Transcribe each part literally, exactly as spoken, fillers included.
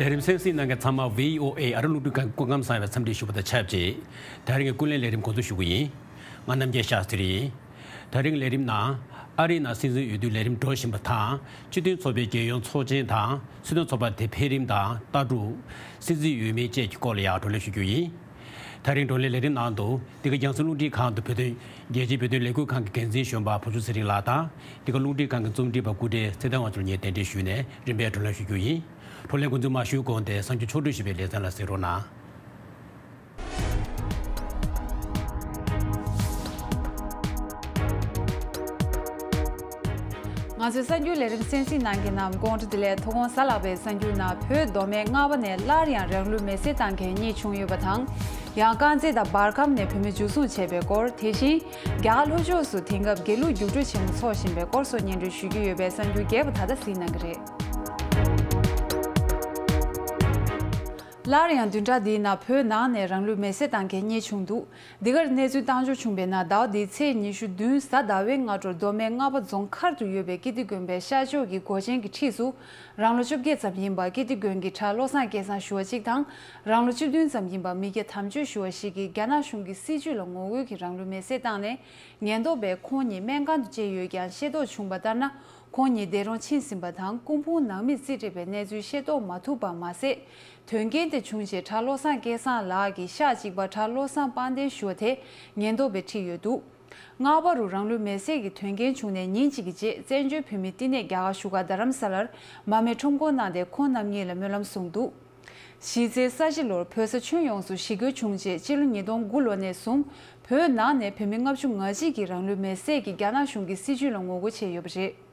ལས་རིམ་གསན་གཟིགས་གནང་མཁན་ཚང་མ་བྷི་ཨོ་ཨེ་ཨ་རི་རླུང་འཕྲིན་ཁང་གི་སྐུ་ཁམས་བཟང་བའི་འཚམས་འདྲི་ཞུ་བ་དང་ཆབས་ཅིག་ད་རིང་གི་ཀུན་གླེང་ལས་རིམ་འགོ་འཛུགས་ཞུ་གི་ཡིན། ང་རྣམ་རྒྱལ་ཤཱསྟྲི་ཡིན། ད་རིང་ལས་རིམ་ནང་ཨ་རིའི་ནང་སྲིད་འཛིན་འོས་བསྡུ་ལས་རིམ་འགྲོ་བཞིན་པ་དང་སྤྱི་མཐུན་ཚོགས་པའི་རྒྱལ་ཡོངས་ཚོགས་ཆེན་དང་སྲིད་དོན་ཚོགས་པ་དེ་འཕེལ་རིམ་དང་ལྟ་གྲུབ། སྲིད་འཛིན་འོས་མི་བཅས་ཀྱི་སྐོར་ལ་ཡང་བགྲོ་གླེང་ཞུ་རྒྱུ་ཡིན། ད་རིང་བགྲོ་གླེང་ལས་རིམ་ནང་དུ་འདི་ག་རྒྱང་སྲིང་རླུང་འཕྲིན་ཁང་དུ་བོད་དོན་རྒྱལ་སྤྱིའི་བོད་དོན་ལས་འགུལ་ཁང་གི་འགན་འཛིན་གཞོན་པ་བུ་ཆུང་ཚེ་རིང་ལགས་དང་འདི་ག་རླུང་འཕྲིན་ཁང་གི་རྩོམ་སྒྲིག་པ་སྐུ་བགྲེས་ཚེ་བརྟན་དབང་ཕྱུག་གཉིས་གདན་འདྲེན་ཞུས་ནས་རིམ་པས་བགྲོ་གླེང་ཞུ་རྒྱུ་ཡིན། བགྲོ་གླེང་འགོ་འཛུགས་མ་ཞུས་གོང་དེ་གསར་འགྱུར་ཕྱོགས་བསྒྲིགས་ཞུས་པའི་ལེ་ཚན་ལ་གཟིགས་རོགས་གནང་། ང་ཚོའི་གསར་འགྱུར་ལས་རིམ་གསན་གཟིགས་གནང་མཁན་རྣམས་དགོང་དྲོ་བདེ་ལེགས། ཐུགས་དགོངས་གཟབ་ལགས་པའི་གསར་འགྱུར་ནང་བོད་མདོ་སྨད་རྔ་བ་ནས་སླར་ཡང་རང་ལུས་མེར་སྲེག་བཏང་མཁན་གཉིས་བྱུང་ཡོད་པ་དང་། ཡང་དཀར་མཛེས་དང་འབར་ཁམས་ནས་བོད་མི་འཇུ་བཟུང་བྱས་པའི་སྐོར། དེ་བཞིན་རྒྱ་གར་ལྷོ་ཕྱོགས་སུ་དེང་སྐབས་དགེ་ལུགས་རྒྱུགས་སྤྲོད་ཆེན་མོ་འཚོགས་བཞིན་པའི་སྐོར་སོགས་སྙན་སྒྲོན་ཞུ་རྒྱུ་ཡོད་པས་གསར་འགྱུར་རྒྱས་པ་ད་ལྟ་གཟིགས་གནང་གི་རེད། སླར་ཡང་བདུན་ཕྲག་འདིའི་ནང་བོད་ནང་ནས་རང་ལུས་མེར་སྲེག་བཏང་མཁན་གཉིས་བྱུང་འདུག་འདི་གར་གནས་ཚུལ་བཏང་འབྱོར་བྱུང་བའི་ནང་ཟླ་བ་འདིའི་ཚེས་ཉི་ཤུ་བདུན་གཟའ་ཟླ་བའི་སྔ་དྲོར་མདོ་སྨད་རྔ་བ་རྫོང་མཁར་དུ་ཡོད་པའི་ཀིརྟི་དགོན་པའི་ཤར་ཕྱོགས་ཀྱི་སྒོ་ཆེན་གྱི་འཁྲིས་སུ་རང་ལོ་བཅོ་བརྒྱད་ཙམ་ཡིན་པ་ཀིརྟི་དགོན་གྱི་གྲྭ་བློ་བཟང་སྐལ་བཟང་ཞུ་བ་གཅིག་དང་རང་ལོ་བཅུ་བདུན་ཙམ་ཡིན་པ་མི་སྐྱ་དམ་ཆོས་ཞུ་བ་ཞིག་གིས་རྒྱ་ནག་གཞུང་གི་སྲིད་བྱུས་ལ་ངོ་རྒོལ་གྱིས་རང་ལུས་མེར་སྲེག་བཏང་ནས་ཉེན་རྟོག་པས་ཁོང་གཉིས་སྨན་ཁང་དུ་བསྐྱལ་ཡོད་ཀྱང་ཤེས་རྟོགས་བྱུང་བ་ལྟར་ན། ཁོང་ཉིད་འདས་གྲོངས་ཕྱིན་ཟིན་པ་དང་སྐུ་ཕུང་ནང་མིས་རྩིས་སྤྲད་པའི་གནས་ཚུལ་ཤེས་རྟོགས་མ་ཐུབ་པ་མ་ཟད། དོན་རྐྱེན་དེ་བྱུང་རྗེས་གྲྭ་བློ་བཟང་སྐལ་བཟང་ལགས་ཀྱི་ཤག་གཅིག་པ་གྲྭ་བློ་བཟང་དཔལ་ལྡན་ཞུ་བ་དེ་ཉེན་རྟོག་པས་ཁྲིད་ཡོད་འདུག་རྔ་བ་རུ་རང་ལུས་མེར་སྲེག་གི་དོན་རྐྱེན་བྱུང་ནས་ཉིན་གཅིག་གི་རྗེས་བཙན་བྱོལ་བོད་མིའི་བསྟི་གནས་རྒྱ་གར་བཞུགས་སྒར་རྡ་རམ་ས་ལར་མར་མེ་ཁྲོམ་སྐོར་གནང་སྟེ་ཁོང་རྣམ་གཉིས་ལ་སྨོན་ལམ་གསུངས་འདུག་གཞི་རྩའི་ས་གཞི་ལོར་བོད་ས་ཁྱོན་ཡོངས་སུ་ཞི་རྒོལ་བྱུང་རྗེས་ཕྱི་ལོ་ཉིས་སྟོང་དགུ་ལོ་ནས་བཟུང་བོད་ནང་ནས་བོད་མི་ལྔ་བཅུ་ང་གཅིག་གིས་རང་ལུས་མེར་སྲེག་གིས་རྒྱ་ནག་གཞུང་གི་སྲིད་བྱུས་ལ་ངོ་རྒོལ་བྱས་ཡོད་པ་རེད།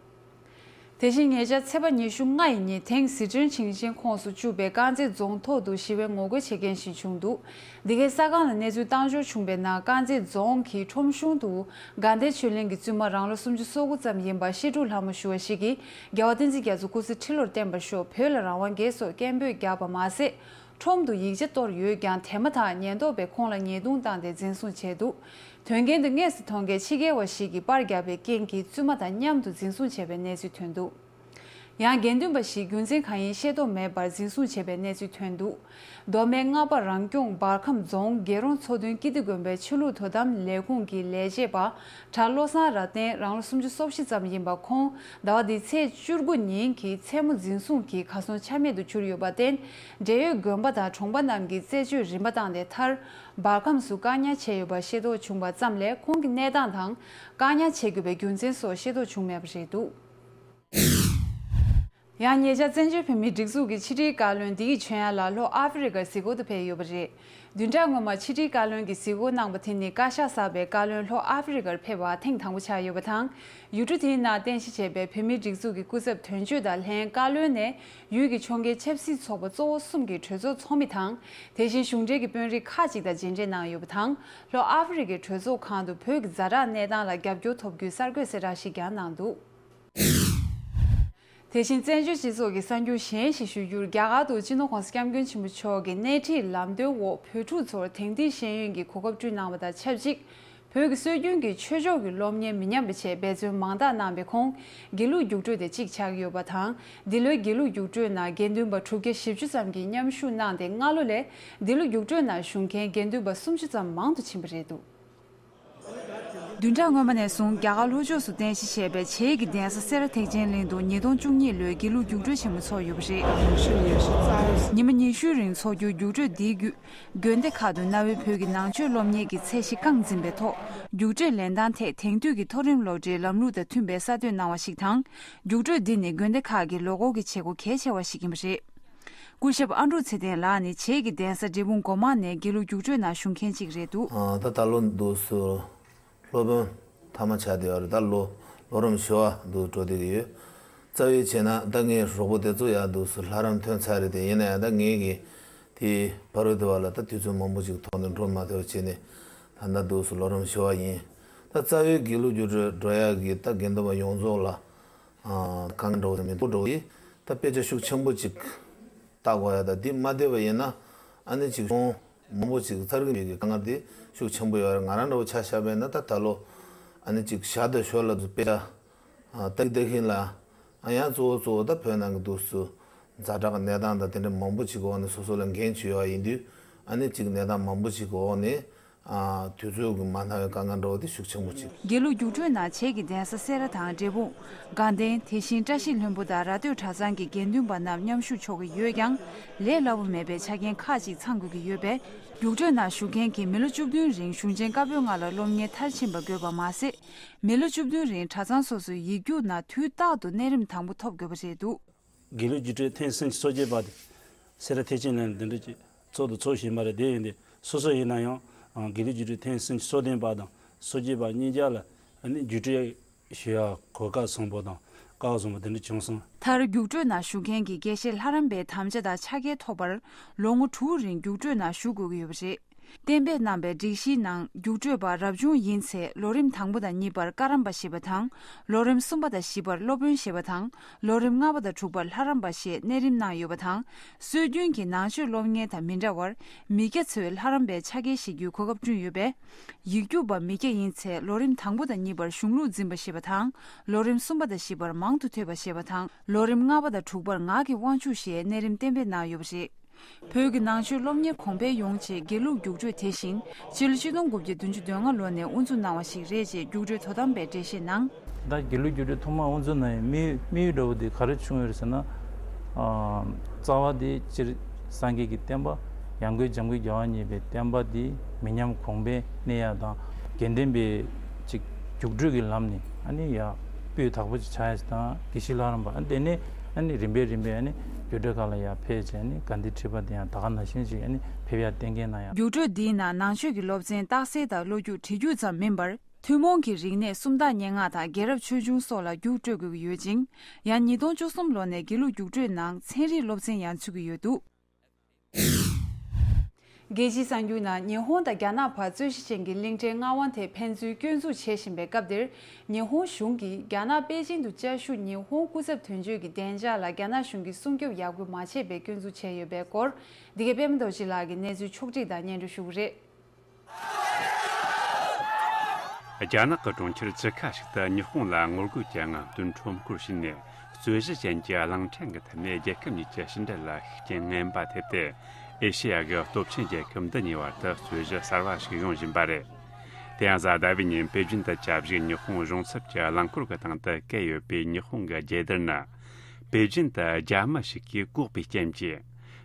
དེ་བཞིན་ཉེ་ཆར་ཚེས་པ་ཉི་ཤུ་ལྔ་ཡི་ཉིན་དེང་ཟི་ཁྲོན་ཞིང་ཆེན་ཁོངས་སུ་བཅུག་པའི་དཀར་མཛེས་རྫོང་ཐོག་ཏུ་ཞི་བའི་ངོ་རྒོལ་བྱེད་མཁན་ཞིག་བྱུང་འདུག་འདི་གའི་གསར་ཁང་ལ་གནས་ཚུལ་བཏང་འབྱོར་བྱུང་བའི་ནང་དཀར་མཛེས་རྫོང་གི་ཁྲོམ་གཞུང་དུ་དགའ་ལྡན་ཆོས་གླིང་གི་བཙུན་མ་རང་ལོ་སུམ་ཅུ་སོ་དགུ་ཙམ་ཡིན་པ་བཤད་སྒྲུབ་ལྷ་མོ་ཞུ་བ་ཞིག་གིས་རྒྱལ་བ་བསྟན་འཛིན་རྒྱ་མཚོ་སྐུ་ཚེ་ཁྲི་ལོར་བརྟན་པར་ཤོག་བོད་ལ་རང་དབང་རྒྱལ་སོགས་སྐད་འབོད་བརྒྱབ་པ་མ་ཟད། ཁྲོམ་དུ་ཡིག་ཆ་གཏོར་ཡོད་ཀྱང་དེ་མ་ཐག་ཉེན་རྟོག་པས་ཁོང་ལ་ཉེས་རྡུང་བཏང་སྟེ་འཛིན་བཟུང་བྱས་འདུག་དོན་རྐྱེན་དེ་དངོས་སུ་མཐོང་མཁན་ཕྱི་རྒྱལ་བ་ཞིག་གིས་པར་བརྒྱབ་པའི་རྐྱེན་གྱིས་བཙུན་མ་དང་མཉམ་དུ་འཛིན་བཟུང་བྱས་པའི་གནས་ཚུལ་ཐོན་འདུག་ཡང་དགེ་འདུན་པ་ཞིག་རྒྱུ་མཚན་གང་ཡིན་ཤེས་རྟོགས་མེད་པར་འཛིན་བཟུང་བྱས་པའི་གནས་ཚུལ་ཐོན་འདུག་མདོ་སྨད་རྔ་པ་རང་སྐྱོང་འབར་ཁམས་རྫོང་རྒྱལ་རོང་མཚོ་སྟོན་ཀིརྟི་དགོན་པའི་ཆོས་ལུགས་དོ་དམ་ལས་ཁུངས་ཀྱི་ལས་བྱེད་པ་གྲྭ་བློ་བཟང་རབ་བརྟན་རང་ལོ་སུམ་ཅུ་སོ་བཞི་ཙམ་ཡིན་པ་ཁོང་ཟླ་བ་འདིའི་ཚེས་བཅུ་དགུ་ཉིན་གྱི་མཚན་མོ་འཛིན་བཟུང་གིས་གར་སོང་ཆ་མེད་དུ་གྱུར་ཡོད་པར་བརྟེན། འབྲེལ་ཡོད་དགོན་པ་དང་གྲོང་པ་རྣམས་ཀྱིས་རྩད་གཅོད་རིམ་པ་བཏང་སྟེ་མཐར་འབར་ཁམས་སུ་བཀག་ཉར་བྱས་ཡོད་པ་ཤེས་རྟོགས་བྱུང་བ་ཙམ་ལས་ཁོང་གི་གནས་སྟངས་དང་བཀག་ཉར་བྱེད་དགོས་པའི་རྒྱུ་མཚན་སོགས་ཤེས་རྟོགས་བྱུང་མེད་པ་རེད་འདུག་ཡང་ཉེ་ཆར་བཙན་བྱོལ་བོད་མིའི་སྒྲིག་འཛུགས་ཀྱི་ཕྱི་དྲིལ་བཀའ་བློན་བདེ་སྐྱིད་ཆོས་དབྱངས་ལགས་ལྷོ་ཨ་ཧྥེ་རི་ཁར་གཟིགས་སྐོར་དུ་ཕེབས་ཡོད་པ་རེད། བདུན་ཕྲག་སྔོན་མ་ཕྱི་དྲིལ་བཀའ་བློན་གྱིས་གཟིགས་སྐོར་གནང་བ་དེ་ནི་བཀའ་ཤག་གསར་པའི་བཀའ་བློན་ལྷོ་ཨ་ཧྥེ་རི་ཁར་ཕེབས་པ་ཐེངས་དང་པོ་ཆགས་ཡོད་པ་དང་། ཡུལ་གྲུ་དེའི་ནང་རྟེན་གཞི་བྱས་པའི་བོད་མིའི་སྒྲིག་འཛུགས་ཀྱི་སྐུ་ཚབ་དོན་གཅོད་དང་ལྷན་བཀའ་བློན་ནས་ཡུལ་གྱི་ཕྱོགས་འགལ་ཆབ་སྲིད་ཚོགས་པ་གཙོ་བོ་གསུམ་གྱི་གྲོས་ཚོགས་ཚོགས་མི་དང་། དེ་བཞིན་གཞུང་འབྲེལ་གྱི་དཔོན་རིགས་ཁག་ཅིག་དང་མཇལ་འཕྲད་གནང་ཡོད་པ་དང་། ལྷོ་ཨ་ཧྥེ་རི་ཁའི་གྲོས་ཚོགས་ཁང་དུ་བོད་ཀྱི་ཛ་དྲག་གནས་སྟངས་ལ་རྒྱབ་སྐྱོར་ཐོབ་རྒྱུའི་གསར་འགོད་གསལ་བསྒྲགས་ཤིག་ཀྱང་གནང་འདུག་དེ་བཞིན་བཙན་བྱོལ་སྤྱི་ཚོགས་ཀྱི་གསར་འགྱུར་གཞན་ཞིག་ཞུ་རྒྱུར། རྒྱ་གར་དུ་སྤྱི་ནོར་༸གོང་ས་༸སྐྱབས་མགོན་ཆེན་པོ་མཆོག་གི་སྣེ་ཁྲིད་ལམ་སྟོན་འོག་བོད་ཕྲུག་ཚོར་དེང་དུས་ཤེས་ཡོན་གྱི་གོ་སྐབས་བསྐྲུན་གནང་བ་དང་ཆབས་ཅིག་བོད་ཀྱི་སྲོལ་རྒྱུན་གྱི་ཆོས་ཕྱོགས་ཀྱི་སློབ་གཉེར་མི་ཉམས་པའི་ཆེད་འབད་བརྩོན་མང་དག་གནང་བའི་ཁོངས་དགེ་ལུགས་རྒྱུགས་སྤྲོད་དེ་གཅིག་ཆགས་ཡོད་པ་དང་། འདི་ལོའི་དགེ་ལུགས་རྒྱུགས་སྤྲོད་ནང་དགེ་འདུན་པ་དྲུག་བརྒྱ་བཞི་བཅུ་ཙམ་གྱིས་མཉམ་ཞུགས་གནང་སྟེ། སྔ་ལོ་ལས་འདི་ལོ་རྒྱུགས་སྤྲོད་ནང་ཞུགས་མཁན་དགེ་འདུན་པ་སུམ་ཅུ་ཙམ་མང་དུ་ཕྱིན་པ་རེད་འདུག་བདུན་ཕྲག་སྔོན་མ་ནས་བཟུང་རྒྱ་གར་ལྷོ་ཕྱོགས་སུ་རྟེན་གཞི་བྱས་པའི་བྱེས་ཀྱི་གདན་ས་སེ་ར་ཐེག་ཆེན་གླིང་དུ་ཉིས་སྟོང་བཅུ་གཉིས་ལོའི་དགེ་ལུགས་རྒྱུགས་སྤྲོད་ཆེན་མོ་ཚོགས་ཡོད་པ་རེད། ཉི་མ་ཉི་ཤུའི་རིང་འཚོགས་རྒྱུའི་རྒྱུགས་སྤྲོད་འདིའི་བརྒྱུད། དགོན་སྡེ་ཁག་ཏུ་གནའ་བོའི་བོད་ཀྱི་ནང་ཆོས་སློབ་གཉེར་གྱི་ཚད་གཞི་རྐང་འཛིན་པའི་ཐོག་རྒྱུགས་སྤྲོད་ལེན་སྟངས་ཐད་དེང་དུས་ཀྱི་མཐོ་རིམ་སློབ་གྲྭའི་ལམ་ལུགས་དང་མཐུན་པའི་གསར་གཏོད་གནང་བ་ཞིག་དང་། རྒྱུགས་སྤྲོད་འདི་ནི་དགོན་སྡེ་ཁག་གི་ལོ་འཁོར་གྱི་བྱེད་སྒོ་གལ་ཆེ་བ་ཞིག་ཡིན་པ་རེད། སྐུ་ཞབས་ཨ་འབྲུག་ཚེ་བརྟན་ལགས་ནི་བྱེས་ཀྱི་གདན་ས་འབྲས་སྤུངས་སྒོ་མང་ནས་དགེ་ལུགས་རྒྱུགས་སྤྲོད་ནང་ཞུགས་མཁན་གཅིག་རེད་འདུག་ཨ། ད་ད་ལོ་འདུག་སུ་སློབ་དཔོན་ཐ་མ་ཆགས་བསྡད་ཡོད་རེད། ད་ལོ་ལོ་རིམ་བཞི་པ་འདུག་འགྲོ་བསྡད་ཀྱི་ཡོད། རྩ་བའི་བྱས་ན་ད་ངའི་རོགས་པོ་དེ་ཚོ་ཡང་འདུག་སུ་ལྷ་རམས་ཐོན་ཚར་རེད་དེ། ཡིན་ན་ཡང་ད་ངའི་གི་དེ་ཕ་རོལ་དེ་བ་ལ་ད་དུས་ཚོད་མང་པོ་ཅིག་ཐོག་ནས་འགྲོ་མ་ཐུབ་པ་བྱས་ནས་ད་ད་འདུག་སུ་ལོ་རིམ་བཞི་པ་ཡིན། ད་རྩ་བའི་དགེ་ལུགས་རྒྱུགས་སྤྲོད་འགྲོ་ཡག་གི་ད་དགེ་འདུན་པ་ཡོངས་རྫོགས་ལ་ཨ་གང་འགྲོ་བ་མི་འདུག་འགྲོ་གི་ད་དཔེ་ཆ་ཤུགས་ཆེན་པོ་ཅིག་ལྟ་དགོས་ཡ། ད་འདི་མ་བསྡད་པ་ཡིན་ན་ཨ་ནི་ཅིག་གཞུང་མང་པོ་ཅིག་ཚར་གི་མེད་ཀྱི་དཀའ་ངལ་དེ་ཤུགས་ཆེན་པོ་ཡོད་རེད། ང་རང་འདྲ་བོ་ཆ་བཞག་པ་ཡིན་ན་ད་ད་ལོ་ཨ་ནི་ཅིག་ཞར་དང་ཞོར་ལ་དཔེ་ཆ་ལྟ་གི་ལྟ་གིན་ལ་ཨ་ཡང་གཙོ་བོ་གཙོ་བོ་ད་བོད་ནང་གི་འདུག་སུ་ ཛ་དྲག་གི་གནས་སྟངས་དང་དེ་འདྲ་མང་པོ་ཅིག་གི་འོག་ནས་སོ་སོ་ལ་འགན་བྱས་ཡོད་པ་ཡིན་དུས། ཨ་ནི་ཅིག་གནས་སྟངས་མང་པོ་ཅིག་གི་འོག་ནས། ཨ། དུས་ཚོད་ཀྱི་མ་འདང་བའི་དཀའ་ངལ་འདྲ་བོ་དེ་ཤུགས་ཆེན་པོ་ཅིག་དགེ་ལུགས་རྒྱུགས་སྤྲོད་ནང་བྱེས་ཀྱི་གདན་ས་སེ་ར་དང་འབྲས་སྤུངས། དགའ་ལྡན། དེ་བཞིན་བཀྲ་ཤིས་ལྷུན་པོ་དང་ར་སྟོད་གྲྭ་ཚང་གི་དགེ་འདུན་པ་རྣམས་མཉམ་ཞུགས་ཆོག་གི་ཡོད་ཀྱང་། ལས་སླ་པོ་མེད་པའི་ཆ་རྐྱེན་ཁག་ཅིག་ཚང་དགོས་ཀྱི་ཡོད་པས། རྒྱུགས་སྤྲོད་ནང་ཞུགས་མཁན་གྱི་མི་ལོ་བཅུ་བདུན་རིང་གཞུང་ཆེན་བཀའ་པོད་ལྔ་ལ་སློབ་གཉེར་མཐར་ཕྱིན་པ་དགོས་པ་མ་ཟད། མི་ལོ་བཅུ་བདུན་རིང་གྲྭ་ཚང་སོ་སོའི་ཡིག་རྒྱུགས་ནང་དུས་རྟག་ཏུ་གནས་རིམ་དང་པོ་ཐོབ་དགོས་པ་རེད་འདུག་དགེ་ལུགས་རྒྱུགས་སྤྲོད་ཐེངས་སུམ་ཅུ་སོ་བརྒྱད་པ་དེ་སེ་ར་ཐེག་ཆེན་གླིང་ལ་འདི་འདྲ་ཅིག་ཚོགས་དང་ཚོགས་བཞིན་པ་རེད། དེ་ཡིན་དུས་སོ་སོ་ཡིན་ན་ཡང་དགེ་ལུགས་རྒྱུགས་སྤྲོད་ཐེངས་སུམ་ཅུ་སོ་བདུན་པ་དང་སོ་བརྒྱད་པ་གཉིས་ཆ་ལ་ཨ་ནི་རྒྱུགས་སྤྲོད་ཞུ་ཡག་གོ་སྐབས་བཟང་པོ་དང་སྐལ་བ་བཟང་པོ་དེ་འདྲ་བྱུང་སོང་། མཐར་རྒྱུགས་སྤྲོད་ནང་ཞུགས་མཁན་གྱི་དགེ་བཤེས་ལྷ་རམས་པའི་དམ་བཅའ་དང་ཕྱག་འཁྱེར་ཐོབ་པར་ལོ་ངོ་དྲུག་རིང་རྒྱུགས་སྤྲོད་ནང་ཞུགས་དགོས་ཀྱི་ཡོད་པ་རེད། གཏན་འབེབས་གནང་བའི་སྒྲིག་གཞིའི་ནང་རྒྱུགས་སྤྲོད་པ་རབ་བྱུང་ཡིན་ཚེ་ལོ་རིམ་དང་པོ་དང་གཉིས་པར་བཀའ་རམས་པ་ཞེས་པ་དང་། ལོ་རིམ་གསུམ་པ་དང་བཞི་པར་སློབ་དཔོན་ཞེས་པ་དང་། ལོ་རིམ་ལྔ་པ་དང་དྲུག་པར་ལྷ་རམས་པ་ཞེས་གནས་རིམ་གནང་ཡོད་པ་དང་། སྲོལ་རྒྱུན་གྱི་ནང་ཆོས་སློབ་གཉེར་དང་མི་འདྲ་བར། མི་སྐྱ་ཚོས་ལྷ་རམས་པའི་ཕྱག་འཁྱེར་བཞེས་རྒྱུའི་གོ་སྐབས་བསྐྲུན་ཡོད་པས། ཡིག་རྒྱུགས་པ་མི་སྐྱ་ཡིན་ཚེ་ལོ་རིམ་དང་པོ་དང་གཉིས་པར་གཞུང་ལུགས་འཛིན་པ་ཞེས་པ་དང་། ལོ་རིམ་གསུམ་པ་དང་བཞི་པར་མང་དུ་ཐོས་པ་ཞེས་པ་དང་། ལོ་རིམ་ལྔ་པ་དང་དྲུག་པར་ངག་གི་དབང་ཕྱུག་ཞེས་གནས་རིམ་གཏན་འབེབས་གནང་ཡོད་པ་རེད། བོད་ཀྱི་ནང་ཆོས་སློབ་གཉེར་གོང་འཕེལ་ཡོང་ཆེད་དགེ་ལུགས་རྒྱུགས་སྤྲོད་དེ་བཞིན་སྤྱི་ལོ་ཆིག་སྟོང་དགུ་བརྒྱ་བདུན་ཅུ་དོན་ལྔ་ལོ་ནས་དབུ་འཛུགས་གནང་བ་ཞིག་རེད་ཅེས་རྒྱུགས་སྤྲོད་དོ་དམ་པས་འགྲེལ་བཤད་གནང་། ད་དགེ་ལུགས་རྒྱུགས་སྤྲོད་ཐོག་མར་དབུ་འཛུགས་གནང་ཡའི་དམིགས་དམིགས་ཡུལ་འདྲ་བོ་དེ་ག་རེ་བྱུང་ཡོད་རེད་ཟེར་ན། ཨ། རྩ་བ་དེ་སྤྱིར་སངས་རྒྱས་ཀྱི་བསྟན་པ། ཡང་སྒོས་འཇམ་མགོན་རྒྱལ་བ་གཉིས་པའི་བསྟན་པ་དེ་མི་ཉམས་གོང་འཕེལ་གནས་ཡ་དང་། དགེ་ལྡན་པའི་ཅིག་རྒྱུགས་སྤྲོད་ཀྱི་ལམ་ནས་ཨ་ནི་ཡ་སྤུས་དག་པོ་ཅིག་ཆགས་ཡ་ཞིག་དང་། དགེ་བཤེས་ལྷ་རམས་པ་ཨ་ནི་དེ་ནས་ཨ་ནི་རིམ་པས་རིམ་པས་ཨ་ནི་རྒྱུགས་སྤྲོད་ཁག་ལ་ཡ་ཕེབས་བྱས། ཨ་ནི་དགའ་ལྡན་ཁྲི་པ་དེ་ཡང་ད་ག་ནང་བཞིན་ཅིག་ཨ་ནི་ཕེབས་ཡ་གཏན་འཁེལ་གནང་ཡ། རྒྱུགས་སྤྲོད་འདིའི་ནང་ནང་ཆོས་ཀྱི་སློབ་ཚན་རྟགས་གསལ་དང་བློ་རྒྱུགས་བྲིས་རྒྱུགས་ཙམ་མིན་པར། ཐུན་མོང་གི་རིག་གནས་སུམ་རྟགས་སྙན་ངག་དང་རྒྱལ་རབས་ཆོས་འབྱུང་སོགས་ལ་རྒྱུགས་སྤྲོད་དགོས་ཀྱི་ཡོད་ཅིང་། ཡང་ཉིས་སྟོང་བཅུ་གསུམ་ལོ་ནས་དགེ་ལུགས་རྒྱུགས་སྤྲོད་ནང་ཚན་རིག་སློབ་ཚན་ཡང་ཚུད་ཀྱི་ཡོད་འདུག་རྒྱལ་སྤྱིའི་གསར་འགྱུར་ནང་ཉི་ཧོང་དང་རྒྱ་ནག་བར་རྩོད་གཞི་ཅན་གྱི་གླིང་ཕྲན་མངའ་དབང་དེ་ཕན་ཚུན་སྐྱོན་འཛུགས་བྱེད་བཞིན་པའི་སྐབས་འདིར། ཉི་ཧོང་གཞུང་གིས་རྒྱ་ནག་པེ་ཅིང་དུ་བཅའ་བཞུགས་ཉི་ཧོང་སྐུ་ཚབ་དོན་གཅོད་ཀྱི་བདེ་འཇགས་ལ་རྒྱ་ནག་གཞུང་གིས་སྲུང་སྐྱོབ་ཡག་པོ་མ་བྱས་པའི་སྐྱོན་འཛུགས་བྱས་ཡོད་པའི་སྐོར། འདི་གའི་པད་མ་རྡོ་རྗེ་ལགས་ཀྱིས་གནས་ཚུལ་ཕྱོགས་བསྒྲིགས་དང་སྙན་སྒྲོན་ཞུ་གི་རེད། རྒྱ་ནག་གི་གྲོང་ཁྱེར་ཆི་ཁ་ཞིག་ཏུ་ཉི་ཧོང་ལ་ངོ་རྒོལ་གྱི་རྔམ་སྟོན་ཁྲོམ་སྐོར་བྱས་ནས། རྩོད་གཞི་ཅན་གྱི་གླིང་ཕྲན་གྱི་ཐད་ནས་རྒྱལ་ཁབ་གཉིས་ཀྱི་ཕྱི་འབྲེལ་ལ་ཤུགས་རྐྱེན་ངན་པ་ཐེབས་ཏེ། ཨེ་ཤེ་ཡ་གི་སྟོབས་ཆེན་རྒྱལ་ཁབ་འདི་གཉིས་བར་དུ་རྩོད་གཞི་གསར་བ་ཞིག་ཡོང་བཞིན་པ་རེད། དེ་ཡང་གཟའ་ཟླ་བའི་ཉིན་པེ་ཅིན་དུ་བཅའ་བཞུགས་ཉི་ཧོང་གཞུང་ཚབ་ཀྱི་རླངས་འཁོར་གྱི་སྟེང་དུ་བཀལ་ཡོད་པའི་ཉི་ཧོང་གི་རྒྱལ་དར་ནི། པེ་ཅིན་དུ་རྒྱ་མི་ཞིག་གིས་བཀོག་པའི་རྐྱེན་གྱིས།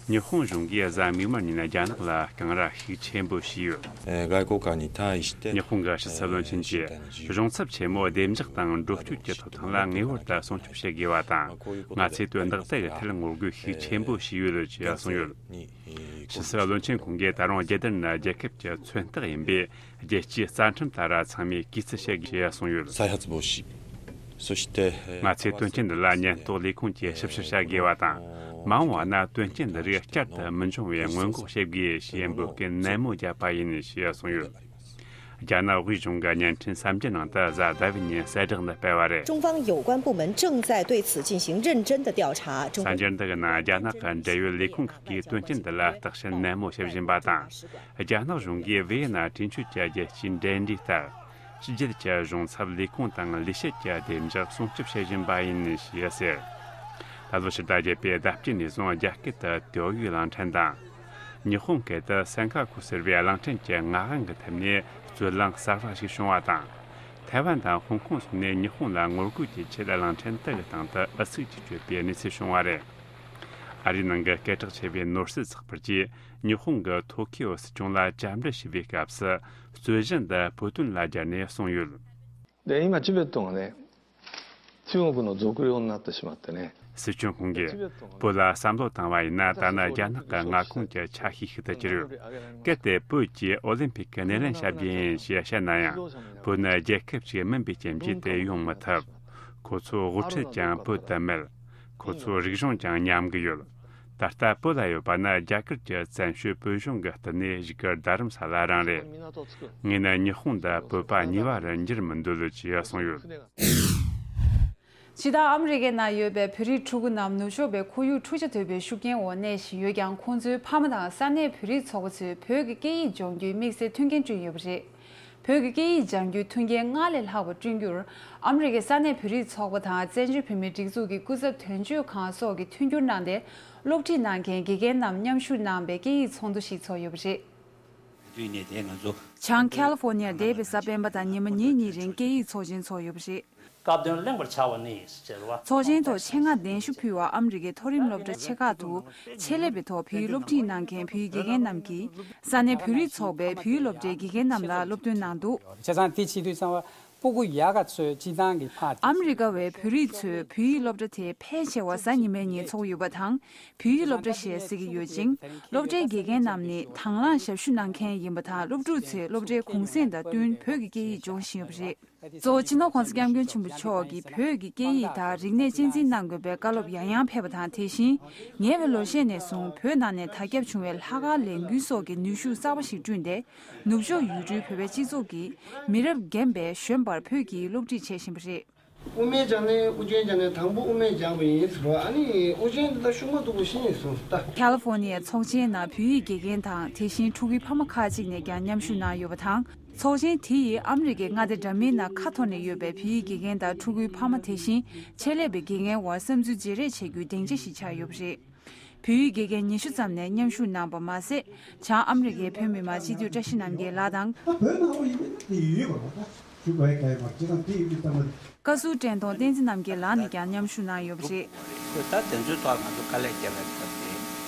ཉི་ཧོང་གཞུང་གིས་གཟའ་མིག་དམར་ཉིན་རྒྱ་ནག་ལ་རྐང་ར་ཤུགས་ཆེན་པོ་བྱས་ཡོད། えー外交官に対して ཉི་ཧོང་གི་ཕྱི་སྲིད་བློན་ཆེན་གྱིས། えー གཞུང་ཚབ་ཆེན་མོ་བདེ་འཇགས་དང་འགྲོ་སྐྱོད་ཀྱི་ཐོབ་ཐང་ལ་ངེས་པར་དུ་སྲུང་སྐྱོབ་བྱེད་དགོས་པ་དང་། ང་ཚོས་དོན་དག་དེ་གི་ཐད་ངོ་རྒོལ་ཤུགས་ཆེན་པོ་བྱས་ཡོད་ཅེས་གསུངས་ཡོད། ཕྱི་སྲིད་བློན་ཆེན་ཁོང་གིས་ད་རུང་རྒྱལ་དར་ནི་རྒྱལ་ཁབ་ཀྱི་མཚོན་རྟགས་ཡིན་པས། རྒྱལ་སྤྱིའི་རྩ་ཁྲིམས་ལྟར་ཚང་མས་གུས་བརྩི་བྱེད་དགོས་ཞེས་གསུངས་ཡོད། 再発防止、そして、えー ང་ཚོས་དོན་རྐྱེན་འདི་ལ་ཉེན་རྟོག་ལས་ཁུངས་ཀྱིས་ཞིབ་བཤེར་བྱ་དགོས་པ་དང་། མ་འོངས་པ་ན་དོན་རྐྱེན་འདི་རིགས་བསྐྱར་དུ་མི་འབྱུང་བའི་སྔོན་འགོག་བྱེད་དགོས་ཞེས་འབོད་སྐུལ་ནན་མོ་བརྒྱབ་པ་ཡིན་ཞེས་གསུངས་ཡོད། རྒྱ་ནག་དབུས་གཞུང་གི་བརྙན་འཕྲིན་གསར་འགྱུར་ནང་དུ་གཟའ་ཟླ་བའི་ཉིན་གསལ་བསྒྲགས་འདི་སྤེལ་བ་རེད། 中方有关部门正在对此进行认真的调查。中 གསར་འགྱུར་འདི་གི་ནང་རྒྱ་ནག་གི་འབྲེལ་ཡོད་ལས་ཁུངས་ཁག་གིས་དོན་རྐྱེན་འདི་ལ་བརྟག་དཔྱད་ནན་མོ་བྱེད་བཞིན་པ་དང་། རྒྱ་ནག་གཞུང་གིས་ཝེ་ཡེ་ན་འཕྲིན་སྤྱོད་ཀྱི་རྒྱལ་སྤྱིའི་འབྲེལ་འདྲིས་ལྟར། ཕྱི་རྒྱལ་གྱི་གཞུང་ཚབ་ལས་ཁུངས་དང་ལས་བྱེད་ཀྱི་བདེ་འཇགས་སྲུང་སྐྱོབ་བྱེད་བཞིན་པ་ཡིན་ཞེས་ཟེར། ད་ལོ་ཕྱི་ཟླ་བརྒྱད་པའི་ཟླ་དཀྱིལ་ནས་བཟུང་རྒྱ་སྐད་དུ་ཏེའོ་ཡུས་གླིང་ཕྲན་དང་། ཉི་ཧོང་སྐད་དུ་སན་ཁ་ཁུ་ཟེར་བའི་གླིང་ཕྲན་གྱི་མངའ་དབང་གི་ཐད་ནས་རྩོད་གླེང་གསར་བ་ཞིག་བྱུང་བ་དང་། ཐའེ་ཝན་དང་ཧོང་ཀོང་སོགས་ནས་ཉི་ཧོང་ལ་ངོ་རྒོལ་གྱི་ཆེད་གླིང་ཕྲན་དག་གི་སྟེང་དུ་ཨུ་ཚུགས་ཀྱིས་བསྐྱོད་པའི་གནས་ཚུལ་བྱུང་བ་རེད། ཨ་རིའི་ནང་གི་སྐད་གྲགས་ཆེ་བའི་ནོར་སྲིད་ཚགས་པར་གྱིས་ཉི་ཧོང་གི་ཐོ་ཁི་ཡོ་སྲིད་སྐྱོང་ལ་བཅར་འདྲི་ཞུས་པའི་སྐབས་སུ། རྩོད་གཞི་འདི་བོད་དོན་ལ་སྦྱར་ནས་གསུངས་ཡོད། で、今、チベットがね、中国の属領になってしまってね。 སྲིད་སྐྱོང་ཁོང་གིས། བོད་ལ་བསམ་བློ་བཏང་བ་ཡིན་ན། ད་ནི་རྒྱ་ནག་གི་མངའ་ཁོངས་ཀྱི་ཆ་ཤས་ཤིག་ཏུ་གྱུར་ཡོད། གལ་ཏེ་བོད་ཀྱིས་ཨོ་ལིམ་ཕིག་གི་སྣེ་ལེན་བྱ་རྒྱུ་ཡིན་ཞེས་བཤད་ན་ཡང་། བོད་ནི་རྒྱལ་ཁབ་ཅིག་མིན་པའི་རྐྱེན་གྱིས་དེ་ཡོང་མི་ཐུབ། ཁོ་ཚོའི་དབུ་ཁྲིད་ཀྱང་བོད་དུ་མེད། ཁོ་ཚོའི་རིག་གཞུང་ཀྱང་ཉམས་ཀྱི་ཡོད། ད་ལྟ་བོད་ལ་ཡོད་པ་ནི་རྒྱ་གར་གྱི་བཙན་བྱོལ་བོད་གཞུང་གི་བསྟི་གནས་བཞུགས་སྒར་རྡ་རམ་ས་ལ་རང་རེད། ངས་ནི་ཉི་ཧོང་དང་བོད་པ་གཉིས་བར་འགྱུར་མི་འདོད་ཅེས་གསུངས་ཡོད། ཕྱི་ཟླ་ཨ་མི་རི་ཀའི་ནང་ཡོད་པའི་བོད་རིགས་ཕྲུ་གུ་རྣམས་ནུབ་ཕྱོགས་པའི་ཁོར་ཡུག་འཁྲུག་ཆ་དོད་པའི་ཤུགས་རྐྱེན་འོག་གནས་བཞིན་ཡོད་ཀྱང་། ཁོང་ཚོའི་ཕ་མ་དང་ས་གནས་བོད་རིགས་ཚོགས་པ་ཚོས་བོད་ཀྱི་སྐད་ཡིག་སྦྱོང་རྒྱུའི་དམིགས་བསལ་མཐུན་རྐྱེན་བསྐྲུན་ཡོད་པ་རེད། བོད་ཀྱི་སྐད་ཡིག་སྦྱང་རྒྱུའི་མཐུན་རྐྱེན་སྔར་ལས་ལྷག་པ་བསྐྲུན་རྒྱུར། ཨ་མི་རི་ཀའི་ས་གནས་བོད་རིགས་ཚོགས་པ་དང་བཙན་བྱོལ་བོད་མིའི་སྒྲིག་འཛུགས་ཀྱི་སྐུ་ཚབ་དོན་གཅོད་ཁང་སོགས་ཀྱིས་མཐུན་འགྱུར་གནང་སྟེ། སློབ་ཁྲིད་གནང་མཁན་དགེ་རྒན་རྣམས་མཉམ་ཞུགས་གནང་པའི་སྐད་ཡིག་ཚོགས་འདུ་ཞིག་ཚོགས་ཡོད་པ་རེད། དུས་ནས་དེ་ང་ཚོ་བྱང་ཁ་ལི་ཧྥོར་ནི་ཡར་འདས་པའི་གཟའ་སྤེན་པ་དང་ཉི་མ་ཉིན་གཉིས་རིང་སྐད་ཡིག་ཚོགས་ཆེན་ཚོགས་ཡོད་པ་རེད། སྐབས་དོན་གླེང་བར་བྱ་བ་ནི་ཟེར་བ། ཚོགས་ཆེན་ཐོག་ཆེད་མངགས་གདན་ཞུ་ཕུལ་བ་ཨ་མི་རི་ཀའི་མཐོ་རིམ་སློབ་གྲྭ་ཆེ་ཁག་ཏུ་ཆེད་ལས་པའི་ཐོག་བོད་ཡིག་སློབ་ཁྲིད་གནང་མཁན་བོད་ཡིག་དགེ་རྒན་རྣམས་ཀྱིས། ས་གནས་བོད་རིགས་ཚོགས་པའི་བོད་ཡིག་སློབ་གྲྭའི་དགེ་རྒན་རྣམས་ལ་སློབ་སྟོན་གནང་འདུག། བྱས་ཙང་དེ་བྱེད་དུས་ཙམ་པ་སྤུ་གུ་ཡག་ག་ཚོས་སྤྱི་བཏང་གི་ཕར། ཨ་མི་རི་ཀ་བའི་བོད་རིགས་ཚོས་བོད་ཡིག་སློབ་གྲྭ་དེ་ཕལ་ཆེ་བ་གཟའ་ཉི་མའི་ཉིན་ཚོགས་ཡོད་པ་དང་། བོད་ཡིག་སློབ་གྲྭ་ཞེས་ཟེར་གྱི་ཡོད་ཅིང་། སློབ་གྲྭའི་དགེ་རྒན་རྣམས་ནི་དང་བླངས་ཞབས་ཞུ་གནང་མཁན་ཡིན་པ་དང་། སློབ་ཕྲུག་ཚོས་སློབ་གྲྭའི་གུང་གསེང་དང་བསྟུན་བོད་ཀྱི་སྐད་ཡིག་སྦྱོང་བཞིན་ཡོད་པ་རེད། གཙོ་བོ་སྤྱི་ནོར་༸གོང་ས་༸སྐྱབས་མགོན་ཆེན་པོ་མཆོག་གིས་བོད་ཀྱི་སྐད་ཡིག་དང་རིག་གནས་གཅེས་འཛིན་གནང་དགོས་པའི་བཀའ་སློབ་ཡང་ཡང་ཕེབས་པ་དང་། དེ་བཞིན་ཉེ་བའི་ལོ་ཤས་ནས་བཟུང་བོད་ནང་ནས་དར་ཁྱབ་བྱུང་བའི་ལྷག་དཀར་ལས་འགུལ་སོགས་ཀྱི་ནུས་ཤུགས་གསར་པ་ཞིག་བསྐྲུན་ཏེ། ནུབ་ཕྱོགས་ཡུལ་གྲུའི་བོད་པའི་སྤྱི་ཚོགས་ཀྱི་མི་རབས་རྒན་པས་གཞོན་པར་བོད་ཀྱི་སློབ་ཁྲིད་བྱེད་བཞིན་པ་རེད། དབུ་མའི་སྦྱང་ནས་དབུ་ཅན་སྦྱང་ནས་དང་པོ་དབུ་མའི་སྦྱངས་པ་ཡིན་ཟེར་བ། ཨ་ནི་དབུ་ཅན་འདི་ད་ཤུགས་མ་ཐུག་པ་ཤེས་ཡིན་སོང་ད། ཁ་ལི་ཧྥོར་ནི་ཡའི་ཚོགས་ཆེན་ནང་བོད་ཡིག་དགེ་རྒན་དང་། དེ་བཞིན་ཕྲུ་གུའི་ཕ་མ་ཁག་ཅིག་ནས་ཀྱང་མཉམ་ཞུགས་གནང་ཡོད་པ་དང་། ཚོགས་ཆེན་དེ་ཡིས་ཨ་མི་རི་ཀའི་མངའ་སྡེ་འདྲ་མིན་ནང་ཁ་འཐོར་ནས་ཡོད་པའི་བོད་ཡིག་དགེ་རྒན་དང་ཕྲུ་གུའི་ཕ་མ། དེ་བཞིན་ཆེད་ལས་པའི་དགེ་རྒན་དབར་བསམ་ཚུལ་བརྗེ་རེས་བྱེད་རྒྱུའི་སྡིངས་ཆ་ཞིག་ཆགས་ཡོད་པ་རེད། བོད་ཡིག་དགེ་རྒན་ཉི་ཤུ་ཙམ་ནས་མཉམ་ཞུགས་གནང་པ་མ་ཟད། བྱང་ཨ་མི་རི་ཀའི་བོད་མི་མང་སྤྱི་འཐུས་བཀྲ་ཤིས་རྣམ་རྒྱལ་ལགས་དང་། ད་བོད་ནང་ལ་ཡིན་ན་དེ་ཡོད་ཡོད་པ་རེད། ད་ཞུ་དགོས་ཡ་ག་ཡོད་མ་རེད། བྱས་ཙང་དེ་ཡོད་དུས་ཙམ་པ། བཀའ་ཟུར་བཀྲས་མཐོང་བསྟན་འཛིན་རྣམ་རྒྱལ་ལགས་ནས་ཀྱང་མཉམ་ཞུགས་གནང་ཡོད་པ་རེད། ཁོས་ད་དེ་ཚོའི་ཐོག་ང་ཚོ་དཀའ་ལས་བརྒྱབ་པའི་སྐབས་དེ།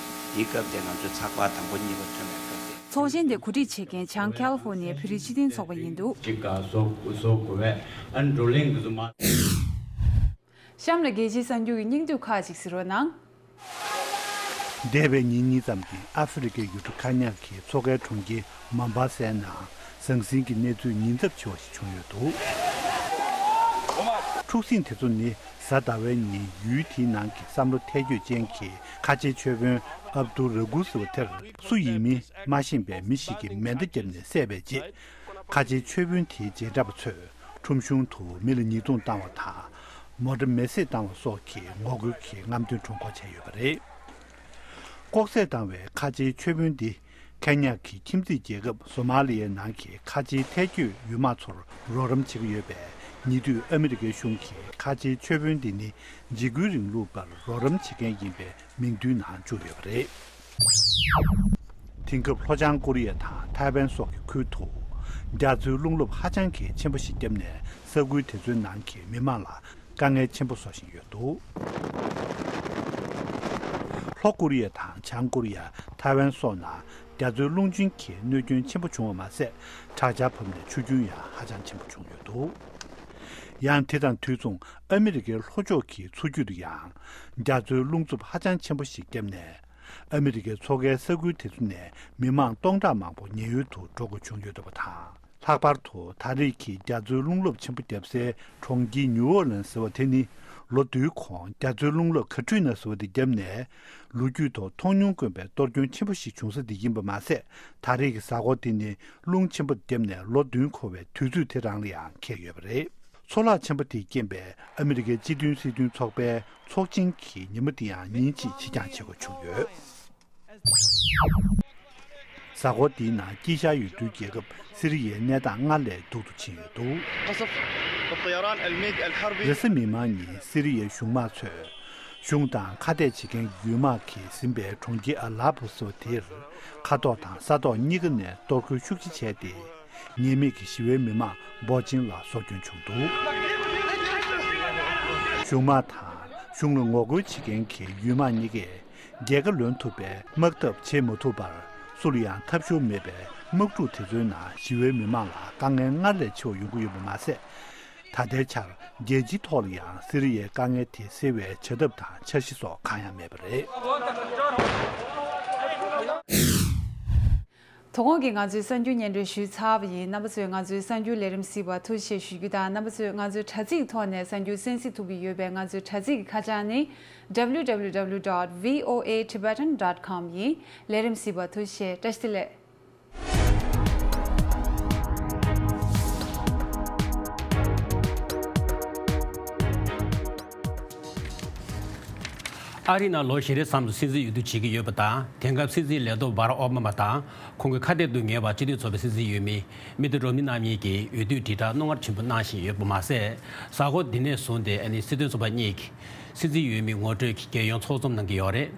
དེའི་སྐབས་དེ་ང་ཚོ་ཚགས་པར་དང་པོ་གཉིས་པ་ཐོན་པའི་སྐབས་དེ། ཚོགས་ཆེན་དེ་གོ་སྒྲིག་བྱེད་མཁན་བྱང་ཁ་ལི་ཧྥོར་ནི་ཡའི་བོད་རིགས་སྤྱི་མཐུན་ཚོགས་པ་ཡིན་འདུག། གཅིག་ག་བཟོ་བཟོ་དགོས་པས། ཨ་ནི་བགྲོ་གླེང་འདི་ཚོ་མ། གཤམ་ལ་རྒྱལ་སྤྱིའི་གསར་འགྱུར་གྱི་སྙིང་བསྡུས་ཁག་ཅིག་གཟིགས་རོགས་གནང་། འདས་པའི་ཉིན་གཉིས་ཙམ་གྱི་ཨ་ཧྥེ་རི་ཁའི་ཡུལ་གྲུ་ཁ་ཉག་གི་མཚོ་ཁའི་གྲོང་ཁྱེར་མོམ་བྷ་སའི་ནང་ཟང་ཟིང་གི་གནས་ཚུལ་ཉེན་ཚབས་ཆེ་བ་ཞིག་བྱུང་ཡོད་འདུག། འཁྲུག་ཟིང་དེ་ཚོ་ནི་གཟའ་ཟླ་བའི་ཉིན་ཡུལ་དེའི་ནང་གི་བསམ་བློ་ཐད་འགྱོད་ཅན་གྱི་ཁ་ཆེའི་ཆོས་དཔོན་ཨབ་ཏུ་ར་གུ་ཟེར་བ་དེར་སུ་ཡིན་མིན་མ་ཤེས་པའི་མི་ཞིག་གིས་མེ་མདའ་བརྒྱབ་ནས་བསད་པའི་རྗེས། ཁ་ཆེའི་ཆོས་དཔོན་དེའི་རྗེས་འབྲང་པ་ཚོས་ཁྲོམ་གཞུང་དུ་མི་ལ་ཉེས་རྡུང་བཏང་བ་དང་། མོ་ཊ་མེ་བསྲེགས་བཏང་བ་སོགས་ཀྱི་ངོ་རྒོལ་གྱི་རྔམ་སྟོན་ཁྲོམ་སྐོར་བྱས་ཡོད་པ་རེད། ལྐོག་བསད་བཏང་བའི་ཁ་ཆེའི་ཆོས་དཔོན་འདི་ཁེ་ཉ་གི་ཁྱིམ་མཚེས་རྒྱལ་ཁབ་སོ་མ་ལི་ཡའི་ནང་གི་ཁ་ཆེའི་ཐལ་སྐྱོད་ཡུལ་དམག་ཚོར་རོགས་རམ་བྱེད་ཀྱི་ཡོད་པས། ཉེ་དུས་ཨ་མི་རི་ཀའི་གཞུང་གིས་ཁ་ཆེའི་ཆོས་དཔོན་འདི་ནི་འཇིགས་སྐུལ་རིང་ལུགས་པར་རོགས་རམ་བྱེད་མཁན་ཡིན་པའི་མིང་བསྡུས་ནང་བཅུག་ཡོད་པ་རེད། དེང་སྐབས་ལྷོ་བྱང་ཀོ་རི་ཡ་དང་ཐའེ་ཝན་སོགས་ཀྱི་ཁུལ་དུ་རྒྱ་མཚོའི་རླུང་རླབས་ཧ་ཅང་གི་ཆེན་པོ་ཞིག་བརྒྱབ་ནས་ས་ཁུལ་དེ་ཚོའི་ནང་གི་མི་མང་ལ་དཀའ་ངལ་ཆེན་པོ་བཟོ་བཞིན་ཡོད་འདུག། ལྷོ་ཀོ་རི་ཡ་དང་བྱང་ཀོ་རི་ཡ། ཐའེ་ཝན་སོགས་ནང་རྒྱ་མཚོའི་རླུང་འཕྱུར་གྱི་གནོད་སྐྱོན་ཆེན་པོ་བྱུང་བ་མ་ཟད། དྲག་ཆར་བབས་ནས་ཆུ་རྒྱུན་ཡང་ཧ་ཅང་ཆེན་པོ་བྱུང་ཡོད་འདུག། ཡང་དེ་དང་དུས་མཚུངས་ཨ་མི་རི་ཀའི་ལྷོ་ཕྱོགས་ཀྱི་མཚོ་རྒྱུད་དུ་ཡང་རྒྱ་མཚོའི་རླུང་འཚུབ་ཧ་ཅང་ཆེན་པོ་ཞིག་བརྒྱབ་ནས། ཨ་མི་རི་ཀའི་མཚོ་ཁའི་ས་ཁུལ་དེ་ཚོ་ནས་མི་མང་སྟོང་ཕྲག་མང་པོ་ཉེན་གཡོལ་དུ་འགྲོ་དགོས་བྱུང་ཡོད་འདུག་པ་དང་། ལྷག་པར་དུ་ད་རེས་ཀྱི་རྒྱ་མཚོའི་རླུང་རླབས་ཆེན་པོ་བརྒྱབ་སའི་གྲོང་ཁྱེར་ནིའུ་ཨོ་ལན་ཟེར་བ་དེ་ནི་ལོ་བདུན་གོང་རྒྱ་མཚོའི་རླུང་རླབས་ཁ་ཊི་རི་ན་ཟེར་བ་དེ་བརྒྱབ་ནས། ལོ་རྒྱུས་ཐོག་མཐོང་མྱོང་དཀོན་པའི་གཏོར་སྐྱོན་ཆེན་པོ་ཞིག་བྱུང་ས་དེ་ཡིན་པ་མ་ཟད། ད་རེས་ཀྱི་གཟའ་འཁོར་དེ་ནི་རླུང་ཆེན་པོ་བརྒྱབ་ནས་ལོ་བདུན་འཁོར་བའི་དུས་ཚོད་དེ་རང་ལ་ཡང་འཁེལ་ཡོད་པ་རེད། ཚོར་བརླག་ཆེན་པོ་དེས་རྐྱེན་པས་ཨ་མི་རི་ཀའི་སྤྱི་མཐུན་སྲིད་དོན་ཚོགས་པའི་ཚོགས་ཆེན་གྱི་ཉིན་མོ་དེ་ཡང་ཉིན་གཅིག་ཕྱིར་འགྱངས་བྱེད་དགོས་བྱུང་ཡོད། གཟའ་འཁོར་འདིའི་ནང་དཀྱིལ་ཤར་ཡུལ་གྲུའི་རྒྱལ་ཁབ་སི་རི་ཡའི་གནས་སྟངས་སྔར་ལས་སྡུག་ཏུ་ཕྱིན་ཡོད་འདུག། قصف بالطيران الميغ الحربي. རེས་གཟའ་མིག་དམར་ཉིན་སི་རི་ཡའི་གཞུང་དམག་ཚོས་གཞུང་དང་ཁ་གཏད་བྱེད་མཁན་ཡུལ་དམག་གིས་ཟིན་པའི་གྲོང་ཁྱེར་ཨ་ལ་པོ་ཟེར་བ་དེར་མཁའ་ཐོག་དང་ས་ཐོག་གཉིས་ཀ་ནས་གཏོར་རྒོལ་ཤུགས་ཆེ་བྱས་ཏེ། ཉེས་མེད་ཀྱི་ཞི་བའི་མི་མང་འབོར་ཆེན་ལ་སྲོག་སྐྱོན་བྱུང་འདུག། གཞུང་དམག་དང་གཞུང་ལ་ངོ་རྒོལ་བྱེད་མཁན་གྱི་ཡུལ་དམག་གཉིས་ཀས་རྒྱལ་ཁ་ལོན་ཐུབ་པའི་དམག་འཐབ་བྱེད་མ་ཐུབ་པར། སུ་ལ་ཡང་ཐབས་ཤོར་མེད་པའི་དམག་འཁྲུག་དེ་ཚོའི་ནང་ཞི་བའི་མི་མང་ལ་དཀའ་ངལ་སྔར་ལས་ཆེ་བ་ཡོང་གི་ཡོད་པ་མ་ཟད། ད་ལྟའི་ཆར་རྒྱལ་སྤྱིའི་ཐོག་ལ་ཡང་སི་རི་ཡའི་དཀའ་ངལ་དེ་སེལ་བའི་བྱ་ཐབས་དང་འཆར་གཞི་སོགས་གང་ཡང་མེད་པ་རེད། དོ་དགོང་གི་ང་ཚོའི་གསར་འགྱུར་སྙན་སྒྲོན་ཞུས་ཚར་བ་ཡིན། རྣམ་པ་ཚོས་ང་ཚོའི་གསར་འགྱུར་ལས་རིམ་གཟིགས་པར་ཐུགས་རྗེ་ཆེ་ཞུ་རྒྱུ་དང་། རྣམ་པ་ཚོས་ང་ཚོའི་དྲ་ཚིགས་ཐོག་ནས་གསར་འགྱུར་གསན་གཟིགས་ཐུབ་ཀྱི་ཡོད་པས། ང་ཚོའི་དྲ་ཚིགས་ཀྱི་ཁ་བྱང་ནི་W W W dot V O A Tibetan dot com ཡིན། ལས་རིམ་གཟིགས་པར་ཐུགས་རྗེ་ཆེ། བཀྲ་ཤིས་བདེ་ལེགས། ཨ་རིའི་ནང་ལོ་བཞི་རེའི་མཚམས་སུ་སྲིད་འཛིན་འོས་བསྡུ་བྱེད་ཀྱི་ཡོད་པ་དང་། དེང་སྐབས་སྲིད་འཛིན་ལས་ཐོག་བྷ་རག་ཨོ་བྷ་མ་དང་ཁོང་གི་ཁ་གཏད་དུ་ངེས་པ་སྤྱི་མཐུན་ཚོགས་པའི་སྲིད་འཛིན་འོས་མི་མི་ཏི་རོམ་ནི་རྣམ་གཉིས་ཀྱིས་འོས་བསྡུའི་དྲིལ་བསྒྲགས་རྣོ་ངར་ཆེན་པོ་གནང་བཞིན་ཡོད་པ་མ་ཟད། གཟའ་འཁོར་འདི་ནས་བཟུང་སྟེ་ཨ་ནི་སྲིད་དོན་ཚོགས་པ་གཉིས་ཀྱི་སྲིད་འཛིན་འོས་མི་ངོ་སྤྲོད་ཀྱི་རྒྱལ་ཡོངས་ཚོགས་འཛོམས་གནང་གི་ཡོད་རེད།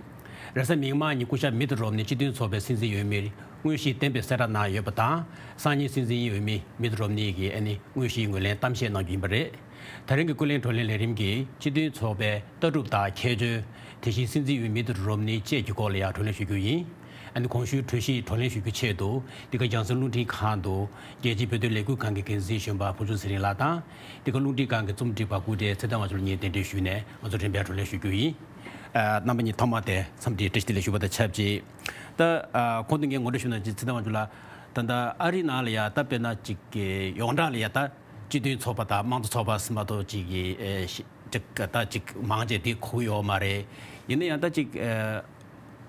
རེས་གཟའ་མིག་དམར་ཉིན་སྐུ་ཞབས་མི་ཏི་རོམ་ནི་སྤྱི་མཐུན་ཚོགས་པའི་སྲིད་འཛིན་འོས་མིར་དངོས་གཞིའི་གཏན་འབེབས་གསལ་བསྒྲགས་གནང་ཡོད་པ་དང་། སང་ཉིན་སྲིད་འཛིན་འོས་མི་མི་ཏི་རོམ་ནི་གིས་ཨ་ནི་དངོས་གཞིའི་ངོས་ལེན་གཏམ་བཤད་གནང་རྒྱུ་ཡིན་པ་རེད། ད་རིང་གི་ཀུན་གླེང་བགྲོ་གླེང་ལས་རིམ་གྱིས་སྤྱི་མཐུན་ཚོགས་པའི་ལྟ་གྲུབ་དང་ཁྱད་ཆོས། དེ་བཞིན་སྲིད་འཛིན་འོས་མི་ཏི་རོམ་ནི་བཅས་ཀྱི་སྐོར་ལ་ཡང་བགྲོ་གླེང་ཞུ་རྒྱུ་ཡིན། ཨ་ནི་གོང་ཞུས་གྲོས་གཞི་བགྲོ་གླེང་ཞུ་རྒྱུའི་ཆེད་དུ། འདི་ག་རྒྱང་སྲིང་རླུང་འཕྲིན་ཁང་དུ་རྒྱལ་སྤྱིའི་བོད་དོན་ལས་འགུལ་ཁང་གི་འགན་འཛིན་གཞོན་པ་བུ་ཆུང་ཚེ་རིང་ལགས་དང་། འདི་ག་རླུང་འཕྲིན་ཁང་གི་རྩོམ་སྒྲིག་པ་སྐུ་བགྲེས་ཚེ་བརྟན་དབང་ཕྱུག་ལགས་གཉིས་གདན་འདྲེན་ཞུས་ནས་ང་ཚོ་རིམ་པས་བགྲོ་གླེང་ཞུ་རྒྱུ་ཡིན། ཨ། རྣམ་པ་གཉིས་ཐོག་མ་དེ་འཚམས་འདྲིའི་བཀྲ་ཤིས་བདེ་ལེགས་ཞུ་བ་དང་ཆབས་ཅིག་ད། ཨ། གོང་དུ་ངས་ངོ་སྤྲོད་ཞུས་ནང་བཞིན་ཚེ་བརྟན་དབང་ཕྱུག་ལགས། ད་ལྟ་ཨ་རིའི་ནང་ལ་ཡ་ད་དཔེར་ན་ཅིག་གི་ཡོངས་གྲགས་ལ་ཡ་ད་སྤྱི་མཐུན་ཚོགས་པ་དང་དམངས་གཙོ་ཚོགས་པ་ཟེར་མ་གཏོགས་ཅིག་གི་ཨེ་ཤི་ཅིག་ད་ཅིག་མང་ཆེ་དེ་གོ་གི་ཡོད་མ་རེད། ཡིན་ན་ཡང་ད་ཅིག་ཨེ་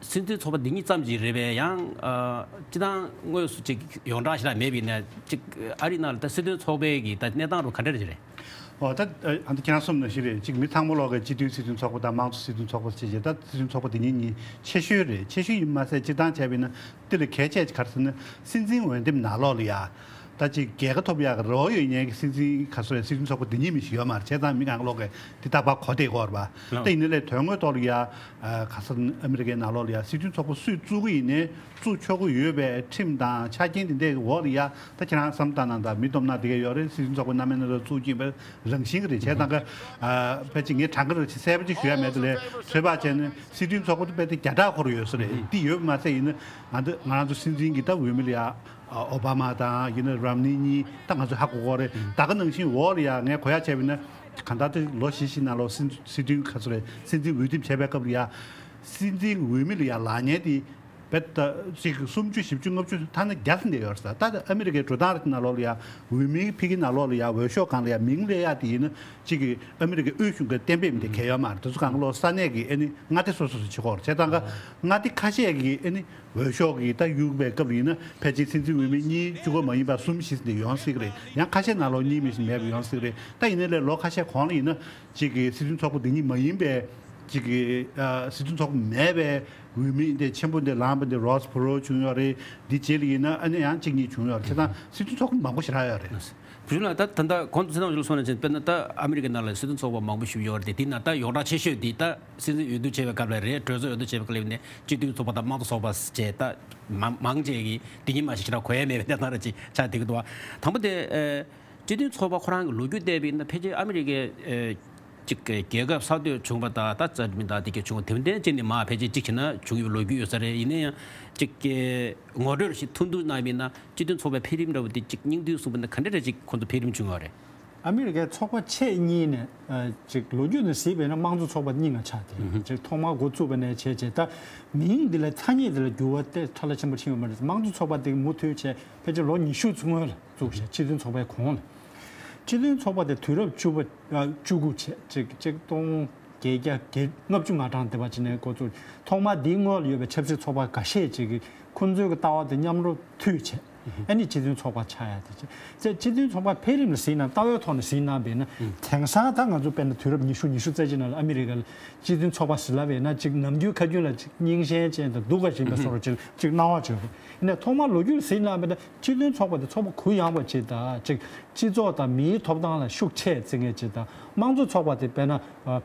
སྲིད་དོན་ཚོགས་པ་འདི་གཉིས་ཙམ་ཅིག་རེད་པས། ཡང་ཨ་སྤྱི་བཏང་དངོས་སུ་ཅིག་ཡོངས་གྲགས་ཞེ་དྲག་མེད་པ་ཡིན་ན། ཅིག་ཨ་རིའི་ནང་ལ་ད་སྲིད་དོན་ཚོགས་པའི་གི་ད་གནས་སྟངས་རུ་ག་འདྲ་རེད་རེད། ཨོ་ད་ཨ་ད་ཁྱེད་རང་གསུངས་ནང་བཞིན་རེད། ཅིག་མི་ཚང་མ་ལོག་གི་སྤྱི་མཐུན་སྲིད་དོན་ཚོགས་པ་དང་དམངས་གཙོ་སྲིད་དོན་ཚོགས་པ་ཅེས་བྱས། ད་སྲིད་དོན་ཚོགས་པ་འདི་གཉིས་གཉིས་ཆེ་ཤོས་རེད། ཆེ་ཤོས་ཡིན་མ་ཟད་སྤྱིར་བཏང་བྱས་པ་ཡིན་ན་དེ་ལས་གལ་ཆེ་ཆེ་ག་རེ་ཟེར་ན། སྲིད་འཛིན་འོས་འདེམས་ནང་ལོགས་ལ་ཡ། ད་ཅིག་རྒྱལ་ཁ་ཐོབ་ཡག་གི་རེ་བ་ཡོད་མཁན་གྱི་སྲིད་འཛིན་ག་ཚོད་རེད། སྲིད་དོན་ཚོགས་པ་འདི་གཉིས་མི་ཞིག་ཡོད་མ་རེད། བྱས་ཙང་མི་གང་ག་ལོག་གིས་འདི་རྟག་པར་གོ་བསྡད་ཀྱི་ཡོད་རེད་པ། ད་ཡིན་ན་ལས་དོན་དངོས་ཐོག་ལ་ཡ། ཨ་ག་ས་ཨ་མི་རི་ཀའི་ནང་ལོགས་ལ་ཡ་སྲིད་དོན་ཚོགས་པ་སུས་བཙུགས་ཀྱི་ཡིན་ནའི་བཙུགས་ཆོག་གི་ཡོད་པའི་ཁྲིམས་དང་ཆ་རྐྱེན་དེ་འདྲའི་འོག་ལ་ཡ། ད་ཁྱེད་རང་བསམ་བཏང་ན་ད་མི་སྟོབས་ན་དེ་ག་ཡོད་རེད། སྲིད་དོན་ཚོགས་པ་རྣམ་པའི་ནང་ལ་བཙུགས་ཀྱི་ཡིན་པའི་རང་བཞིན་གྱི་རེད། བྱས་ཙང་ཀ་ཨ་ཕལ་ཆེར་ངས་གྲངས་ཀ་རེ་ཅིག་གསལ་པོ་ཅིག་ཞུ་ཡ་མེད་དེ་ལས། ཚོད་དཔག་བྱས་ན་སྲིད་དོན་ཚོགས་པ་དེ་དཔེ་དེ་བརྒྱ་ཕྲག་འཁོར་ཡོད་ས་རེད། འདི་ཡོད་པ་མ་ཟད་ཡིན་ན་ང་ཚོ་ང་རང་ཚོ་སྲིད་འཛིན་གྱི་ད་འོས་མི་ལ་ཡ། ཨ་ཨོ་བྷ་མ་དང་ཡིན་ན་རོམ་ནི་གཉིས་ད་ང་ཚོ་ཧ་གོ་གོ་རེད། ད་ག་ནང་བཞིན་འོག་ལ་ཡ་ངས་གོ་ཡ་བྱས་པ་ཡིན་ན། གང་ལྟར་དེ་ལོ་བཞི་བཞི་ནང་ལོགས་སྲིད་སྲིད་དོན་ག་ཚོད་རེད། སྲིད་འཛིན་འོས་འདེམས་བྱས་པའི་སྐབས་ལ་ཡ། སྲིད་འཛིན་འོས་མི་ལ་ཡ་ལག་ཉན་དེ་བེད་ད་ཅིག་སུམ་ཅུ་བཞི་བཅུ་ལྔ་བཅུ་ཐ་ན་བརྒྱ་ཙམ་བསྡད་ཡོད་རེད་ཟེར། ད་ལྟ་ཨ་མི་རི་ཀའི་འགྲོ་སྟངས་རེད། དེ་ནང་ལོགས་ལ་ཡ་འོས་མིའི་ཕ་གི་ནང་ལོགས་ལ་ཡ་འོས་ཤོག་སྒང་ལ་ཡ་མིང་སླེབས་ཡ་དེ་ཡིན་ན་ཅིག་གི་ཨ་མི་རི་ཀའི་དབུས་གཞུང་གི་གཏན་འབེབས་དེ་གལ་ཡོད་མ་རེད། དེ་ཚོ་སྒང་ག་ལོགས་ས་གནས་ཀྱི་ཨ་ནི་མངའ་སྡེ་སོ་སོ་སོ་བྱེད་ཀྱི་ཡོད་རེད། བྱས་ཙང་ཀ་མངའ་སྡེ་ཁ་ཤས་ཀྱི་ཨ་ནི། འོས་ཤོག་གི་ད་གཡུག་པའི་སྐབས་ལ་ཡིན་ན་ཕལ་ཆེར་སྲིད་འཛིན་འོས་མི་གཉིས་གཅིག་པོ་མ་ཡིན་པར་གསུམ་བཞི་ཙམ་དེ་ཡོང་སྲིད་ཀྱི་རེད། ཡང་ཁ་ཤས་ནང་ལོགས་གཉིས་མིན་ཞིག་མེད་པ་ཡོང་སྲིད་ཀྱི་རེད། ད་ཡིན་ནའི་ལས་ལོ་ཁ་ཤས་གོང་ལ་ཡིན་ན་ཅིག་གི་སྲིད་དོན་ཚོགས་པ་འདི་གཉིས་མ་ཡིན་པའི་ཅིག་གི་ཨ་སྲིད་དོན་ཚོགས་པ་མེད་པའི་འོས་མི་འདི་ཆེན་པོ་འདི་ལངས་པ་འདི་རོས་པེ་རོ་བྱུང་ཡོད་རེད། འདི་རྗེས་ལ་ཡིན་ན་ཨ་ནི་ཡང་གཅིག་གཉིས་བྱུང་ཡོད་རེད། བྱས་ཙང་སྲིད་དོན་ཚོགས་པ་མང་པོ་ཞེ་དྲག་ཡོད་རེད། བུ་ཆུང་ལགས། ད་ད་ལྟ་གོང་དུ་ཚེ་རིང་ལགས་གསུངས་ནང་བཞིན་དཔེར་ན་ད་ཨ་མི་རི་ཀའི་ནང་ལ་སྲིད་དོན་ཚོགས་པ་མང་པོ་ཞིག་ཡོད་རེད་དེ། དེའི་ནང་ད་ཡོངས་གྲགས་ཆེ་ཤོས་དེ་ད་སྲིད་འཛིན་འོས་བསྡུ་བྱེད་པའི་སྐབས་ལ་རེད། གྲོས་ཚོགས་འོས་བསྡུ་བྱེད་པའི་སྐབས་ལ་ནས་སྤྱི་མཐུན་ཚོགས་པ་དང་དམངས་གཙོ་ཚོགས་པ་བཅས་ད་མང་མང་ཆེ་གིས་དེ་གཉིས་མ་ཞིག་ཞེ་དྲག་གོ་ཡ་མེད་པའི་གནས་སྟངས་རེ་ཅིག་ཆགས་བསྡད་ཀྱི་འདུག་བ། དང་པོ་དེ་ཨེ་སྤྱི་མཐུན་ཚོགས་པ་ཁོ་རང་གི་ལོ་རྒྱུས་བལྟས་པ་ཡིན་ན་ཕལ་ཆེར་ཨ་མི་རི་ཀའི་ཨེ་ཅིག་རྒྱལ་ཁབ་གསར་གཏོད་བྱུང་བ་དང་ད་རྩ་མི་དང་དེ་ག་བྱུང་བ་དེ་འདྲ་ཅིག་ནས་མ་ཕལ་ཆེར་ཅིག་བྱས་ན་བྱུང་ཡོད་ལོ་རྒྱུས་ཡོད་ས་རེད། ཡིན་ན་ཡང་ཅིག་གི་ངོ་སྤྲོད་ཞིག་ཐུང་ཐུང་གནང་བ་ཡིན་ན། སྤྱི་མཐུན་ཚོགས་པའི་འཕེལ་རིམ་འདྲ་བོ་དེ་ཅིག་སྙིང་བསྡུས་གསུངས་པ་ན་ག་འདྲ་འདྲ་ཅིག་ཁོང་ཚོ་འཕེལ་རིམ་བྱུང་ཡོད་རེད། ཨ་མི་རི་ཀའི་ཚོགས་པ་ཆེ་གཉིས་ནས་ཨ་ཅིག་ལོ་རྒྱུས་ནས་གཟིགས་པ་ཡིན་ན་དམངས་གཙོ་ཚོགས་པ་གཉིས་ང་ཆགས་ཏེ། ཅིག་ཐོག་མར་འགོ་བཙུགས་པ་ནས་བྱས་བྱས་ད་མིང་འདི་ལ་ཐ་སྙད་འདི་ལ་འགྱུར་བ་དེ་ཕྲ་ལ་ཆེན་པོ་ཕྱིན་ཡོད་མ་རེད། དམངས་གཙོ་ཚོགས་པ་དེ་མུ་མཐུད་བྱས་ཕལ་ཆེར་ལོ་ཉི་ཤུ་ཙམ་སྔོན་ལ་བཙུགས་བྱས་སྤྱི་མཐུན་ཚོགས་པའི་གོང་ལ། སྤྱི་མཐུན་ཚོགས་པ་དེ་དུས་རབས་བཅུ་པ་ཨ་བཅུ་དགུ་བྱས་ཅིག་ཅིག་སྟོང་བརྒྱད་བརྒྱ་བརྒྱད་ལྔ་བཅུ་ང་གྲངས་དེ་བ་ཅིག་ནས་འགོ་བཙུགས། ཐོག་མར་འདིའི་སྔོན་ལ་ཡོད་པའི་ཆབ་སྲིད་ཚོགས་པ་འགའ་ཤས་ཅིག་གིས་ཁོང་ཚོའི་གི་ལྟ་བ་དེ་མཉམ་རུབ་མཐུད་བྱས། ཨ་ནི་སྤྱི་མཐུན་ཚོགས་པ་ཆགས་ཡ་དེ་བྱས། བྱས་སྤྱི་མཐུན་ཚོགས་པ་འཕེལ་རིམ་ལ་གཟིགས་ན་ལྟ་བའི་ཐོག་ནས་གཟིགས་ན་བས་ན། དེང་སང་ད་ང་ཚོ་དཔེར་ན་དུས་རབས་ཉི་ཤུ་ཉི་ཤུ་རྩ་གཅིག་ནང་ལ་ཨ་མི་རི་ཀ་ལ་སྤྱི་མཐུན་ཚོགས་པ་ཟེར་ལབ་པས་ན་ཅིག་ནམ་རྒྱུན་ཁ་རྒྱུན་ལ་ཅིག་རྙིང་ཞེན་ཅན་དང་སྡུག་ག་བཞིན་པའི་བཟོ་འདྲ་ཅིག་ཅིག་སྣང་བ་བྱུང་། ཡིན་ནའི་ཐོག་མར་ལོ་རྒྱུས་ལ་གཟིགས་ན་བས་ན། སྤྱི་མཐུན་ཚོགས་པ་དེ་ཚོགས་པ་གུ་ཡངས་པ་ཅིག་དང་ཅིག་སྤྱི་ཚོགས་དང་མིའི་ཐོབ་ཐང་ལ་ཤུགས་ཆེ་བརྩི་མཁན་ཅིག་དང་། དམངས་གཙོ་ཚོགས་པ་དེ་དཔེར་ན་ཨ་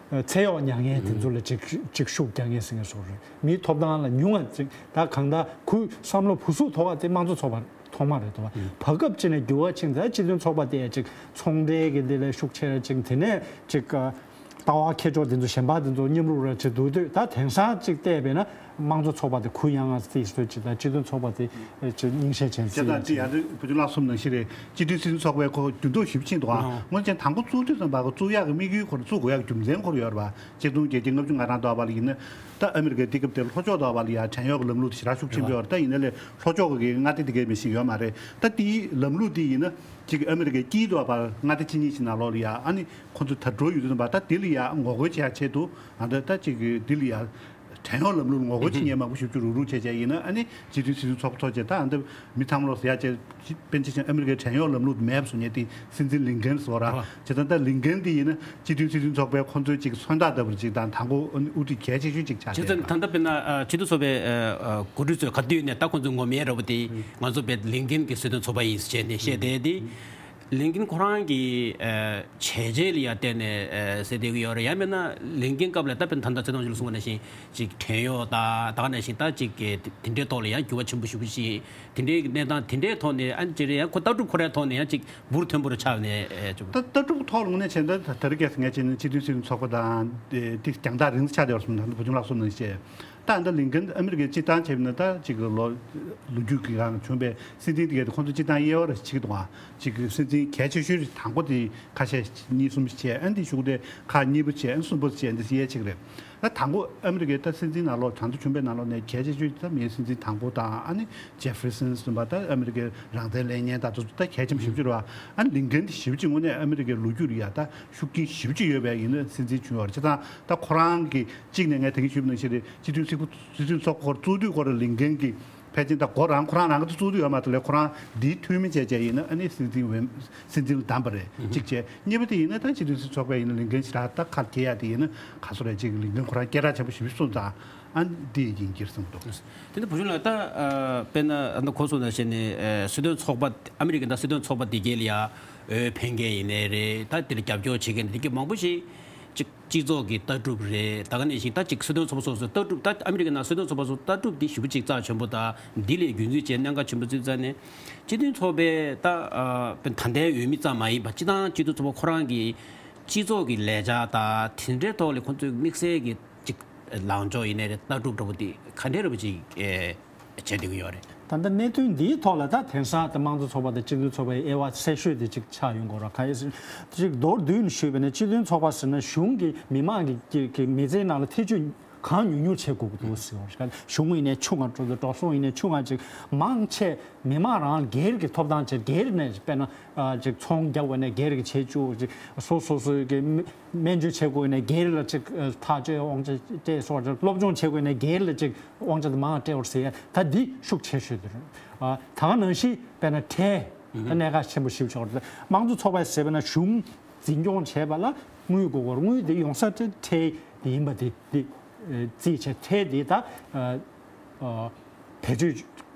ཨ་ཚེ་གཡོག་མྱངས་མཁན་དེ་ཚོ་ལ་ཅིག་ཅིག་ཤུགས་རྒྱག་མཁན་ཟེར་མཁན་སོགས་རེད། མིའི་ཐོབ་ཐང་ལ་ཉུང་བ་ཅིག་ད་གང་ལྟར་གུ་བསམ་བློ་བུ་ཟུག་མཐོ་བ་དེ་དམངས་གཙོ་ཚོགས་པ་ཐོག་མ་རེད་འདུག་བ། བར་སྐབས་ཅིག་ནས་འགྱུར་བ་ཕྱིན་ཚེ་སྤྱི་མཐུན་ཚོགས་པ་དེ་ཅིག་ཚོང་འབྲེལ་གྱི་འདི་ལས་ཤུགས་ཆེ་ར་ཅིག་དེ་ནས་ཅིག་ཨ། ལྟ་བ་མཁས་མཆོག་དེ་ཚོ་གཞན་པ་དེ་ཚོ་མཉམ་རུབ་ར་བྱེད་འདུག་དུས། ད་དེང་སང་གཅིག་བལྟས་པས་ན་དམངས་གཙོ་ཚོགས་པ་དེ་གུ་ཡངས་ང་སྲིད་སྲོལ་གཅིག་དང་སྤྱི་མཐུན་ཚོགས་པ་དེ་རྙིང་ཞེན་ཅན་བྱས་ཙང་དེ་ཡང་དེ་བུ་ཆུང་ལགས་གསུངས་ནང་བཞིན་རེད། སྤྱི་མཐུན་སྲིད་དོན་ཚོགས་པའི་ཁོ་འགྱུར་ལྡོག་ཞིབ་ཕྱིན་འདུག་ཨང་། ཨང་། སྔོན་ཆད་དང་པོ་བཙུགས་དུས་ཙམ་པ་ཁོ་བཙུགས་ཡག་གི་དམིགས་ཡུལ་ཁོ་རང་བཙུགས་དགོས་ཡག་གི་རྒྱུ་མཚན་ཁོ་རང་ཡོད་རེད་པ། གཅིག་སྟོང་བརྒྱད་བརྒྱ་ལྔ་བཅུ་ང་གྲངས་འདྲ་བ་ལ་ཡིན་ན། ད་ཨ་མི་རི་ཀའི་དེ་སྐབས་དེར་ལྷོ་ཕྱོགས་འདྲ་བ་ལ་ཡང་བྲན་གཡོག་གི་ལམ་ལུགས་དེ་ཞེ་དྲག་ཤུགས་ཆེན་པོ་ཡོད་རེད། ད་ཡིན་ན་ལས་ལྷོ་ཕྱོགས་ཀྱི་མངའ་སྡེ་དེ་གའི་མི་ཞིག་ཡོད་མ་རེད། ད་དེའི་ལམ་ལུགས་དེ་ཡིན་ན། གཅིག་ཨ་མི་རི་ཀའི་དཀྱིལ་དུ་བར་མངའ་སྡེ་ཆེ་གཉིས་ཀྱི་ནང་ལོགས་ལ་ཡ་ཨ་ནི་ཁོ་ཚོ་ད་འགྲོ་ཡོད་དུས་ཙམ་པ་ད་དེ་ལ་ཡ་ངོ་རྒོལ་བྱེད་ཡ་ཆེད་དུ་ཨ་ད་ད་གཅིག་གི་དེ་ལ་ཡ་ བྲན་གཡོག་ལམ་ལུགས་ངོ་རྒོལ་བྱེད་མཁན་མང་པོ་ཞེ་པོ་ཅིག་རུག་རུག་བྱས་བྱས་ཡིན་ན། ཨ་ནི་སྤྱི་མཐུན་སྲིད་དོན་ཚོགས་པ་ཐོག་བཅས་ད་ཨ་འདི་མི་ཚང་མ་ལོག་ཟེར་ཡ་བྱས། དཔེར་ན་ཆ་བཞག་ཨ་མི་རི་ཀའི་བྲན་གཡོག་ལམ་ལུགས་མེད་པ་བཟོ་མཁན་དེ་སྲིད་འཛིན་ལིན་ཀན་ཟེར་བ་ར། ཨ་བྱས་ཙང་ད་ལིན་ཀན་དེ་ཡིན་ན་སྤྱི་མཐུན་སྲིད་དོན་ཚོགས་པའི་ཁོང་ཚོའི་ཅིག་མཚོན་རྟགས་ལྟ་བུར་ཅིག་དང་དང་པོ་ཨ་ནི་དབུ་ཁྲིད་གལ་ཆེ་ཤོས་ཅིག་ཆགས་བྱས་བསྡད་ཙང་ད་ཡོད་ད། ལྟ་དཔེར་ན་ཨ་སྤྱི་མཐུན་ཚོགས་པའི་ཨ་ཨ་འགོ་ཁྲིད་ཚོས་ག་དུས་ནས་ད་ཁོང་ཚོའི་ངོ་མའི་ར་བ་དེ་ང་ཚོ་བས་ལིན་ཀན་གྱི་སྲིད་དོན་ཚོགས་པ་ཡིན་ཟེར་བྱས་ནས་བཤད་བསྡད་དེ། ལིན་ཀིན་ཁོ་རང་གི་ཨ་བྱས་རྗེས་ལ་ཡ་བལྟས་ནས་ཨ་ཟེར་བསྡད་ཀྱི་ཡོད་རེད། ཡང་མིན་ན་ལིན་ཀིན་སྐབས་ལ་ད་དཔེར་ན་ད་ལྟ་ཚེ་དང་ཞུ་ལ་གསུངས་པ་ནང་བཞིན་ཅིག་བྲན་གཡོག་དང་ད་ག་ནང་བཞིན་ད་ཅིག་གི་དེ་འདྲའི་ཐོག་ལ་ཡང་འགྱུར་བ་ཆེན་པོ་ཞེ་པོ་ཞིག་དེ་འདྲའི་གནས་སྟངས་དེ་འདྲའི་ཐོག་ནས་ཨ་ནི་ཅི་རེད། ཡང་ཁོ་ལྟ་གྲུབ་ཁོ་རའི་ཐོག་ནས་ཡང་ཅིག་འབུར་ཐོན་པོ་རུ་ཆགས་ནས་ཨེ་ཅིག་ད་ལྟ་གྲུབ་ཐོག་ལ་དངོས་གནས་བྱས་ན་ད་ད་རེས་ཁ་སང་ངས་བྱས་ན་སྤྱི་མཐུན་སྲིད་དོན་ཚོགས་པ་དང་དེ་རྒྱང་ཐག་རིང་ཙམ་ཆགས་བསྡད་པ་སོང་ན། ད་བུ་ཆུང་ལགས་གསུངས་ནང་བཞིན་བྱས། ད་ཨ་ནི་ལིན་ཀིན་ཨ་མི་རི་ཀའི་སྤྱིར་བཏང་བྱས་པ་ན་ད་ཅིག་ལོ་ལོ་རྒྱུས་ཀྱི་སྒང་བྱུང་བའི་སྲིད་འཛིན་དེ་གས་དེ་ཁོང་ཚོ་སྤྱིར་བཏང་དབྱེ་བ་ར་བྱེད་ཀྱི་འདུག་ཨ། ཅིག་སྲིད་འཛིན་གལ་ཆེ་ཤོས་དང་པོ་དེ་ཁ་ཤས་གཉིས་གསུམ་བྱས། ཨ་ནི་དེ་གཞུག་དེ་ཁག་གཉིས་པ་བྱས། ཨ་ནི་གསུམ་པ་བྱས། འདི་དབྱེ་བྱེད་ཀྱི་རེད། ད་དང་པོ་ཨ་མི་རི་ཀའི་ད་སྲིད་འཛིན་ནང་ལོགས་ད་ལྟ་བྱུང་བའི་ནང་ལོགས་ནས་གལ་ཆེ་ཤོས་ད་མིའི་སྲིད་འཛིན་དང་པོ་དང་། ཨ་ནི་ཇེ་ཧྥི་རི་སན་ཟེར་བ་ད་ཨ་མི་རི་ཀའི་རང་བཙན་ལེན་མཁན་ད་དུ་ད་གལ་ཆེན་པོ་ཞེ་པོ་ཅིག་རེད་བ། ཨ་ནི་ལིན་ཀིན་དེ་ཞེ་པོ་ཅིག་དངོས་གནས་ཨ་མི་རི་ཀའི་ལོ་རྒྱུས་ལ་ཡ་ད་ཤུགས་རྐྱེན་ཞེ་པོ་ཅིག་ཡོད་པའི་ཡིན་ན་སྲིད་འཛིན་བྱུང་ཡོད་རེད། བྱས་ཙང་ད་ཁོ་རང་གི་གཅིག་ནས་ངས་ད་གིན་ཞུས་པ་ནང་བཞིན་རེད། སྤྱི་མཐུན་སྲིད་སྲིད་དོན་ཚོགས་པ་ཁོ་རང་བཙུགས་དུས་ཁོ་རང་ལིན་ཀིན་གྱི་ཕལ་ཆེར་ད་མགོ་རང་ཁོ་རང་རང་གི་བཙུགས་དུས་ཡོད་མ་ཐག་ལས་ཁོ་རང་འདིའི་འཐུས་མི་བྱས་བྱས་ཡིན་ན་ཨ་ནི་སྲིད་འཛིན་འོས་སྲིད་འཛིན་ལ་བདམས་པ་རེད། གཅིག་བྱས། གཉིས་པ་དེ་ཡིན་ན་ད་སྤྱི་མཐུན་སྲིད་ཚོགས་པས་ཡིན་ན་ལིན་ཀིན་ཞེ་དྲག་ད་ཁ་གྱེས་ཡ་དེ་ཡིན་ན་ག་ཚོད་རེད། ཅིག་ལིན་ཀིན་ཁོ་རང་སྐད་གྲགས་ཆེན་པོ་ཞེ་པོ་སོང་ཙང་ཨ་འདི་ཡིན་གྱི་རེད་བསམ་འདུག་དེ་ནི་བུ་ཆུང་ལགས་ད་ཨ་དཔེར་ན་ཨ་ནི་ཁོ་ཚོ་ནང་བཞིན་ནས་ཨ་སྲིད་དོན་ཚོགས་པ་ཨ་མི་རི་ཀའི་ད་སྲིད་དོན་ཚོགས་པ་འདི་གས་ལ་ཡ་འོས་འཕེན་མཁན་ཡིན་ནའི་རེད། ད་དེ་ལ་རྒྱབ་སྐྱོར་བྱེད་མཁན་འདི་གས་མང་པོ་ཞིག་ཅིག་སྤྱི་ཚོགས་ཀྱི་ལྟ་གྲུབ་རེད། ད་ག་ནང་བཞིན་ད་ཅིག་སྲིད་དོན་ཚོགས་པ་སོ་སོའི་ལྟ་གྲུབ། ད་ཨ་མི་རི་ཀའི་ནང་སྲིད་དོན་ཚོགས་པ་སོ་སོའི་ལྟ་གྲུབ་འདི་ཞེ་པོ་ཅིག་རྩ་ཆེན་པོ་དང་འདི་ལས་རྒྱུན་འཛིན་བྱེད་གནད་འགག་ཆེན་པོ་བརྩིས་ཙང་ནས་སྤྱི་མཐུན་ཚོགས་པའི་ད་ཨ་ད་ལྟའི་འོས་མི་ཙམ་མ་ཡིན་པ་སྤྱི་བཏང་སྤྱི་མཐུན་ཚོགས་པ་ཁོ་རང་གི་སྤྱི་ཚོགས་ཀྱི་ལས་འཆར་དང་དེ་འདྲའི་ཐོག་ལ་ཁོང་ཚོའི་དམིགས་བསལ་གྱི་ཅིག་ལངས་ཕྱོགས་ཡིན་ནའི་རེད། ལྟ་གྲུབ་འདྲ་པོ་འདི་ག་འདྲའི་འདྲ་པོ་ཅིག་ཨེ་བྱེད་བསྡད་ཀྱི་ཡོད་རེད། ད་ལྟ་གནད་དོན་འདིའི་ཐོག་ལ་ད་དེང་སང་ད་དམངས་གཙོ་ཚོགས་པ་དང་སྤྱི་མཐུན་ཚོགས་པའི་དབྱེ་བ་གསལ་ཤོས་དེ་ཅིག་ཆགས་ཡོང་གི་རེད། གང་ཡིན་ཟེར་ན་ཅིག་མདོར་བསྡུས་ནས་ཞུས་པ་ཡིན་ན་སྤྱི་མཐུན་ཚོགས་པ་ཟེར་ན་གཞུང་གི་མི་མང་གི་གི་གི་མི་ཚེའི་ནང་ལ་ཐེ་བྱུས་གང་ཉུང་ཉུང་བྱེད་དགོས་ཀྱི་འདུག་ཟེར་བ་རེད། གཞུང་ཡིན་ནའི་ཆུང་ང་འགྲོ་འགྲོ་སོང་ཡིན་ནའི་ཆུང་ང་ཅིག་མང་ཆེ་མི་མང་རང་སྒེར་གྱི་ཐོབ་ཐང་ཆེད་སྒེར་ནས་དཔེར་ན་ཨ་ཅིག་ཚོང་རྒྱག་དགོས་ནས་སྒེར་གྱི་བྱེད་བཅུག་ཅིག་སོ་སོ་སོའི་གི་སྨན་བཅོས་བྱེད་དགོས་ནས་སྒེར་ལ་ཅིག་ཐག་གཅོད་དབང་ཆ་སྤྲད་སོགས་ཅིག་སློབ་སྦྱོང་བྱེད་དགོས་ནས་སྒེར་ལ་ཅིག་དབང་ཆ་དེ་མང་སྤྲད་པར་ཟེར་ཡ་ད་འདི་ཤུགས་ཆེ་ཤོས་དེ་རེད། ཨ་ད་ག་ནང་བཞིན་དཔེར་ན་ཁྲལ་ད་གནད་འགག་ཆེན་པོ་ཞིག་ཆགས་རེད། དམངས་གཙོ་ཚོགས་པ་ཟེར་བ་ན་གཞུང་འཛིན་སྐྱོང་བྱེད་པ་ལ་དངུལ་དགོས་སྐོར་དངུལ་དེ་ཡོང་ས་དེ་ཁྲལ་དེ་ཡིན་པ་དེ་དེ་རྩིས་བྱས་ཁྲལ་དེ་ད་ཨ་ཨ་བེད་སྤྱོད་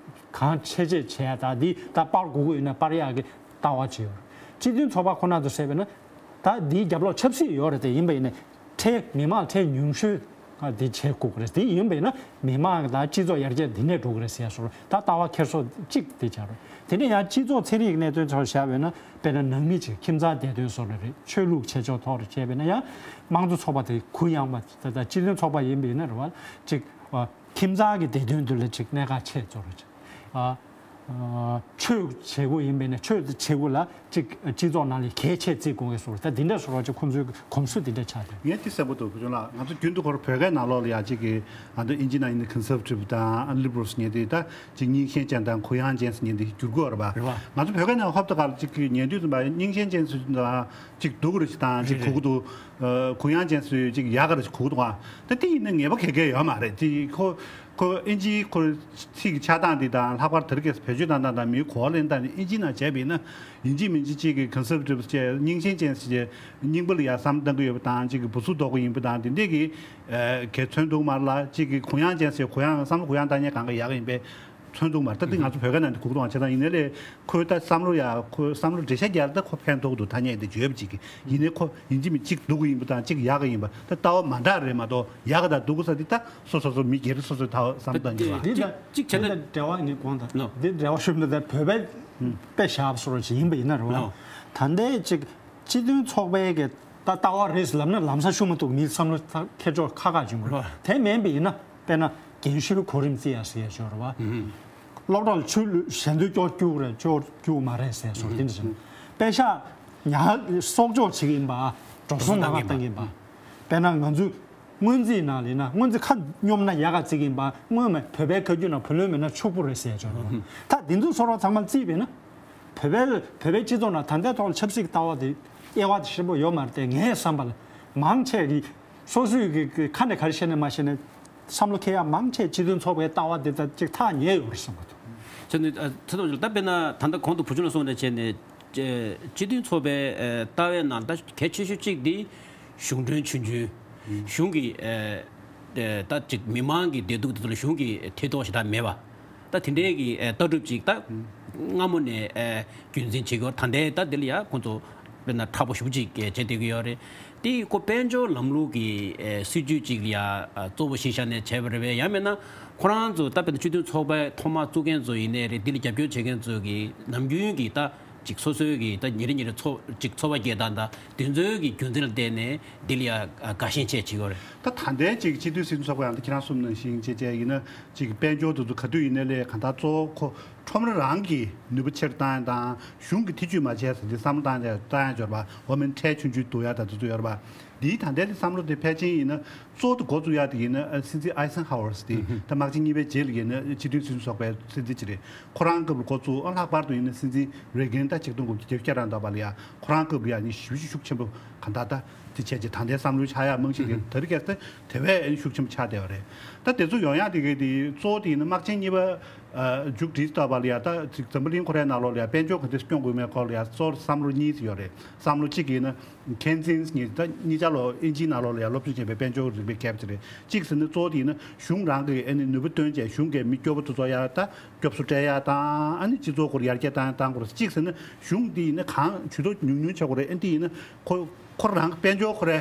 གང་ཆེ་ཆེ་བྱས་ད་འདི་ད་སྤར་དགོས་ཀྱི་ཡོད་ན་སྤར་ཡག་གི་ལྟ་བ་བྱས་ཡོད་རེད། སྤྱི་མཐུན་ཚོགས་པ་ཁོ་ན་ཚོ་ཟེར་བས་ན་ད་འདིའི་རྒྱབ་ལོགས་ཆབ་སྲིད་ཡོད་རེད། དེ་ཡིན་པ་ཡིན་ན་ཁྲལ་མི་མང་ཁྲལ་ཉུང་ཤོས་ཨ་འདི་བྱེད་དགོས་ཀྱི་རེད། དེ་ཡིན་པ་ཡིན་ན་མི་མང་དང་སྤྱི་ཚོགས་ཡར་རྒྱས་འདི་ནས་འགྲོ་གི་རེད་ཟེར་ཡ་སོགས་ད་ལྟ་བ་འཁྱེར་སོ་གཅིག་དེ་བྱ་རེད། དེ་ནས་ཡང་སྤྱི་ཚོགས་ཚན་རིག་གནད་དོན་ཚོར་བཞག་པས་ན་དཔེར་ན་ནང་མི་ཅིག་ཁྱིམ་ཚང་བདེ་དོན་སོགས་ལ་རེད། ཆོས་ལུགས་བྱེད་ཕྱོགས་ཐོག་ལ་བྱས་པས་ན་ཡང་དམངས་གཙོ་ཚོགས་པ་དེ་གུ་ཡངས་པ་ད་ལྟ་སྤྱི་མཐུན་ཚོགས་པ་ཡིན་པ་ཡིན་ན་རེད་བ་ཅིག་ཨ། ཁྱིམ་ཚང་གི་བདེ་དོན་དེ་ལ་ཅིག་གནད་འགག་ཆེ་ཚོར་ཅིག་ཨ་ཨ་ཆོས་བྱེད་སྒོ་ཡིན་པས་ན་ཆོས་དེ་བྱེད་སྒོ་ལ་ཅིག་སྤྱི་ཚོགས་ནང་ལ་གལ་ཆེ་བརྩི་དགོས་ཀྱི་སོགས་ད་འདི་འདྲ་སོགས་ཅིག་ཁོང་ཚོའི་གོམས་སྲོལ་འདི་འདྲ་ཆགས་ཏེ། ངས་དེ་གསལ་པོ་འདུག་བུ་ཆུང་ལགས། ང་ཚོ་རྒྱུན་དུ་ཁོར་བོད་སྐད་ནང་ལོགས་ལ་ཡ་ཅིག་གི་ང་ཚོ་ཨིན་ཇི་ནང་ཡིན་ན་conservative་དང་liberals་ཉན་དེ་ད་ཅིག་རྙིང་ཞེན་ཅན་དང་གུ་ཡངས་ཅན་ཟེར་ཉན་དེ་བསྒྱུར་དགོས་རེད་པ། རེད་པ། ང་ཚོ་བོད་སྐད་ནང་ཧོབ་ཏེ་ག་ལ་ཅིག་གི་ཉན་དུས་ཙམ་པ་རྙིང་ཞེན་ཅན་ཟེར་དུས་ཙམ་པ་ཅིག་སྡུག་རེ་ཞིག་དང་ཅིག་གུ་གུ་འདུག་ཨ་གུ་ཡངས་ཅན་ཟེར་ཅིག་ཡག་ག་རེ་ཞིག་གུ་གུ་འདུག་ཨ་ད་དེ་ཡིན་ན་ངེས་པ་ག་གེ་ཡོད་མ་རེད། ཅིག་ཁོ། ཁོ་ཨིན་ཇིའི་ཁོ་ཚིག་གི་ཆགས་སྟངས་འདི་དང་ལྷག་པར་དེ་རིང་ཁ་སང་བེད་སྤྱོད་བཏང་སྟངས་དང་མིའི་གོ་བ་ལེན་སྟངས་ནི་ཨིན་ཇི་ནང་བྱས་པ་ཡིན་ན་ཡིན་གཅིག་མིན་གཅིག་གཅིག་གི་conservative་བཅས་རྙིང་ཞེན་ཅན་ཟེར་བྱས་རྙིང་པ་ལ་ཡ་བསམ་བློ་གཏང་གི་ཡོད་པ་དང་གཅིག་གི་བུ་ཚུགས་འདོགས་ཀྱི་ཡིན་པ་དང་དེ་འདྲས་ཀྱི་ཨ་གལ་མཚོན་འདུག་མ་ལ་གཅིག་གི་གུ་ཡངས་ཅན་ཟེར་གུ་ཡངས་བསམ་བློ་གུ་ཡངས་བཏང་མཁན་གང་ག་ཡག་ཡིན་པས་མཚོན་འདུག་མ་རེད། ད་འདི་ང་ཚོ་བོད་སྐད་ནང་འདི་གུ་གུ་འདུག་ཨ་བྱས་ཙང་ཡིན་ནའི་ལས་ཁོས་ད་བསམ་བློ་ཡ་ཁོས་བསམ་བློ་འགྲེལ་བཤད་རྒྱག་ད་ཁོ་ཕན་ཐོགས་འདུག་ཐ་སྙད་འདི་བརྗོད་པ་གཅིག་གི་ཡིན་ནའི་ཁོ་ཡིན་གཅིག་མིན་གཅིག་སྡུག་གི་ཡིན་པ་དང་གཅིག་ཡག་གི་ཡིན་པ་ད་ལྟ་བ་མ་འདྲ་རེད་མ་གཏོགས་ཡག་གི་དང་སྡུག་གི་ས་འདི་ད། སོ་སོ་སོ་མི་སྒེར་སོ་སོའི་ཐག་བསམ་བཏང་གི་ལ། འདི་ད་གཅིག་བྱས་ན་འདི་འབྲེལ་བ་ངས་དགོངས་དག་ལོ། འདི་འབྲེལ་བ་ཞུ་མི་ད་བོད་པའི་དཔེ་བཞག་སོ་ར་ཅིག་ཡིན་པ་ཡིན་ན་རེད་བ། ལོ། ད་ལྟའི་ཅིག་སྤྱི་མཐུན་ཚོགས་པའི་གི་ད་ལྟ་བ་རེད་ལབ་ན་ལམ་སང་ཞུ་མི་ཐུབ་མིའི་བསམ་བློ་ཐག་ཁེར་ཕྱོགས་ཁག་ཁག་བྱུང་གི་རེད། ལོ། དེ་མིན་པ་ཡིན་ན་དཔེར་ན་རྒན་ཤོས་གོ་རིམ་བརྩི་ཡ་ཟེར་ཡ་ཅིག་ཡོད་རེད་བ། སློབ་གྲྭ་ལ་ཆུ་ལུད་ཞལ་འདོན་སྐྱོར་རྒྱུ་རེད་སྐྱོར་རྒྱུ་མ་རེད་ཟེར་སོ་དེ་འདྲ་བྱུང་། དཔེ་ཤག་ཉག་གསོག་འཇོག་བྱེད་ཀྱི་ཡིན་པ། འགྲོ་སོང་ལ་ཁག་བཏང་གི་ཡིན་པ། དཔེར་ན་ང་ཚོས། སྔོན་རྩིས་ནང་ལ་ཡིན་ན་སྔོན་རྩིས་ཁ་སྙོམས་ན་ཡག་ག་བརྩི་གི་ཡིན་པ། སྔོན་མ་བོད་པའི་ཁ་རྒྱུན་ན་བུ་ལོན་མེད་ན་ཕྱུག་པོ་རེད་ཟེར་ཡ་ཅིག་ཡོད་རེད། ད་འདི་ཚོ་སོ་ར་ཚང་མ་བརྩིས་པས་ན། བོད་པའི་བོད་པའི་སྤྱི་ཚོགས་ནང་ད་ལྟའི་ཐོག་ལ་ཆབ་སྲིད་ཀྱི་ལྟ་བ་དེ་དབྱེ་བ་དེ་ཧྲིལ་པོ་ཡོད་མ་རེད་དེ། ངའི་བསམ་པ་ལ་མང་ཆེ་གི་སོ་སོའི་གི་གི་ཁ་ནས་ག་རེ་བཤད་ན་མ་བཤད་ན་ བསམ་བློ་འཁྱེར་ཡ་མང་ཆེ་སྤྱི་མཐུན་ཚོགས་པའི་ལྟ་བ་འདི་ལྟར་ཅིག་ཐག་ཉེ་ཡོད་རེད་བསམ་གྱི་འདུག་ཚེ་ཚེ་ཐོག་ཅིག་ད་དཔེར་ན་ད་ལྟ་གོང་དུ་བུ་ཆུང་ལ་གསུངས་རེ་བྱས་ནས་སྤྱི་མཐུན་ཚོགས་པའི་ལྟ་བའི་ནང་ད་གལ་ཆེ་ཤོས་གཅིག་འདི་གཞུང་གྲོན་ཆུང་ཆུང་གཞུང་གི་ད་ཅིག་མི་མང་གི་བདེ་སྡུག་དེ་ཚོ་ལ་གཞུང་གི་ཐེ་གཏོགས་ཞེ་དྲག་མེད་པ། ད་དེ་འདྲའི་གི་ལྟ་གྲུབ་ཅིག་ད་སྔ་མོ་ནས་རྒྱུན་འཛིན་བྱེད་ཀྱི་ཡོད། ད་ལྟའི་ད་འདི་ལ་ཡ་ཁོང་ཚོ་དཔེར་ན་མཁྲེགས་པོ་ཞེ་པོ་ཅིག་བྱེད་བསྡད་ཀྱི་ཡོད་རེད། དེ་ཁོ་དཔལ་འབྱོར་ལམ་ལུགས་ཀྱི་སྲིད་ཇུས་ཅིག་ལ་ཡ་གཙོ་བོ་གཞི་བཞག་ནས་བྱས་པ་རེད་པས། ཡང་མིན་ན་ཁོ་རང་ཚོ་ད་དཔེར་ན་སྤྱི་མཐུན་ཚོགས་པའི་ཐོག་མ་བཙུགས་མཁན་ཚོ་ཡིན་ནའི་རེད། འདི་ལ་རྒྱབ་སྐྱོར་བྱེད་མཁན་ཚོ་གི་ནམ་རྒྱུན་གྱི་ད་ཅིག་སོ་སོའི་གི་ད་ཉིན་རེ་ཉིན་རེ་ཚོགས་ཅིག་ཚོགས་པ་སྐྱེལ་སྟངས་དང་དེ་ཚོའི་གི་རྒྱུ་མཚན་ལ་བརྟེན་ནས་འདི་ལ་ཡ་དགའ་ཞེན་བྱས་བྱེད་ཀྱི་ཡོད་རེད། ད་ད་ལྟའི་ཅིག་སྤྱི་མཐུན་སྲིད་དོན་ཚོགས་པ་ཡང་ད་ཁྱེད་རང་གསུངས་ནང་བཞིན་བྱས་བྱས་ཡིན་ན་ཅིག་དཔལ་འབྱོར་དེ་ཚོ་ག་དུས་ཡིན་ནའི་ལས་གང་ལྟར་གཙོ་བོ་ཁོ་ཁྲོམ་ར་རང་གི་ནུས་པ་ཆེར་བཏང་ཡ་དང་གཞུང་གི་ཐེ་ཇུས་མ་བྱས་ཟེར་དེ་བསམ་བློ་བཏང་ཡ་བཏང་ཡ་འབྱོར་བ་འོ་མིན་ཁྲལ་ཆུང་ཆུང་བསྡུ་ཡ་དང་དེ་ཚོ་ཡོད་རེད་པ། འདིའི་ད་ལྟའི་བསམ་བློ་དེ་ཕལ་ཆེར་ཡིན་ན་གཙོ་བོ་དེ་འགོ་བཙུགས་ཡ་དེ་ཡིན་ན་ཨ་སྲིད་འཛིན་ཨའི་སན་ཧའོ་ཝར་དེ་ད་དམག་ཆེན་གཉིས་པའི་རྗེས་ལ་ཡིན་ན་སྤྱི་མཐུན་སྲིད་དོན་ཚོགས་པའི་སྲིད་འཛིན་ཅིག་རེད། ཁོ་རང་སྐབས་ལ་འགོ་བཙུགས། ཨ་ལྷག་པར་དུ་ཡིན་ན་སྲིད་འཛིན་རེ་གན་ད་ཆིག་སྟོང་དགུ་བརྒྱ་བརྒྱད་ཅུ་གྱ་གྲངས་འདྲ་པ་ལ་ཡ་ཁོ་རང་སྐབས་ལ་ཡ་ནི་ཞེ་པོ་ཅིག་ཤུགས་ཆེན་པོ་གང་ལྟར་ད་དེ་བྱས་རྗེས་ད་ལྟའི་བསམ་བློའི་ཆགས་ཡ་རྨང་གཞི་དེ་ད་རེས་ཀྱི་ད་དེ་བས་ཤུགས་ཆེན་པོ་ཆགས་བསྡད་པ་རེད། ད་དེ་ཚོ་ཡོང་ཡ་དེ་གའི་དེ་གཙོ་བོ་དེ་ཡིན་ན་དམག་ཆེན་གཉིས་པ་མཇུག་སྒྲིལ་ཐུབ་པ་ལ་ཡ་ད་ཅིག་འཛམ་བུ་གླིང་ཁོ་རའི་ནང་ལོགས་ལ་ཡ་དཔལ་འབྱོར་ག་འདྲ་སྐྱོང་དགོས་མེད་སྐོར་ལ་ཡ་གཙོ་བོ་བསམ་བློ་གཉིས་ཡོད་རེད། བསམ་བློ་གཅིག་ཡིན་ན་ཁེན་ཛིན་ངེས་ད་གཉིས་ཆ་ལོ་ཨིན་ཇིའི་ནང་ལོགས་ལ་ཡ་སློབ་སྦྱོང་བྱས་པའི་དཔལ་འབྱོར་རིག་པའི་མཁས་པ་ཅིག་རེད། གཅིག་ཟེར་ན་གཙོ་བོ་དེ་ཡིན་ན་གཞུང་རང་གི་ཨ་ནི་ནུས་པ་བཏོན་བྱས་གཞུང་གི་མི་སྐྱོ་པོ་དེ་ཚོ་ཡ་ད་སྐྱོབ་གསོ་སྤྲད་ཡ་དང་ཨ་ནི་སྤྱི་ཚོགས་སྐོར་ཡར་རྒྱས་བཏང་ཡ་བཏང་དགོས་རེད། གཅིག་ཟེར་ན་གཞུང་འདི་ཡིན་ན་གང་ཇུས་གཏོགས་ཉུང་ཉུང་བྱེད་དགོས་རེད། ཨ་འདི་ཡིན་ན་ཁོ་ཁོ་རང་དཔལ་འབྱོར་ཁོ་རའི་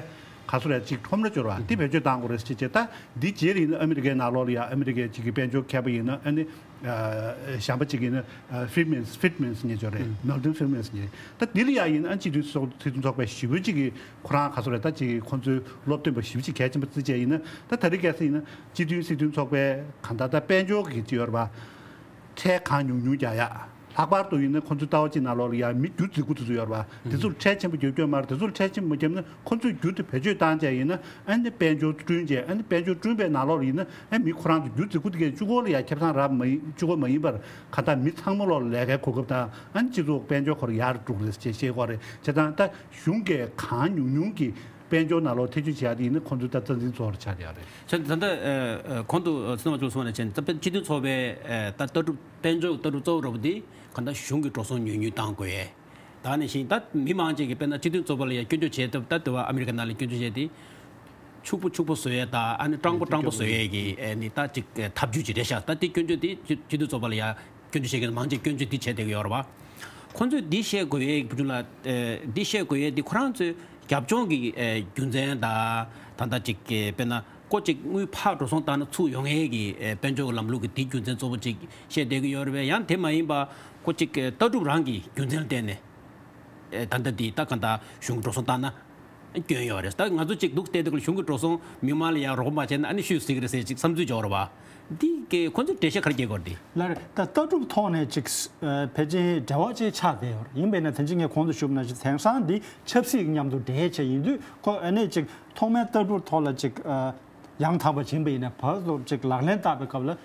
ག་ཚོད་རེད་ཅིག་ཁྲོམ་ར་སྦྱོར་བ་འདི་བེད་སྤྱོད་བཏང་དགོས་རེད་ཅེས་བྱས། ད་འདི་རྗེས་ལ་ཡིན་ན་ཨ་མི་རི་ཀའི་ནང་ལོགས་ལ་ཡ་ཨ་མི་རི་ཀའི་ཅིག་གི་དཔལ་འབྱོར་མཁས་པ་ཡིན་ན་ཨ་ནི་གཞན་པ་ཅིག་ཡིན་ན་ཕིར་མན་ཕིར་མན་ངེས་ཅོ་རེད། མེལ་ཏོན་ཕིར་མན་ངེས། ད་འདི་ལ་ཡ་ཡིན་ན་ཨ་སྤྱི་མཐུན་ཚོགས་སྲིད་དོན་ཚོགས་པའི་ཞི་བོ་ཅིག་གི་ཁོ་རང་ག་ཚོད་རེད། ད་ཅིག་ཁོ་ཚོའི་སློབ་སྟོན་པ་ཞི་བོ་ཅིག་གལ་ཆེན་པོ་བརྩི་བྱས་ཡིན་ན་ད་ད་རེས་གལ་སྲིད་ཡིན་ན་སྤྱི་མཐུན་སྲིད་དོན་ཚོགས་པའི་གང་ལྟར་ད་དཔལ་འབྱོར་གྱི་ཅིག་ཡོད་རེད་པ། ཁྲལ་གང་ཉུང་ཉུང་རྒྱག་ཡ། ལྷག་པར་དུ་ཡིན་ན་ཁོ་ཚོའི་ལྟ་བ་གཅིག་ནང་ལོགས་ལ་ཡ་མི་རྒྱུ་རྫིག་པོ་དེ་ཚོ་ཡོད་རེད་པ། དེ་ཚོར་ཁྲལ་ཆེན་པོ་རྒྱབ་སྐྱོར་མ་རེད། དེ་ཚོར་ཁྲལ་ཆེན་པོ་མ་བརྒྱབ་ན་ཁོ་ཚོས་རྒྱུ་དེ་བེད་སྤྱོད་བཏང་བྱས་ཡིན་ན་ཨ་ནི་དཔལ་འབྱོར་བསྐྲུན་བྱས་ཨ་ནི་དཔལ་འབྱོར་བསྐྲུན་པའི་ནང་ལོགས་ལ་ཡིན་ན་ཨ་མི་ཁོ་རང་ཚོ་རྒྱུ་རྫིག་པོ་དེ་གས་གཅིག་པོ་ལ་ཡ་ཁེ་བཟང་རག་མ་ཡིན་གཅིག་པོ་མ་ཡིན་པར་ག་ད་མི་ཚང་མ་ལོག་ལ་ལས་ཀའི་གོ་སྐབས་དང་ཨ་ནི་སྤྱི་ཚོགས་དཔལ་འབྱོར་ཁོ་ར་ཡར་འགྲོ་གི་རེད་ཅེས་བཤད་ཀྱི་ཡོད་རེད། བྱས་ཙང་ད་གཞུང་གིས་གང་ཉུང་ཉུང་གི་དཔལ་འབྱོར་ནང་ལོགས་ཐེ་ཇུས་བྱེད་ཡ་དེ་ཡིན་ན་ཁོང་ཚོའི་ད་རྩ་འཛིན་གཙོ་བོར་ཆགས་བསྡད་ཡོད་རེད། བྱས་ཙང་ད་ལྟ་གོང་དུ་ཚེ་རིང་དམག་སྤྱི་གསུངས་པ་ནང་བཞིན་ད་དཔེ་སྤྱི་མཐུན་ཚོགས་པའི་ད་ལྟ་གྲུབ་དཔལ་འབྱོར་ལྟ་གྲུབ་གཙོ་བོ་འདྲ་པོ་འདི་གང་ལྟར་གཞུང་གི་འགྲོ་སོང་ཉུང་ཉུང་བཏང་དགོས་ཡས། ད་ནང་བཞིན་ད་མི་མང་ཅིག་གིས་དཔེར་ན་སྤྱི་མཐུན་ཚོགས་པ་ལ་ཡ་སྐྱོན་བརྗོད་བྱས་སྟབས་ད་ལྟ་བ་ཨ་མི་རི་ཀ་ནང་ལ་སྐྱོན་བརྗོད་བྱས་ཏེ། ཕྱུག་པོ་ཕྱུག་པོ་བཟོ་ཡས་དང་ཨ་ནི་སྤྲང་པོ་སྤྲང་པོ་བཟོ་ཡས་ཀྱི་ཨ་ནི་ད་ཅིག་ཐབས་ཇུས་ཅིག་རེད་ཤག་ད་དེ་སྐྱོན་བརྗོད་དེ་སྤྱི་སྤྱི་མཐུན་ཚོགས་པ་ལ་ཡ་སྐྱོན་བརྗོད་བྱེད་མཁན་མང་ཆེ་སྐྱོན་བརྗོད་དེ་བྱས་བསྡད་ཀྱི་ཡོད་རེད་བ། ཁོང་ཚོས་འདི་བཤད་དགོས་ཡས་བུ་ཆུང་ལགས། འདི་བཤད་དགོས་ཡས་འདི་ཁོ་རང་ཚོའི་རྒྱབ་ལྗོངས་ཀྱི་རྒྱུ་མཚན་དང་ད་ལྟ་ཅིག་དཔེར་ན་ཀོ་ཅིག་དངུལ་ཕར་འགྲོ་སོང་བཏང་ན་ཚུར་ཡོང་ཡས་ཀྱི་དཔལ་འབྱོར་གྱི་ལམ་ལུགས་ཀྱི་འདི་རྒྱུ་མཚན་གཙོ་བོ་ཅིག་བཤད་བསྡད་ཀྱི་ཡོད་རེད་བས། ཡང་དེ་མ་ཡིན་པ་ཀོ་ཅིག་ལྟ་གྲུབ་རང་གི་རྒྱུ་མཚན་ལ་བརྟེན་ནས། ད་ལྟ་འདི་ད་ག་འདྲ་གཞུང་གི་འགྲོ་སོང་བཏང་ན་སྐྱོན་ཡོད་རེད། ད་ང་ཚོ་ཅིག་འདུག་བལྟས་དུས་གཞུང་གི་འགྲོ་སོང་མི་མང་ལ་ཡང་རོགས་པ་བྱས་ན་ཨ་ནི་ཤུལ་ཟིག་རེད་ཟེར་ཅིག་བསམ་ཚུལ་འཇོག་རེད་བ། འདི་གི་ཁོ་ཚོས་འགྲེལ་བཤད་ག་རེ་རྒྱག་དགོས་རེད་འདི། ལར་ད་ལྟ་གྲུབ་ཐོག་ནས་ཅིག་ཕལ་ཆེར་འབྲེལ་བ་ཅིག་ཆགས་བསྡད་ཡོད་རེད། ཡིན་པས་ན་དེ་ཅིག་ངས་གོང་དུ་ཞུས་པ་ནང་བཞིན་དེང་སང་འདི་ཆབ་སྲིད་མཉམ་དུ་འབྲེལ་བྱས་ཡིན་དུས་ཁོ་ཨ་ནི་ཅིག་ཐོག་མའི་ལྟ་གྲུབ་ཐོག་ལ་ཅིག་ཡང་དག་པ་ཕྱིན་པ་ཡིན་ན་བར་དུ་ཅིག་ལག་ལེན་བསྟར་བའི་སྐབས་ལ་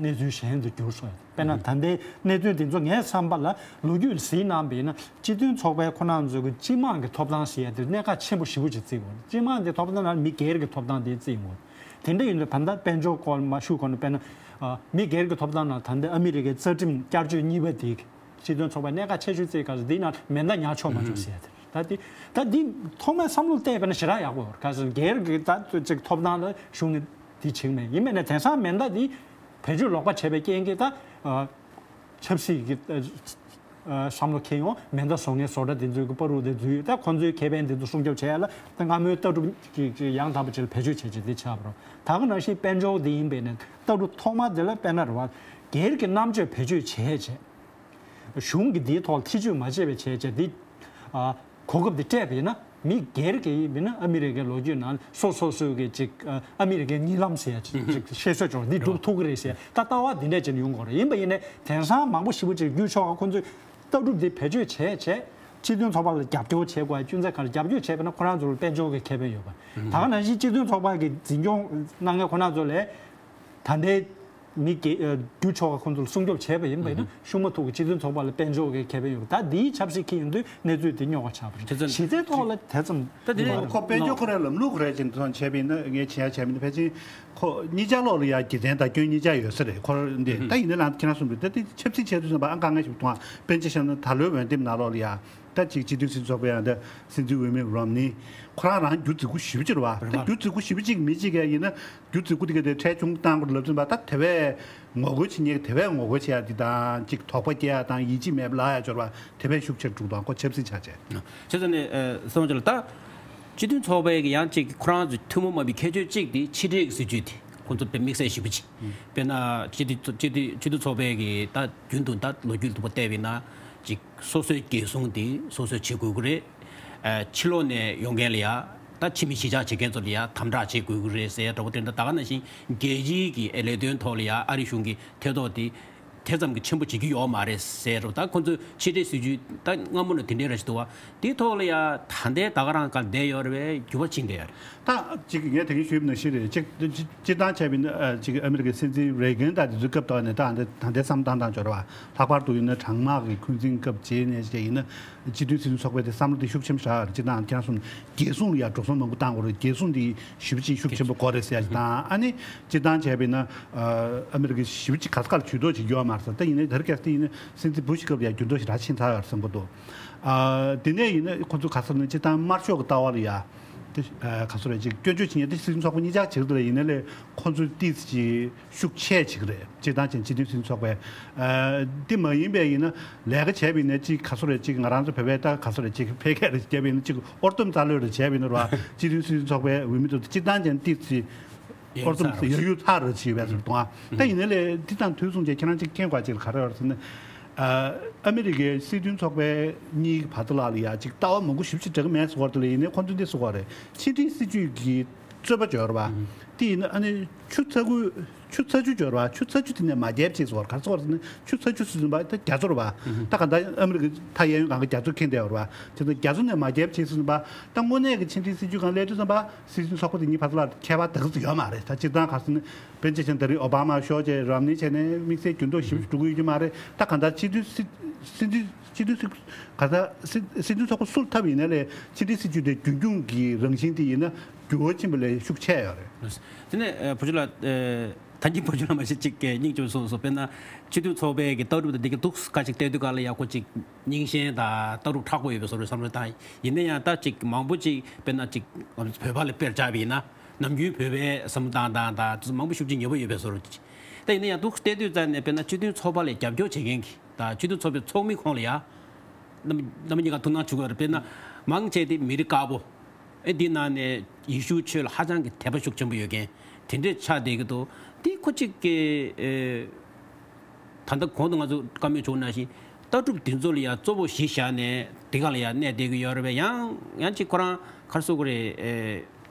གནས་ཚུལ་གཞན་དུ་འགྱུར་སོང་ཡོད། དཔེར་ན་ད་ལྟའི་གནད་དོན་འདི་ཚོ་ངའི་བསམ་པ་ལ་ལོ་རྒྱུས་ལ་གཟིགས་གནང་བ་ཡིན་ན་སྤྱི་མཐུན་ཚོགས་པའི་ཁོ་རང་ཚོའི་གི་སྤྱི་དམངས་ཀྱི་ཐོབ་ཐང་ཟེར་ཡ་དེ་གནད་འགག་ཆེན་པོ་ཞེ་པོ་ཅིག་བརྩི་དགོས། སྤྱི་དམངས་ཀྱི་ཐོབ་ཐང་ནང་མི་སྒེར་གྱི་ཐོབ་ཐང་དེ་བརྩི་དགོས། དེ་འདྲ་ཡིན་དུས་ད་ལྟ་དཔལ་འབྱོར་སྐོར་མ་ཞུ་གོང་ནས་དཔེར་ན་མི་སྒེར་གྱི་ཐོབ་ཐང་ནང་ད་ལྟ་ཨ་མི་རི་ཀའི་རྩ་ཁྲིམས་བསྐྱར་བཅོས་གཉིས་པ་དེ་སྤྱི་མཐུན་ཚོགས་པའི་གནད་འགག་ཆེ་ཤོས་བརྩི་ག་ཚོད་འདི་ནང་མེ་མདའ་ཉར་ཆོག་མ་ཆོག་ཟེར་ཡ་དེ་རེད། ད་འདི་ད་འདི་ཐོག་མའི་བསམ་བློ་བལྟས་པ་ན་ཞེ་དྲག་ཡག་པོ་ཡོད་རེད། ག་ཚོད་སྒེར་གྱི་ད་ཚོད་ཅིག་ཐོབ་ཐང་ལ་གཞུང་ནས་འདི་བྱེད་མེད། ཡིན་མིན་ནས་དེང་སང་མེ་མདའ་འདི་བེད་སྤྱོད་ལོག་པ་བྱས་པའི་རྐྱེན་གྱིས་ད་ཆབ་སྲིད་ཀྱི་བསམ་བློ་འཁྱེར་ཡོང་མེ་མདའ་བཟོ་མཁན་བཟོ་གྲྭ་དེ་ཚོའི་གི་བར་དུ་དེ་འཛུལ་ཡོད། ད་ཁོང་ཚོའི་ཁེ་ཕན་དེ་ཚོ་སྲུང་སྐྱོབ་བྱས་ཡ་ལ་ད་སྔ་མོའི་ལྟ་གྲུབ་ཀྱི་ཀྱི་ཡང་དག་པ་ཅིག་ལ་བེད་སྤྱོད་བྱས་བྱས་དེ་ཆགས་པ་རེད། ད་ག་ནང་བཞིན་དཔལ་འབྱོར་དེ་ཡིན་པས་ནས་ལྟ་གྲུབ་ཐོག་མ་དེ་ལ་དཔེར་ན་རེད་བ། སྒེར་གྱི་རྣམ་དཔྱོད་བེད་སྤྱོད་བྱས་བྱས། གཞུང་གིས་འདིའི་ཐོག་ལ་ཐེ་ཇུས་མ་བྱས་པའི་བྱས་བྱས་འདི། ཨ། གོ་སྐབས་འདི་སྤྲད་པ་ཡིན་ན་མི་སྒེར་གྱི་ཡིན་ན་ཨ་མི་རི་ཀའི་ལོ་རྒྱུས་ནང་སོ་སོ་སོའི་གི་ཅིག་ཨ་མི་རི་ཀའི་གཉིད་ལམ་ཟེར་ཡ་ཅིག་ཅིག་བཤད་སྲོལ་ཅིག་འདི་སྒྲུབ་ཐུབ་ཀྱི་རེད་ཟེར་ད་ལྟ་བ་འདི་འདྲས་ཅིག་ཡོང་གི་རེད། ཡིན་པ་ཡིན་ནའི་དེང་སང་མང་པོ་ཞེ་པོ་ཅིག་བརྒྱུད་ཆོག་ཁོང་ཚོས་ལྟ་གྲུབ་འདི་བེད་སྤྱོད་བྱས་བྱས་སྤྱི་མཐུན་ཚོགས་པ་ལ་རྒྱབ་སྐྱོར་བྱེད་དགོས་ཡ་ཅུང་ཟད་ག་ལ་རྒྱབ་སྐྱོར་བྱས་པ་ན་ཁོ་རང་ཚོར་དཔལ་འབྱོར་གྱི་ཁེ་ཕན་ཡོད་པ། ད་ག་ནང་བཞིན་སྤྱི་མཐུན་ཚོགས་པ་གི་འཛིན་སྐྱོང་གནང་མཁན་ཁོ་རང་ཚོ་ལས་ད་ལྟའི། མི་སྒེར་རྒྱུ་ཆོ་ག་ཁོང་ཚོ་ལ་སྲུང་སྐྱོབ་བྱས་པ་ཡིན་པ་ཡིན་ན། ཤུགས་མ་ཐུག་གི་སྤྱི་མཐུན་ཚོགས་པ་ལ་དཔལ་འབྱོར་གྱི་ཁེ་ཕན་ཡོད་རེད། ད་འདིའི་ཆབ་སྲིད་ཁེ་ཡིན་དུས་གནས་ཚུལ་འདི་རྙོག་པ་ཆགས་པ་རེད། གཞི་རྩའི་ཐོག་ལ་དེ་ཙམ་ད་འདི་ནས་ཁོ་དཔལ་འབྱོར་ཁོ་རའི་ལམ་ལུགས་ཁོ་རའི་ཅན་ཐོན་བྱས་པ་ཡིན་ན། ངས་བྱེད་ཡ་བྱས་མིན་ན། ཕལ་ཆེར་ཁོ་གཉིས་ཆ་ལོག་ལ་ཡ་དགེ་མཚན་དང་སྐྱོན་གཉིས་ཆ་ཡོད་ས་རེད། ཁོ་འདི་ད་ཡིན་ན་ལང་ཁྱེད་རང་གསུངས་པའི་ད་དེ་ཆབ་སྲིད་ཆེད་དུ་བསམ་པ་ཨང་དཀའ་ངལ་ཞིག་མཐོང་བ། དཔེར་ན་ཆ་བཞག་ན་ད་ལོའི་འོས་འདེམས་ནང་ལོགས་ལ་ཡ། ད་ཅིག་སྤྱི་མཐུན་སྲིད་ཚོགས་པའི་ཡང་ད་སྲིད་འཛིན་འོས་མི་རོམ་ནི་ཁོ་རང་རང་རྒྱུ་རྫི་གུ་ཞེ་པོ་ཅིག་རེད་བ། ད་རྒྱུ་རྫི་གུ་ཞེ་པོ་ཅིག་མི་གཅིག་ཡ་ཡིན་ན་རྒྱུ་རྫི་གུ་དེ་ག་དེ་ཁྲལ་ཆུང་བཏང་དགོས་ལབ་ཚུན་པ། ད་དེ་བས་ངོ་རྒོལ་བྱེད་མཁན་དེ་བས་ངོ་རྒོལ་བྱེད་ཡ་དེ་དང་ཅིག་དོགས་པ་སྐྱེ་ཡ་དང་ཡིད་ཆེས་མེད་པ་ལབ་ཡ་འབྱོར་བ་དེ་བས་ཤུགས་ཆེར་འགྲོ་དང་ཁོ་ཆབ་སྲིད་ཆགས་བྱས། བྱས་ཙང་ནས་ཨ་བསམ་བློ་ལ་ད་སྤྱི་མཐུན་ཚོགས་པའི་གི་ཡང་ཅིག་ཁོ་རང་ཚོ་ཐུན་མོང་མ་བའི་ཁྱད་ཆོས་གཅིག་དེ་ཕྱི་འབྲེལ་གྱི་སྲིད་ཇུས་དེ་ཁོང་ཚོ་དཔེ་དམིགས་བསལ་ཞེ་པོ་ཅིག་དཔེར་ན་སྤྱི་མཐུན་སྤྱི་མཐུན་སྤྱི་མཐུན་ཚོགས་པའི་གི་ད་རྒྱུན་དུ་ད་ལོ་རྒྱུས་ལ་ཐུག་པ་བལྟས་པ་ཡིན་ན་ཅིག་སོ་སོའི་རྒྱལ་སྲུང་དེ་སོ་སོས་བྱེད་དགོས་ཀྱི་རེད། ཨ་ཕྱི་ལོགས་ནས་ཡོང་མཁན་ལ་ཡ་ད་ཕྱི་མི་གཞིས་ཆགས་བྱེད་མཁན་ཚོ་ལ་ཡ་དམ་དྲག་བྱེད་དགོས་ཀྱི་རེད་ཟེར་འདྲ་པོ་དེ་འདྲ། ད་ག་ནང་བཞིན་རྒྱལ་སྤྱིའི་གི་ལས་དོན་ཐོག་ལ་ཡ་ཨ་རི་གཞུང་གི་ཐེ་གཏོགས་དེ་དེ་ཙམ་གྱི་ཆེན་པོ་བྱེད་ཀྱི་ཡོད་མ་རེད་ཟེར་རོ། ད་ཁོ་ཚོས་ཕྱི་འབྲེལ་སྲིད་ཇུས་ད་སྔ་མོ་ནས་དེ་འདྲའི་ར་ཞིག་འདུག་བ། དེའི་ཐོག་ལ་ཡ་ད་ལྟའི་ད་ག་རང་ག་བསྡད་ཡོད་རེད་པས། འགྱུར་བ་ཕྱིན་བསྡད་ཡོད་རེད། ད་ཅིག་ངས་དེ་གིན་ཞུས་པ་ནང་བཞིན་རེད། ཅིག་སྤྱིར་བཏང་བྱས་པ་ཡིན་ན་ཅིག་ཨ་མི་རི་ཀའི་སྲིད་འཛིན་རེ་གན་དང་དེ་ཚོའི་སྐབས་དག་ནས་ད་ད་ལྟའི་བསམ་སྟངས་དང་འབྱོར་བ། ལྷག་པར་དུ་ཡིན་ན་གྲང་དམག་གི་འཁོན་འཛིན་སྐབས་རྗེས་ནས་བྱས་ཡིན་ན་སྤྱི་མཐུན་སྲིད་འཛིན་ཚོགས་པའི་དེ་བསམ་བློ་དེ་ཤུགས་ཆེན་པོ་བཞག་ཡོད་རེད། སྤྱིར་བཏང་ཁྱེད་རང་གསུངས་རྒྱལ་སྲུང་ལ་ཡ་འགྲོ་སོང་མང་པོ་བཏང་དགོས་རེད། རྒྱལ་སྲུང་དེ་ཞེ་པོ་ཅིག་ཤུགས་ཆེན་པོ་དགོས་རེད་ཟེར་ཡ་ཞིག་དང་། ཨ་ནི་སྤྱིར་བཏང་བྱས་པ་ཡིན་ན་ཨ་མི་རི་ཀའི་ཞེ་པོ་ཅིག་ག་ས་ག་ལ་ཇུས་གཏོགས་ཅིག་ཡོད་མ་རེད་ཟེར། ད་ཡིན་ནའི་དེ་རིང་ཁ་སང་དེ་ཡིན་ན་སྲིད་འཛིན་བུ་ཤི་སྐབས་ལ་ཡ་འགྱུར་ལྡོག་ཞེ་དྲག་ཕྱིན་ཚར་ཡོད་རེད་བསམ་གྱི་འདུག་ཨ་དེ་ནས་ཡིན་ན་ཁོ་ཚོ་ག་ས་ནས་སྤྱིར་བཏང་དམར་ཤོག་གི་ལྟ་བ་ལ་ཡ་དེ་ཨ་ག་ཚོད་རེད། ཅིག་སྐྱོན་བརྗོད་བྱེད་མཁན་དེ་སྲིད་འཛིན་ཚོགས་པ་གཉིས་ཆར་བྱེད་ཀྱི་འདུག་ལ། ཡིན་ནའི་ལས་ཁོ་ཚོའི་ཏིས་ཀྱི་ཤུགས་ཆེ་བྱེད་ཀྱི་རེད། སྤྱིར་བཏང་ཅན་སྤྱི་མཐུན་སྲིད་འཛིན་ཚོགས་པས་ཨ་དེ་མ་ཡིན་པའི་ཡིན་ན་ལས་ཀ་བྱས་པ་ཡིན་ན་ཅིག་ག་ཚོད་རེད། ཅིག་ང་རང་ཚོ་བོད་པའི་ད་ག་ཚོད་རེད། ཅིག་ཕལ་སྐད་རེ་བརྒྱབ་པ་ཡིན་ན་ཅིག་ཨོར་ཏོམ་རྩ་ལོས་རེ་བྱས་པ་ཡིན་ན་ར་སྤྱི་མཐུན་སྲིད་འཛིན་ཚོགས་པའི་འོས་མི་ཚོ་སྤྱིར་བཏང་ཅན་ཏིས་ཀྱི་ཨོར་ཏོམ་ཡ་ཡུ་ཚར་རེ་བྱས་པའི་ཚོད་གཏོང་ཨ། ད་ཡིན་ནའི་ལས་འདི་དང་དུས་མཚུངས་ཀྱི་ཁྱེད་རང་ཅིག་མཁྱེན་དགོས་ཅིག་ག་རེ་ཡོད་ཟེར་ན། ཨ་ཨ་མི་རི་ཀའི་སྲིད་དོན་ཚོགས་པའི་གཉིས་ཀྱི་བར་དུ་ལ་ལ་ཡ་ཅིག་ལྟ་བ་མང་པོ་ཞེ་པོ་ཅིག་འདྲ་གི་མེད་ཟེར་བ་དེ་ལ་ཡིན་ནའི་ཁོང་ཚོས་འདི་ཟེར་བ་རེད། ཕྱི་འབྲེལ་སྲིད་ཇུས་ཀྱི་རྩོད་པ་འབྱོར་བ་དེ་ཡིན་ན་ཨ་ནི་ཆུ་ཚ་ཁུ་ཆུ་ཚ་ཆུ་འབྱོར་བ། ཆུ་ཚ་ཆུ་དེ་ནས་མ་རྒྱབ་ཅིག་ཟེར་བ་ག་རེ་ཟེར་བ་ཟེར་ན་ཆུ་ཚ་ཆུ་ཟེར་བ་ད་རྒྱ་མཚོ་རེད་བ། ད་ག་ད་ཨ་མི་རི་ཀ་ད་གཡས་གཡོན་སྒང་ག་རྒྱ་མཚོ་འཁེལ་བསྡད་ཡོད་རེད་བ། དེ་ཚོ་རྒྱ་མཚོ་ནས་མ་རྒྱབ་ཅིག་ཟེར་བ། ད་དངོས་གནས་ཀྱི་ཕྱི་འབྲེལ་སྲིད་ཇུས་སྒང་སླེབས་དུས་ཙམ་པ། སྲིད་དོན་ཚོགས་པ་དེ་གཉིས་བར་དུ་ལ་ཁྱད་པར་དེ་ག་ཚོད་ཡོད་མ་རེད། ད་སྤྱིར་བཏང་ག་རེ་ཟེར་ན་དཔེར་ན་ཆ་བཞག་ན་ད་རེས་ཨོ་བྷ་མ་ཤོག་བྱས་རོམ་ནི་བྱས་ནས་དམིགས་བསལ་འགྱུར་ལྡོག་ཞེ་པོ་ཞིག་འགྲོ་གི་ཡོད་ཀྱི་མ་རེད། ད་གང་ལྟར་སྤྱི་འཐུས་སྲིད་སྲིད་འཐུས་སྤྱི་འཐུས་སྲིད་ག་ད་སྲིད་སྲིད་དོན་ཚོགས་པ་སུ་ལ་ཐོབ་ཡིན་ན་ལས་ཕྱི་འབྲེལ་སྲིད་ཇུས་དེ་རྒྱུན་སྐྱོང་གི་རང་བཞིན་དེ་ཡིན་ན་འགྱུར་བ་ཕྱིན་པ་ལས་ཤུགས་ཆེ་ཡོད་རེད། དེ་ནས་ཨ་བུ་ཆུ་ལགས། ཨ་ད་གིན་བུ་ཆུ་ལགས་མ་གཞི་གཅིག་གི་སྙིང་བཅུག་གསུངས་སོང་། དཔེར་ན་སྤྱི་འཐུས་ཚོགས་པའི་གི་ལྟ་གྲུབ་དང་འདི་གི་འདུག་ཁ་ཅིག་བལྟས་དུས་ག་ལ་ཡག་པོ་ཅིག་རྙིང་ཞེན་དང་ལྟ་གྲུབ་མཁྲེགས་པོ་ཡོད་པའི་བཟོ་འདྲ་བསམ་བློ་བཏང་། ཡིན་ན་ཡང་ད་ཅིག་མང་པོ་ཅིག་དཔེར་ན་ཅིག་བོད་པ་ལ་དཔེར་བཞག་པ་ཡིན་ན། ནམ་རྒྱུན་བོད་པའི་བསམ་བློ་བཏང་སྟངས་དང་དེ་ཚོ་མང་པོ་ཤུགས་ཆེ་ཉེ་པོ་ཡོད་པའི་བཟོ་འདྲ་ཅིག་ད་ཡིན་ན་ཡང་འདུག་བལྟས་དུས་ཙམ་ནས་དཔེར་ན་སྤྱི་མཐུན་ཚོགས་པ་ལ་རྒྱབ་སྐྱོར་བྱེད་མཁན་གྱི་དང་སྤྱི་མཐུན་ཚོགས་པའི་ཚོགས་མི་ཁོང་ལ་ཡ། རྣམ་རྣམ་གཉིས་ཀ་ཐུགས་སྣང་བྱེད་དགོས་རེད། དཔེར་ན་མང་ཆེ་དེ་མི་རིགས་དཀར་པོ། ཨེ་འདི་ནང་ནས་ཡེ་ཤུ་ཆོས་ལ་ཧ་ཅང་གི་དད་པ་ཤུགས་ཆེན་པོ་ཡོད་མཁན་དེ་འདྲས་ཆགས་བསྡད་ཀྱི་འདུག་འདི་ཁོ་གཅིག་གི་ཨེ། ད་ལྟ་གོང་དུ་ང་ཚོ་བཀའ་མོལ་བྱུང་ནང་བཞིན་ལྟ་གྲུབ་འདི་ཚོ་ལ་ཡ་གཙོ་བོ་གཞི་བཞག་ནས་འདི་ག་ལ་ཡ་གནས་བསྡད་ཀྱི་ཡོད་རེད་པས། ཡང་ཡང་ཅིག་ཁོ་རང་ག་རེ་ཟེར་དགོས་རེད། ཨེ།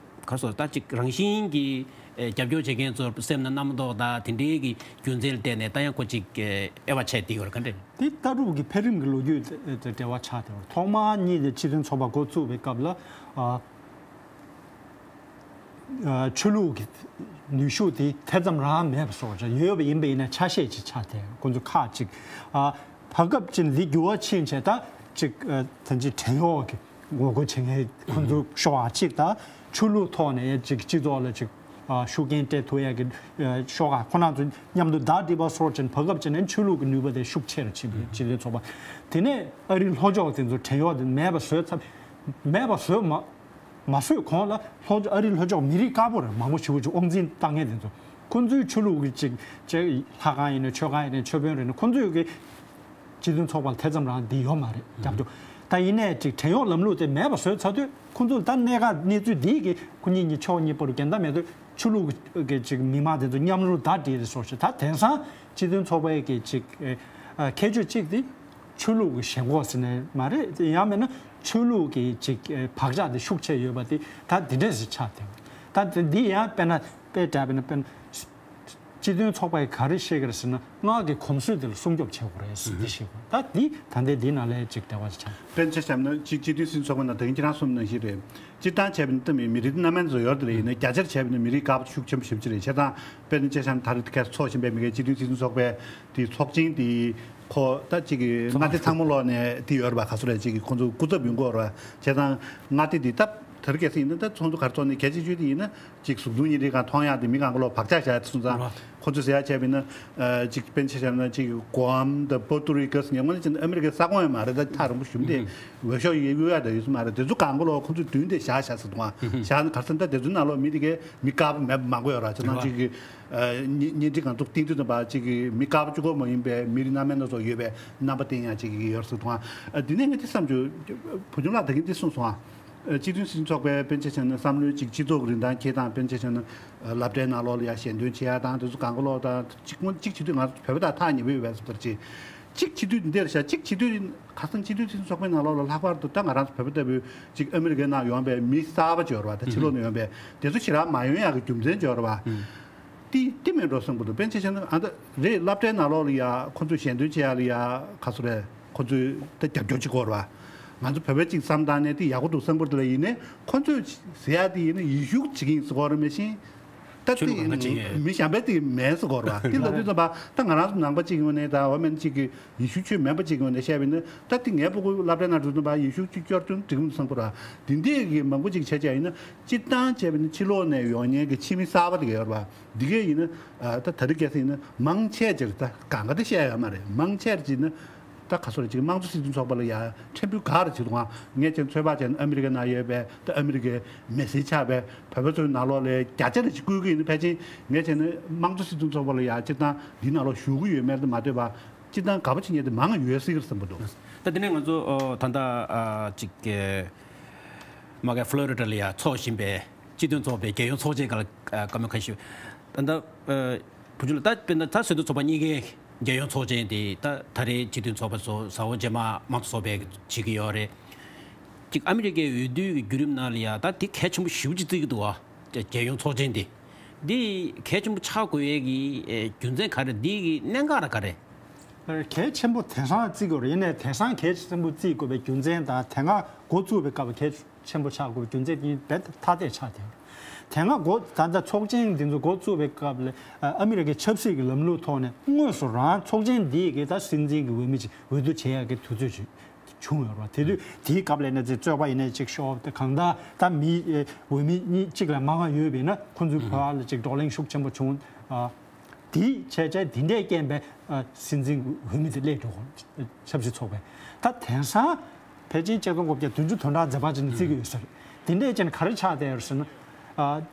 ག་རེ་ཟེར་ད་ཅིག་རང་བཞིན་གྱིས་ཨེ་རྒྱབ་སྐྱོར་བྱེད་མཁན་ཚོར་སེམས་ན་རྣམ་རྟོག་དང་དེ་འདྲའི་གི་རྒྱུ་མཚན་ལ་བརྟེན་ནས་ད་ཡང་ཁོ་ཅིག་ཨེ་དབྱེ་བ་ཕྱེ་བསྡད་ཡོད་རེད། ག་འདྲ། འདི་ལྟ་གྲུབ་ཀྱི་འཕེལ་རིམ་གྱི་ལོ་རྒྱུས་དེ་དེ་འབྲེལ་བ་ཆགས་བསྡད་ཡོད་རེད། ཐོག་མར་གཉིས་དེ་སྤྱི་མཐུན་ཚོགས་པ་འགོ་བཙུགས་པའི་སྐབས་ལ་ཨ། ཆོས་ལུགས་ཀྱི་ནུས་ཤུགས་དེ་དེ་ཙམ་རང་མེད་པ་བཟོ་འདྲ་ཡོད་པ་ཡིན་པ་ཡིན་ན་ཆ་ཤས་ཅིག་ཆགས་ཏེ་ཁོང་ཚོ་ཁག་ཅིག་ཨ་བར་སྐབས་ཅིག་འདི་འགྱུར་བ་ཕྱིན་བྱས་ད་ཅིག་ཨ་ད་ཅིག་བྲན་གཡོག་གི་ངོ་རྒོལ་བྱེད་མཁན་ཁོང་ཚོ་ཤོག་ཁག་ཅིག་དང་ཆོས་ལུགས་ཐོག་ནས་ཅིག་སྤྱི་ཚོགས་ལ་ཅིག་ཨ་ཤུགས་རྐྱེན་སྤྲད་ཐུབ་ཡ་གི་ཨ་ཤོག་ཁག་ཁོ་རང་ཚོ་མཉམ་དུ་ཟླ་སྒྲིལ་བ་སོར་ཅན་བར་སྐབས་ཅིག་ནས་ཆོས་ལུགས་ཀྱི་ནུས་པ་དེ་ཤུགས་ཆེ་རུ་ཕྱིན་པ་རེད། སྤྱི་མཐུན་ཚོགས་པ་དེ་ནས་ཨ་རིའི་ལྷོ་ཕྱོགས་དེ་ཚོ་བྲན་གཡོག་དེ་མེད་པ་བཟོས་ཚར། མེད་པ་བཟོས་མ། མ་བཟོས་གོང་ལ་ལྷོ་ཨ་རིའི་ལྷོ་ཕྱོགས་མི་རིགས་དཀར་པོ་རེད། མང་པོ་ཞེ་པོ་ཅིག་དབང་འཛིན་བཏང་མཁན་དེ་ཚོ་ཁོང་ཚོའི་ཆོས་ལུགས་ཀྱི་ཅིག་ཅིག་ལྷ་ཁང་ཡིན་ན་མཆོད་ཁང་ཡིན་ན་མཆོད་དཔོན་རེད་ན་ཁོང་ཚོའི་གི་སྤྱི་མཐུན་ཚོགས་པ་ལ་དེ་ཙམ་རང་འདི་ཡོད་མ་རེད་རྒྱབ་སྐྱོར། ད་ཡིན་ནའི་ཅིག་བྲན་གཡོག་ལམ་ལུགས་དེ་མེད་པ་བཟོས་ཚར་དུས་ཁོང་ཚོ་ད་གནད་འགག་གནས་ཚུལ་འདིའི་གི་ཁོ་གཉིས་གཉིས་ཕྱོགས་གཉིས་བར་དུ་འགལ་ཟླ་མེད་དུས་ཆོས་ལུགས་ཀྱི་ཅིག་མི་མང་དེ་ཚོ་མཉམ་རུབ་ཟླ་སྒྲིལ་རེད་སོགས་ཞེས་ད་དེང་སང་སྤྱི་མཐུན་ཚོགས་པའི་གི་ཅིག་ཁྱད་ཆོས་གཅིག་དེ། ཆོས་ལུགས་ཀྱི་ཞེན་ཁོག་ཟེར་ནས་མ་རེད། ཡང་མིན་ན་ཆོས་ལུགས་ཀྱི་ཅིག་བག་ཆགས་དེ་ཤུགས་ཆེ་ཡོད་པ་དེ་ད་འདི་འདྲས་ཞིག་ཆགས་བསྡད། ད་འདི་ཡང་དཔེར་ན་དཔེ་བཞག་པ་ཡིན་ན་དཔེར་ན་སྤྱི་མཐུན་ཚོགས་པས་ག་རེ་བཤད་ཀྱི་རེད་ཟེར་ན་སྔར་གྱི་གོམས་སྲོལ་དེ་ལ་སྲུང་སྐྱོབ་བྱེད་དགོས་རེད་ཟེར་འདི་བཤད་དགོས། ད་འདི་ད་ལྟའི་འདི་ནང་ལས་ཅིག་འབྲེལ་བ་ཞིག་ཆགས། དཔེར་ཆ་བཞག་ན་ཅིག་སྤྱི་མཐུན་སྲིད་ཚོགས་པ་ནང་ད་གིན་ཁྱེད་རང་གསུངས་ནང་བཞིན་རེད། སྤྱིར་བཏང་བྱས་པ་ཡིན་ན་ད་མི་མི་རིགས་སྣ་མིན་ཚོ་ཡོད་རེད། ཡིན་ན་རྒྱ་ཆེར་བྱས་པ་ཡིན་ན་མི་རིགས་དཀར་པོ་ཤུགས་ཆེན་པོ་ཞེ་པོ་ཅིག་རེད། བྱས་ཙང་དཔེར་ན་ཆ་བཞག་ན་ད་རེས་ཁ་སང་ཚོགས་བཞིན་པའི་མི་སྒེར་སྤྱི་མཐུན་སྲིད་དོན་ཚོགས་པའི་དེའི་ཚོགས་ཆེན་དེ་ཁོ་ད་ཅིག་གི་མངའ་སྡེ་ཚང་མ་ལོག་ནས་དེ་ཡོད་རེད་པ། ག་ཚོད་རེད། ཅིག་གི་ཁོང་ཚོ་སྐུ་ཚབ་ཡོང་གི་ཡོད་རེད་པ། བྱས་ཙང་མངའ་སྡེ་དེ་ད་ད་རེས་ཁ་སང་ཡིན་ན་ད་ཚོགས་འདུ་ག་རེ་ཚོགས་ནས་གལ་ཆེ་ཤོས་དེ་ཡིན་ན་ཅིག་གཟུགས་མཐོང་གཉིས་སྒྲིལ་གང་མཐོང་ཡག་དེ་མི་གང་ག་ལོག་བག་ཆགས་བཞག་སོང་ཙང་། ཁོ་ཚོས་ཟེར་ཡག་བྱས་པ་ཡིན་ན། ཨ་ཅིག་དཔེར་ན་ཆ་བཞག་ན་ཅིག་གུའམ་དང་པོ་ཏུ་རི་ཀ་ཟེར་མཁན་དངོས་གནས་བྱས་ན་ཨ་མི་རི་ཀའི་ས་ཁོངས་ཡང་མ་རེད། ད་ཐག་རིང་པོ་ཞིག་དེ་འོས་ཤོག་ཡོད་ཡོད་ཡ་ད་ཡོད་ས་མ་རེད། དེ་ཚོ་གང་ག་ལོག་ཁོ་ཚོས་མདུན་དེ་བཞག་བཞག་ཟེར་འདུག་ཨ། བཞག་ན་ག་རེ་ཟེར་ན་ད་དེ་ཚོའི་ནང་ལོག་མི་དེ་གའི་མི་དཀར་པོ་མེད་པ་མང་པོ་ཡོད་རེད། བྱས་ཙང་ཅིག་གི་ཨ་གཉེན་གཉེན་སྒྲིག་ཁང་ཚོ་བཏིང་དུས་ཙམ་པ་ཅིག་གི་མི་དཀར་པོ་གཅིག་པོ་མ་ཡིན་པའི་མི་རིགས་སྣ་མིན་སྣ་ཚོགས་ཡོད་པའི་རྣམ་པ་བསྟན་ཡག་ཅིག་གི་ཡོད་རེད་ཟེར་འདུག་ཨ། ཨ་དེ་ནས་ངས་དེ་བསམ་བྱུང་། བུ་ཆུང་ལགས་ད་གིན་དེ་གསུངས་སོང་ཨ། སྤྱི་མཐུན་སྲིད་དོན་ཚོགས་པའི་དཔེར་ན་ཆ་བཞག་ན་བསམ་བློའི་ཅིག་སྤྱི་ཚོགས་ཀྱི་རིན་ཐང་འཁྱེར་སྟངས། དཔེར་ན་ཆ་བཞག་ན་སློབ་གྲྭའི་ནང་ལོགས་ལ་ཡ་ཞལ་འདོན་བྱེད་ཡ་དང་དེ་ཚོ་གང་ག་ལོག་དང་གཅིག་གཅིག་བྱེད་དུས་ང་ཚོ་བོད་པ་དང་ཐག་ཉེ་པོ་ཡོད་པས་སོ་ལྟར་ཅིག་གཅིག་བྱེད་དུས་འདིར་བཞག་གཅིག་བྱེད་དུས་ཁ་སང་སྤྱི་མཐུན་སྲིད་དོན་ཚོགས་པའི་ནང་ལོགས་ལ་ལྷག་པར་དུ་ད་ང་རང་ཚོ་བོད་པ་ལྟ་བུའི་ཅིག་ཨ་མི་རི་ཀའི་ནང་ཡོང་པའི་མི་གསར་པ་ཅིག་ཡོད་རེད་པ། ད་ཕྱི་ལོགས་ནས་ཡོང་པའི་དེ་ཚོ་ཞེ་དྲག་མ་ཡོང་ཡག་གི་རྒྱུ་མཚན་ཅིག་ཡོད་རེད་པ། ཏི་ཏི་མེད་འགྲོ་བསམ་གྱི་འདུག་དཔེར་ན་ཆ་བཞག་ན་ཨ་ད་རེད། སློབ་གྲྭའི་ནང་ལོགས་ལ་ཡ་ཁོ་ཚོས་ཞལ་འདོན་བྱེད་ཡ་ལ་ཡ་ག་ཚོད་རེད། ཁོ་ཚོས་ད་རྒྱབ་སྐྱོར་བྱེད་ཀྱི་ཡོད་རེད་པ། ང་ཚོ་བོད་པས་ཅིག་བསམ་བཏང་ནས་དེ་ཡག་པོ་འདུག་བསམ་གྱི་འདུག་ལ། ཡིན་ནའི་ཁོ་ཚོས་ཟེར་ཡ་དེ་ཡིན་ན་ཡིད་ཤུགས་བྱེད་ཀྱི་ཡིན་ཟེར་གྱི་ཡོད་རེད། མེད་བཞིན་ད་ཆོས་ལུགས་གང་ག་བྱེད་ཀྱི་ཡོད། མི་གཞན་པས་དེ་མེད་ཟེར་གྱི་ཡོད་རེད་པ། དེ་ལབ་དུས་ཙམ་པ་ད་ང་རང་ཚོ་ནང་པ་ཅིག་ཡིན་ནའི་ད་འོ་མེད་ཅིག་གི་ཡིད་ཤུགས་ཆོས་མེད་པ་ཅིག་ཡིན་ནའི་བཤད་པ་ཡིན་ན་ད་དེ་ངའི་སྤུ་གུ་སློབ་གྲྭའི་ནང་འགྲོ་དུས་ཙམ་པ་ཡིད་ཤུགས་ཅིག་སྐྱོར་དུས་འགྲིག་གི་མི་འདུག་བསམ་གྱི་ཡོད་རེད་པ། དེ་འདྲས་ཀྱི་མང་པོ་ཅིག་བྱས་བྱས་ཡིན་ན་སྤྱིར་བཏང་བྱས་པ་ཡིན་ན་ཕྱི་ལོགས་ནས་ཡོང་མཁན་གྱི་ཕྱི་མི་གསར་པ་དེ་ག་ཡོད་རེད་པ། འདི་གས་ཡིན་ན། ཨ་ད་ད་རེས་ཁ་སང་ཡིན་ན་མང་ཆེ་ཅིག་ད་གང་ག་དེ་བཤད་ཡོད་མ་རེད། མང་ཆེ་ཅིག་ན་ད་ག་སོ་རེ་ཅིག་དམངས་གཙོ་སྲིད་དོན་ཚོགས་པ་ལ་ཡ་ཕྲན་བུ་ག་རེ་བྱེད་འདུག་ཨང་། ངས་བྱས་ན་ཚོད་དཔག་བྱས་ན་ཨ་མི་རི་ཀའི་ནང་ཡོད་པའི་ད་ཨ་མི་རི་ཀའི་མི་སེར་ཆགས་པའི་བོད་པ་ཚོའི་ནང་ལོགས་ལ་རྒྱ་ཆེ་རེ་ཅིག་བསྐུལ་གྱི་ཡིན་ན། ཕལ་ཆེར་ངས་བྱས་ན་དམངས་གཙོ་སྲིད་དོན་ཚོགས་པ་ལ་ཡ་སྤྱིར་བཏང་འདིའི་ནང་ལོགས་ཞུགས་ཀྱི་ཡོད་མེད་དེ་མ་ལྟོས་པ་སྤྱིར་བཏང་དགའ་པོ་བྱེད་མཁན་དེ་མང་ཡོད་སྲིད་ཀྱི་རེད་བསམ་གྱི་འདུག་ད་དེ་ནས་ང་ཚོ་ཨོ་ད་ལྟ་ཨ་ཅིག་གི་མ་གི་ཕློ་རི་ཌ་ལ་ཡ་ཚོགས་བཞིན་པའི་སྤྱི་མཐུན་ཚོགས་པའི་རྒྱལ་ཡོངས་ཚོགས་ཆེན་སྒང་ལ་ཨ་བཀའ་མོལ་ཁ་ཤས། ད་ལྟ་ཨ་བུ་ཆུང་ལགས་ད་དཔེར་ན་ད་སྲིད་དོན་ཚོགས་པ་གཉིས་ཀའི་རྒྱལ་ཡོངས་ཚོགས་ཆེན་དེ་ད་ད་རེས་སྤྱི་མཐུན་ཚོགས་པ་ཚོ་ཟ་འོག་རྗེས་མ་དམངས་གཙོ་ཚོགས་པས་བྱེད་ཀྱི་ཡོད་རེད། ཅིག་ཨ་མི་རི་ཀའི་འོས་བསྡུ་གི་བརྒྱུད་རིམ་ནང་ལ་ཡ་ད་དེ་གལ་ཆེན་པོ་ཞེ་པོ་ཅིག་བརྩི་གི་འདུག་བ། རྒྱལ་ཡོངས་ཚོགས་ཆེན་དེ་འདི་གལ་ཆེན་པོ་ཆགས་དགོས་ཡས་ཀྱི་ཨེ་རྒྱུ་མཚན་ག་རེ། འདི་གི་གནད་འགག་ར་ག་རེ། གལ་ཆེན་པོ་དེང་སང་བརྩི་དགོས་རེད། ཡིན་ནའི་དེང་སང་གལ་ཆེན་པོ་བརྩི་དགོས་པའི་རྒྱུ་མཚན་དང་དེ་སྔ་འགོ་བཙུགས་པའི་སྐབས་གལ་ཆེན་པོ་ཆགས་དགོས་པའི་རྒྱུ་མཚན་དེ་རྦད་དེ་ཐ་དད་ཆགས་བསྡད་ཡོད་རེད། དེ་སྔ་འགོ་ད་ལྟ་ཚོགས་ཆེན་འདི་ཚོ་འགོ་བཙུགས་པའི་སྐབས་ལ་ཨ་མི་རི་ཀའི་ཆབ་སྲིད་ཀྱི་ལམ་ལུགས་ཐོག་ནས་དངོས་སུ་རང་ཚོགས་ཆེན་འདིའི་གི་ད་སྲིད་འཛིན་གྱི་འོས་མི་ཅིག་འོས་བསྡུ་བྱེད་ཡག་གི་དུས་ཚོད་ཅིག་བྱུང་ཡོད་རེད་བ། དེ་དུས་དེའི་སྐབས་ལ་ནི་ཅིག་རྩོད་པ་ཡིན་ནའི་ཅིག་ཤོར་ཏེ་གང་ལྟར་ད་མི་ཨེ་འོས་མི་གཉིས་གཅིག་ལས་མང་བ་ཡོད་པས་ན་ཁོང་ཚོའི་བར་ལ་ཅིག་བགྲོ་གླེང་ཤུགས་ཆེན་པོ་བྱུང་། ཨ་དེའི་བྱས་བྱས་དེ་འདྲས་རྐྱེན་པས་ཨ་སྲིད་འཛིན་འོས་མི་དེ་སླེབས་འགྲོ་གི་ཆབ་སྲིད་ཚོགས་པས། ད་དེང་སང་ཕལ་ཆེར་ཆིག་སྟོང་དགུ་བརྒྱ་བདུན་ཅུ་དོན་གྲངས་འཛིན་པ་ཅིག་ནས་བརྩི་གི་ཡོད་ས་རེད། དེ་འདྲས་བྱས་ན་ག་རེ་ཆགས་བསྡད་ཡོད་ཟེར་ན། ཨ།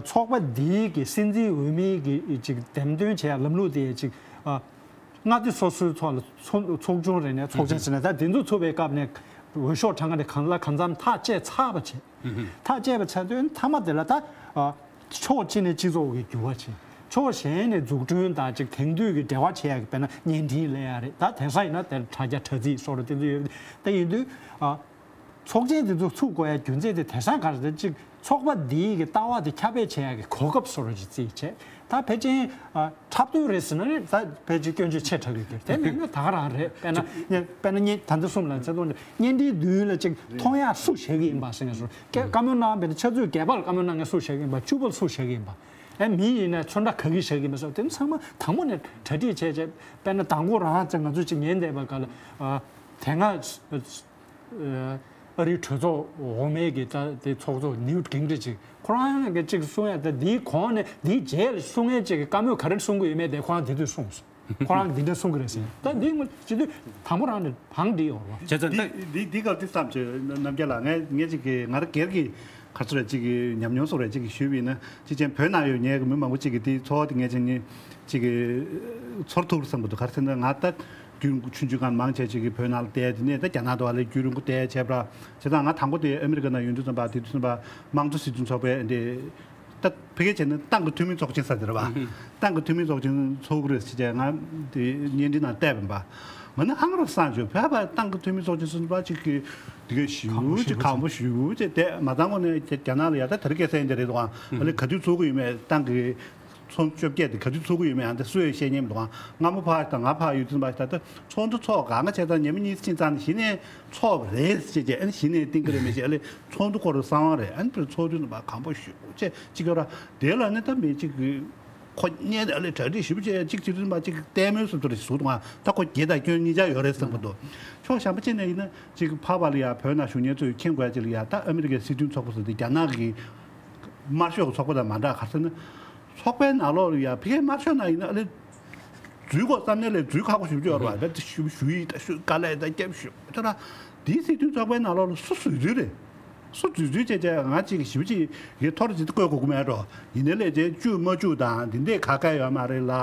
ཚོགས་པ་འདིའི་གི་སྲིད་འཛིན་འོས་མིའི་གི་ཅིག་འདེམས་ཐོན་བྱེད་ཡ་ལམ་ལུགས་དེ་ཅིག་ཨ་མངའ་སྡེ་སོ་སོའི་ཐོག་ལ་ཚོགས་ཚོགས་ཆུང་རེད་ནས་ཚོགས་ཆེན་ཟེར་ནས་ད་དེ་ཚོ་ཚུགས་པའི་སྐབས་ནས་འོས་ཤོག་གྲངས་ཀ་དེ་གང་ལ་གང་འཚམ་ཐག་བཅད་ཚར་བ་བྱས། ཐག་བཅད་པ་ཚར་དུས་མཐའ་མ་དེ་ལ་ད་ཨ་ཕྱོགས་གཅིག་ནས་སྤྱི་ཚོགས་ཀྱི་འགྱུར་བ་བྱས། ཕྱོགས་གཞན་ནས་འཛུགས་སྐྲུན་དང་ཅིག་དེང་དུས་ཀྱི་འབྲེལ་བ་བྱེད་ཡ་གི་དཔེར་ན་བརྙན་འཕྲིན་ལབ་ཡ་རེད། ད་དེང་སང་ཡིན་ན་དེར་དྲ་རྒྱ་དྲ་ཚིགས་སོགས་རེད། དེ་ཚོ་ཡོད། དེ་ཡིན་དུས་ཨ། ཚོགས་ཆེན་འདི་ཚོ་ཚུགས་དགོས་ཡ་རྒྱུ་མཚན་དེ་དེང་སང་ག་རེ་རེད། གཅིག་ཚོགས་པ་འདིའི་གི་ལྟ་བ་དེ་ཁྱབ་སྤེལ་བྱེད་ཡ་གི་གོ་སྐབས་བཟོ་འདྲ་ཅིག་བརྩིས་བྱས། ད་ཕལ་ཆེར་ཨ་འཁྲབ་སྟོན་རེད་ཟེར་ན་རེད། ད་ཕལ་ཆེར་སྐྱོན་བརྗོད་ཆེ་དྲགས་ཀྱི་རེད། དེ་མིན་ན་ད་ག་རང་རེད། དཔེར་ན་བརྙན་དཔེར་ན་བརྙན་ད་ལྟ་གསུམ་ལ་ཚེ་ཐོག་བརྙན་འཕྲིན་མདུན་ལ་ཅིག་མཐོང་ཡ་སུ་བཞག་གི་ཡིན་པ་ཟེར་ནས་སོ་སྐད་བཀའ་མོལ་གནང་བའི་ཆུ་ཚོད་བརྒྱད་པར་བཀའ་མོལ་གནང་མཁན་སུ་བཞག་གི་ཡིན་པ། བཅུ་པར་སུ་བཞག་གི་ཡིན་པ། ཨེ་མི་ཡིན་ན་ཚོན་ཁྲ་ག་གི་བཞག་གི་ཡིན་པ་སོགས་དེ་ཚང་མ་དང་པོ་ནས་གྲ་སྒྲིག་བྱས་བྱས། དཔེར་ན་དང་པོ་རང་ཚེ་ང་ཚོ་ཅིག་ཉན་བསྡད་པ་ག་ལ་ཨ་དེ་སྔ། ཨ་རིའི་གྲོས་ཚོགས་འོག་མའི་གི་ད་དེ་ཚོགས་གཙོ་ནིའུ་ཊི་གིང་རིཆ་ཅིག་ཁོ་རང་གི་ཅིག་གསུང་ཡ་ད་དེའི་གོང་ནས་དེའི་རྗེས་ལ་གསུང་མཁན་ཅིག་གི་བཀའ་མོལ་ག་རེ་གསུང་གི་ཡོད་མེད་དེ་ཁོ་རང་དེ་དུས་གསུངས་སོང་། ཁོ་རང་གི་འདི་འདྲ་གསུང་གི་རེད་ཟེར། ད་འདི་ངོ་སྤྱི་འཐུས་དང་པོ་རང་ནས་བང་སྒྲིག་ཡོད་རེད་བ། བྱས་ཙང་འདི་ད་འདི་འདི་སྐབས་འདི་བསམ་བྱས་རྣམ་རྒྱལ་ལགས། ངས་ངས་ཅིག་གི་ང་རང་སྒེར་གྱི་ག་ཚོད་རེད་ཅིག་གི་ཉམས་མྱོང་སོགས་རེད་ཅིག་གི་ཞུས་པ་ཡིན་ན། ཅིག་ཅན་བོད་ནང་ཡོད་ངས་གི་མི་མང་པོ་ཅིག་གི་དེའི་ཚོར་བ་དེ་ངས་ཅིག་ངས་ཅིག་གི་ཚོར་ཐུབ་རེད་བསམ་གི་འདུག་ག་རེ་ཟེར་ན་ང་ད་རྒྱུན་ཆུང་ཆུང་སྒང་མང་ཆེ་ཅིག་གི་བོད་ནང་ལ་བསྡད། དེ་ནས་ད་རྒྱ་ནག་དུ་བ་ལ་རྒྱུན་རིང་པོ་བསྡད་བྱས་པ་ར། བྱས་ཙང་ང་དང་པོ་དེ་ཨ་མི་རི་ཀ་ནང་ཡོང་དུས་ཙམ་པ་དེ་དུས་ཙམ་པ་དམངས་གཙོ་སྲིད་དོན་ཚོགས་པའི་འདི། ད་ཕ་གིར་བྱས་ན་ཏང་གི་འཐུས་མི་ཚོགས་ཆེན་ཟེར་དེ་རེད་བ། ཏང་གི་འཐུས་མི་ཚོགས་ཆེན་ཚོགས་ཀྱི་རེད་ཟེར་བྱས་ང་དེ་བརྙན་འཕྲིན་ནང་བལྟས་པ་ཡིན་པ། ང་ནི་ཧང་ར་སངས་བྱུང་། བོད་པ་ཏང་གི་འཐུས་མི་ཚོགས་ཆེན་ཟེར་བ་ཅིག་གི་དེ་གའི་ཞེ་པོ་ཅིག་གང་པོ་ཞེ་པོ་ཅིག་བསྡད་མ་ཚང་ངོ་ནས་རྒྱ་རྒྱ་ནག་ལ་ཡ་ད་དེ་རིང་ཁ་སང་འདི་རེད་འདུག་ཨ་ལས་ག་དུས་ཚོགས་ཀྱི་ཡོད་མེད་ཏང་གི་ ཚོགས་འདུ་བཅོ་བརྒྱད་དེ་ག་དུས་ཚོགས་ཀྱི་ཡོད་མེད་ཨ་འདི་སུ་ཡང་བཤད་མཁན་མི་འདུག་ཨང་། སྔ་མོ་ཕར་དང་ང་ཕར་ཡོད་དུས་ཙམ་པ་ཞིག་ད་ལྟ་ཚོགས་འདུ་ཚོགས་ག་ང་བྱས་ཙང་ཉི་མ་གཉིས་ཕྱིན་ཙང་ནས་གཞི་ནས་ཚོགས་པ་རེད་ཟེར་བྱས་ཨ་ནི་གཞི་ནས་གཏིང་ཁ་རེད་མི་ཤེས་ཨ་ལེ། ཚོགས་འདུ་སྐོར་གསང་བ་རེད། ཨ་ནི་ཚོགས་འདུ་ནང་པ་གང་པོ་ཞུ་བྱས་གཅིག་ཡོད་ར། དེ་ལ་ནི་ད་མི་གཅིག་གི་ཁོ་བརྙན་དེ་ཨ་ལེ་གྲ་སྒྲིག་ཞིབ་བྱས་གཅིག་བྱེད་དུས་ཙམ་པ་གཅིག་ལྟད་མོའི་བཟོ་འདྲ་ཞིག་བཟོ་འདུག་ཨང་། ད་ཁོ་བརྒྱད་དང་སྐྱོན་གཉིས་ཆ་ཡོད་རེད་བསམ་གྱི་འདུག་ཕྱོགས་གཞན་པ་གཅིག་ནས་ཡིན་ན་གཅིག་ཕར་པ་ལ་ཡ་བོད་ནང་བཞུགས་མཁན་ཚོས་མཁྱེན་དགོས་ཡ་གཅིག་ལ་ཡ་ད་ཨ་མི་རི་ཀའི་སྲིད་དོན་ཚོགས་པ་ཟེར་དེ་རྒྱ་ནག་གི་དམར་ཤོག་གི་ཚོགས་པ་དང་མ་འདྲ་ག་རེ་ཟེར་ན། ཚོགས་པའི་ནང་ལོགས་ལ་ཡ་ཕ་གིའི་དམར་ཤོག་ནང་ཡིན་ན་ཨ་ལེ། འཛུལ་དགོས་བསམ་ནས་ལས་འཛུལ་ཁག་པོ་ཞེ་པོ་ཅིག་ཡོད་རེད་བ། ད་ཞུ་ཞུ་ཡིག་ད་ཞུ་དཀའ་ལས་ད་བརྒྱབ་ཞུ་ད་ར། དེའི་སྲིད་དོན་ཚོགས་པའི་ནང་ལོགས་ལ་སུ་བཟོས་ཚུལ་རེད། སུ་བཟོས་ཚུལ་བྱས་བྱས་ང་གཅིག་ཞེ་པོ་ཅིག་ཡེ་ཐོར་ཅིག་བཀོད་དགོས་ཀྱི་མེད་འགྲོ། ཡིན་ནའི་ལས་བྱས་བཅུག་མ་བཅུག་དང་དེ་འདྲས་ག་ག་ཡོད་མ་རེད་ལ།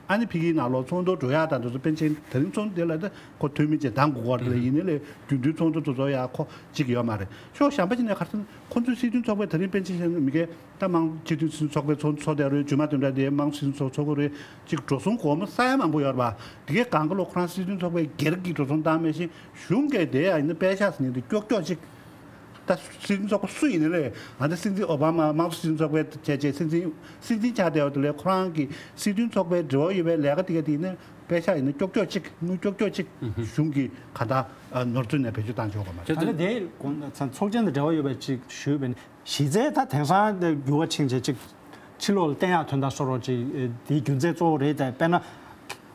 ཨ་ནི་ཕ་གིའི་ནང་ལོགས་ཚོགས་འདུ་འགྲོ་ཡག་དང་དེ་ཚོ་པཎ་ཆེན་དེ་རིང་ཚོགས་འདུ་དེ་ལ་ད་ཁོ་འཐུས་མི་བྱས་གདམ་དགོས་ཀྱི་རེད་ལ། ཡིན་ནའི་ལས་རྒྱུན་མཐུད་ཚོགས་འདུ་དེ་ཚོ་ཡག་ཁོ་གཅིག་ཡོད་མ་རེད། ཕྱོགས་གཞན་པ་ཅིག་ནས་ག་རེ་ཟེར་ན་ཁོ་ཚོའི་སྲིད་དོན་ཚོགས་པའི་དེ་རིང་པཎ་ཆེན་ཞལ་མི་སྒེར། ད་དམངས་སྤྱི་འཐུས་སྲིད་ཚོགས་པའི་ཚོགས་ཚོགས་དེ་རུ་རྗེས་མ་དོན་དག་དེ་དམངས་སྲིད་ཚོགས་ཚོགས་ཀྱི་རེད། ཅིག་འགྲོ་སོང་སྒོར་མོ་ས་ཡ་མང་པོ་ཡོད་རེད་པ། དེ་གའི་སྒང་ག་ལོ་ཁོ་རང་སྲིད་དོན་ཚོགས་པའི་སྒེར་གྱི་འགྲོ་སོང་བཏང་མེད་བཞིན་གཞུང་གིས་དེ་ཡང་ཡིན་ན་པད་ཤག་ཟེར་མཁན་དེ་ཀྱོག་ཀྱོག་ཅིག་ད་སྲིད་དོན་ཚོགས་པ་སུ་ཡིན་ན་རེད། ང་ཚོ་སྲིད་འཛིན་ཨོ་བྷ་མ་དམངས་གཙོ་སྲིད་དོན་ཚོགས་པའི་བྱས་རྗེས་སྲིད་འཛིན་སྲིད་འཛིན་ཆགས་བསྡད་པ་དེ་ལས་ཁོ་རང་གི་སྲིད་དོན་ཚོགས་པའི་འབྲེལ་བ་ཡོད་པའི་ལས་ཀ་དེ་ག་དེ་ཡིན་ན་པད་ཤག་ཡིན་ན་ཀྱོག་ཀྱོག་ཅིག་དངུལ་ཀྱོག་ཀྱོག་ཅིག་གཞུང་གི་ག་ད་ནོར་འཛོལ་ནས་བེད་སྤྱོད་བཏང་ཆོག་གི་མ་རེད། ད་ལྟ་དེ་ཚོགས་ཆེན་དང་འབྲེལ་བ་ཡོད་པའི་ཅིག་ཞུས་པ་ཡིན་ན། གཞི་རྩའི་ད་དེང་སང་འགྱུར་བ་ཕྱིན་བྱས་ཅིག་ཕྱི་ལོགས་ལ་བསྟན་ཡག་དོན་དག་བཟོ་རོགས་ཅིག་དེའི་རྒྱུ་མཚན་གཙོ་བོ་རེད་དེ། དཔེར་ན་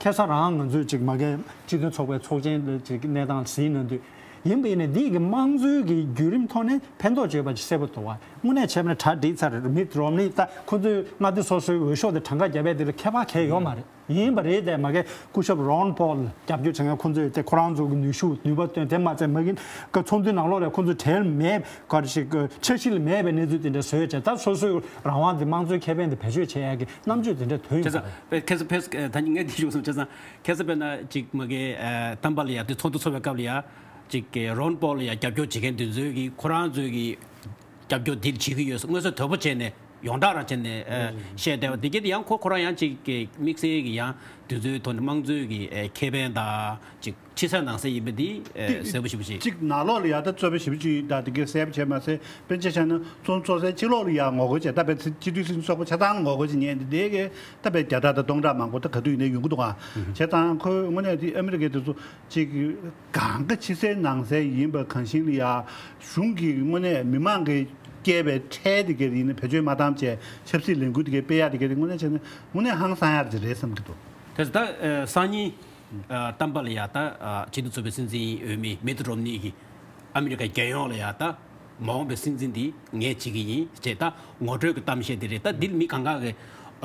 ཁ་སང་རང་ང་ཚོས་ཅིག་མ་གིའི་སྤྱི་མཐུན་ཚོགས་པའི་ཚོགས་ཆེན་ལ་ཅིག་གནས་སྟངས་གཟིགས་གནང་དུས་ཡིན་པ་ཡིན་ན་འདི་གི་དམངས་གཙོའི་གི་བརྒྱུད་རིམ་ཐོག་ནས་ཕན་ཐོགས་བྱས་པ་ཅིག་གསལ་པོ་འདུག་བ། དངོས་གནས་བྱས་པ་ན་གྲ་སྒྲིག་ཚར་རེད། མིཊ་རོམ་ནི་ད་ཁོ་ཚོས་མངའ་སྡེ་སོ་སོའི་འོས་ཤོག་དེ་གྲངས་ཀ་བརྒྱབ་པའི་དེ་ལ་ཁྱད་པར་གང་ཡང་ཡོད་མ་རེད། ཡིན་པ་རེད་དེ་མ་གིའི་སྐུ་ཞབས་རོན་པོལ་རྒྱབ་སྐྱོར་བྱེད་མཁན་ཁོ་ཚོས་དེ་ཁོ་རང་ཚོ་གི་ནུས་ཤུགས་ནུས་པ་བཏོན། དེ་མ་ཚད་མ་གིའི་ཚོགས་འདུའི་ནང་ལོགས་ལ་ཁོ་ཚོ་གྲལ་མེད། ག་རེ་ཞིག་འཆར་གཞི་ལ་མེད་པའི་གནས་ཚུལ་དེ་འདྲ་བཟོས་བྱས། ད་སོ་སོའི་རང་དབང་དེ་དམངས་གཙོའི་ཁེ་ཕན་དེ་བེད་སྤྱོད་བྱེད་ཡག་གི་རྣམ་དཔྱོད་དེ་འདྲ་ཐོན་ཡོང་། བྱས་ཙང་ཁ་སང་ཕེ་ད་ངས་འདི་ཞུ་སོང་། བྱས་ཙང་ཁ་སང་དཔེར་ན་ཅིག་མ་གི་ཨ་དམ་པ་ལ་ཡ་དེ་ཚོགས་འདུ་ཚོགས་པའི་སྐབས་ལ་ཡ་ཅིག་གི་རོན་པོལ་ལ་ཡ་རྒྱབ་སྐྱོར་བྱེད་མཁན་དེ་ཚོས་གི་ཁོ་རང་ཚོས་གི་རྒྱབ་སྐྱོར་དེ་བྱེད་ཀྱི་ཡོད་ཟེར་དངོས་སུ་དོད་པོ་བྱས་ནས་ཡོངས་གྲགས་རང་བྱས་ནས་ཨ་བཤད་བསྡད་པ་དེ་གྱད་ཡང་ཁོ་ཁོ་རང་ཡང་ཅིག་གི་དམིགས་བསལ་གི་ཡང་དེ་ཚོའི་ཐོག་ནས་དམངས་གཙོའི་གི་ཨ་ཁེ་ཕན་དང་ཅིག་ཕྱི་གསལ་ནང་གསལ་ཡིན་པ་འདི་ཨེ་གསལ་པོ་ཞེ་པོ་ཅིག་གཅིག་ནང་ལོགས་ལ་ཡ་ད་རྩོད་པ་ཞེ་པོ་ཅིག་ད་དེ་གའི་གསལ་པོ་བྱས་མ་ཟད་དཔེར་ན་ཆ་བཞག་ན་ཚོགས་ཚོགས་སའི་ཕྱི་ལོགས་ལ་ཡ་ངོ་རྒོལ་བྱས། ད་དཔེ་སྤྱི་འཐུས་སྲིད་འཛིན་ཚོགས་པ་ཆ་ཚང་ངོ་རྒོལ་བྱེད་མཁན་དེ་དེ་གའི་ད་དཔེ་བརྒྱ་ཕྲག་དང་སྟོང་ཕྲག་མང་པོ་ད་ག་དུས་ཡིན་ནའི་ཡོང་གི་འདུག་ག་བྱས་ཙང་ཁོས་དངོས་གནས་དེ་ཨ་མི་རི་ཀའི་དེ་ཚོ་ཅིག་གང་ག་ཕྱི་གསལ་ནང་གསལ་ཡིན་པ་གང་ཞིག་ལ་ཡ་གཞུང་གིས་དངོས་གནས་མི་མང་གིས་བསྐྱལ་བའི་ཁྲལ་དེ་གའི་ཡིན་ན་བེད་སྤྱོད་མ་བཏང་བྱས་ཆབ་སྲིད་ལས་འགུལ་དེ་གའི་སྤེལ་ཡག་དེ་གའི་དེ་དངོས་གནས་བྱས་ན་དངོས་གནས་ཧང་སང་ཡག་ཅིག་རེད་བསམ་གྱི་འདུག་དེ་ད་ཨ་སང་ཉིན་ཨ་གཏམ་པ་ལ་ཡ་ད་ཨ་སྤྱི་མཐུན་ཚོགས་པའི་སྲིད་འཛིན་འོས་མི་མིཊ་རོམ་ནི་གིས་ཨ་མི་རི་ཀ་རྒྱལ་ཡོངས་ལ་ཡ་ད་མ་འོངས་པའི་སྲིད་འཛིན་འདི་ངས་བྱེད་ཀྱི་ཡིན་ཅེས་ད་ངོ་སྤྲོད་ཀྱི་གཏམ་བཤད་འདི་རེད། ད་འདིར་མི་གང་ག་གིས་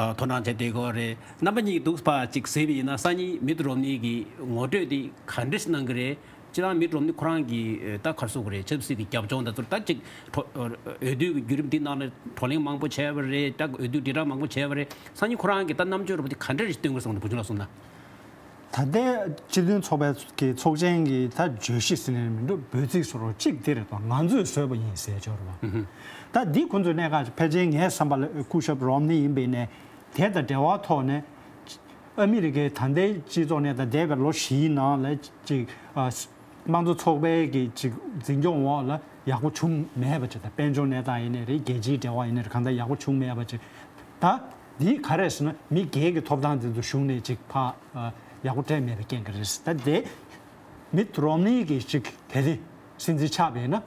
ཨ་དོ་སྣང་བྱས་བསྡད་ཀྱི་ཡོད་རེད། རྣམ་པ་གཉིས་ཀྱིས་འདུག་ཕར་ཅིག་གཟིགས་པ་ཡིན་ན་སང་ཉིན་མིཊ་རོམ་ནི་གི་ངོ་སྤྲོད་འདི་ག་འདྲ་ཞིག་གནང་གི་རེད། སྤྱིར་བཏང་མིཊ་རོམ་ནི་ཁོ་རང་གི་ཨ་ད་ག་རེ་ཟེར་དགོས་རེད། ཆབ་སྲིད་ཀྱི་རྒྱབ་ལྗོངས་དང་ཚུར་ད་ཅིག་འོས་བསྡུའི་བརྒྱུད་རིམ་འདི་ནང་ནས་བགྲོ་གླེང་མང་པོ་བྱས་པ་རེད། ད་འོས་བསྡུ་དྲིལ་བསྒྲགས་མང་པོ་བྱས་པ་རེད། སང་ཉིན་ཁོ་རང་གིས་ད་རྣམ་དཔྱོད་རོབ་ཙམ་ག་འདྲ་ཞིག་སྟོན་དགོས་བསམ་གྱི་འདུག་བུ་ཆུང་ལགས་གསུངས་ན། ད་ལྟའི་སྤྱི་མཐུན་ཚོགས་པའི་གི་ཚོགས་ཆེན་གྱི་ད་བརྗོད་གཞི་ཟེར་ནས་མི་འདུག་འབོད་ཚིག་བཟོ་རོགས་གཅིག་དེ་རེད་དོ། ང་ཚོས་བཟོས་པ་ཡིན་ཟེར་ཆོག་རེད་བ། ད་འདི་ཁོང་ཚོའི་གནད་འགག་ཕལ་ཆེར་ངའི་བསམ་པ་ལ་སྐུ་ཞབས་རོམ་ནི་ཡིན་པ་ཡིན་ནའི་དེ་དང་འབྲེལ་བ་ཐོག་ནས་ཨ་མི་རི་ཀའི་ད་ལྟའི་སྤྱི་ཚོགས་གནས་སྟངས་འདས་པའི་ལོ་བཞིའི་ནང་ལ་ཅིག་ཨ་དམངས་གཙོ་ཚོགས་པའི་གི་ཅིག་འཛིན་སྐྱོང་འོག་ལ་ཡག་པོ་བྱུང་མེད་པ་ཅིག་དང་། དཔལ་འབྱོར་གནས་སྟངས་ཡིན་ནའི་རེད། རྒྱལ་སྤྱིའི་འབྲེལ་བ་ཡིན་ནའི་རེད། གང་ལྟར་ཡག་པོ་བྱུང་མེད་པ་ཅིག་ད་འདི་ག་རེ་ཟེར་ན་མི་སྒེར་གྱི་ཐོབ་ཐང་དེ་ཚོ་གཞུང་ནས་ཅིག་ཕར་ཨ་ཡག་པོ་སྤྲད་མེད་པའི་རྐྱེན་གྱིས་རེད། ད་དེ་མིཊ་རོམ་ནི་གིས་ཅིག་དེ་རིང་སྲིད་འཛིན་ཆགས་པ་ཡིན་ན་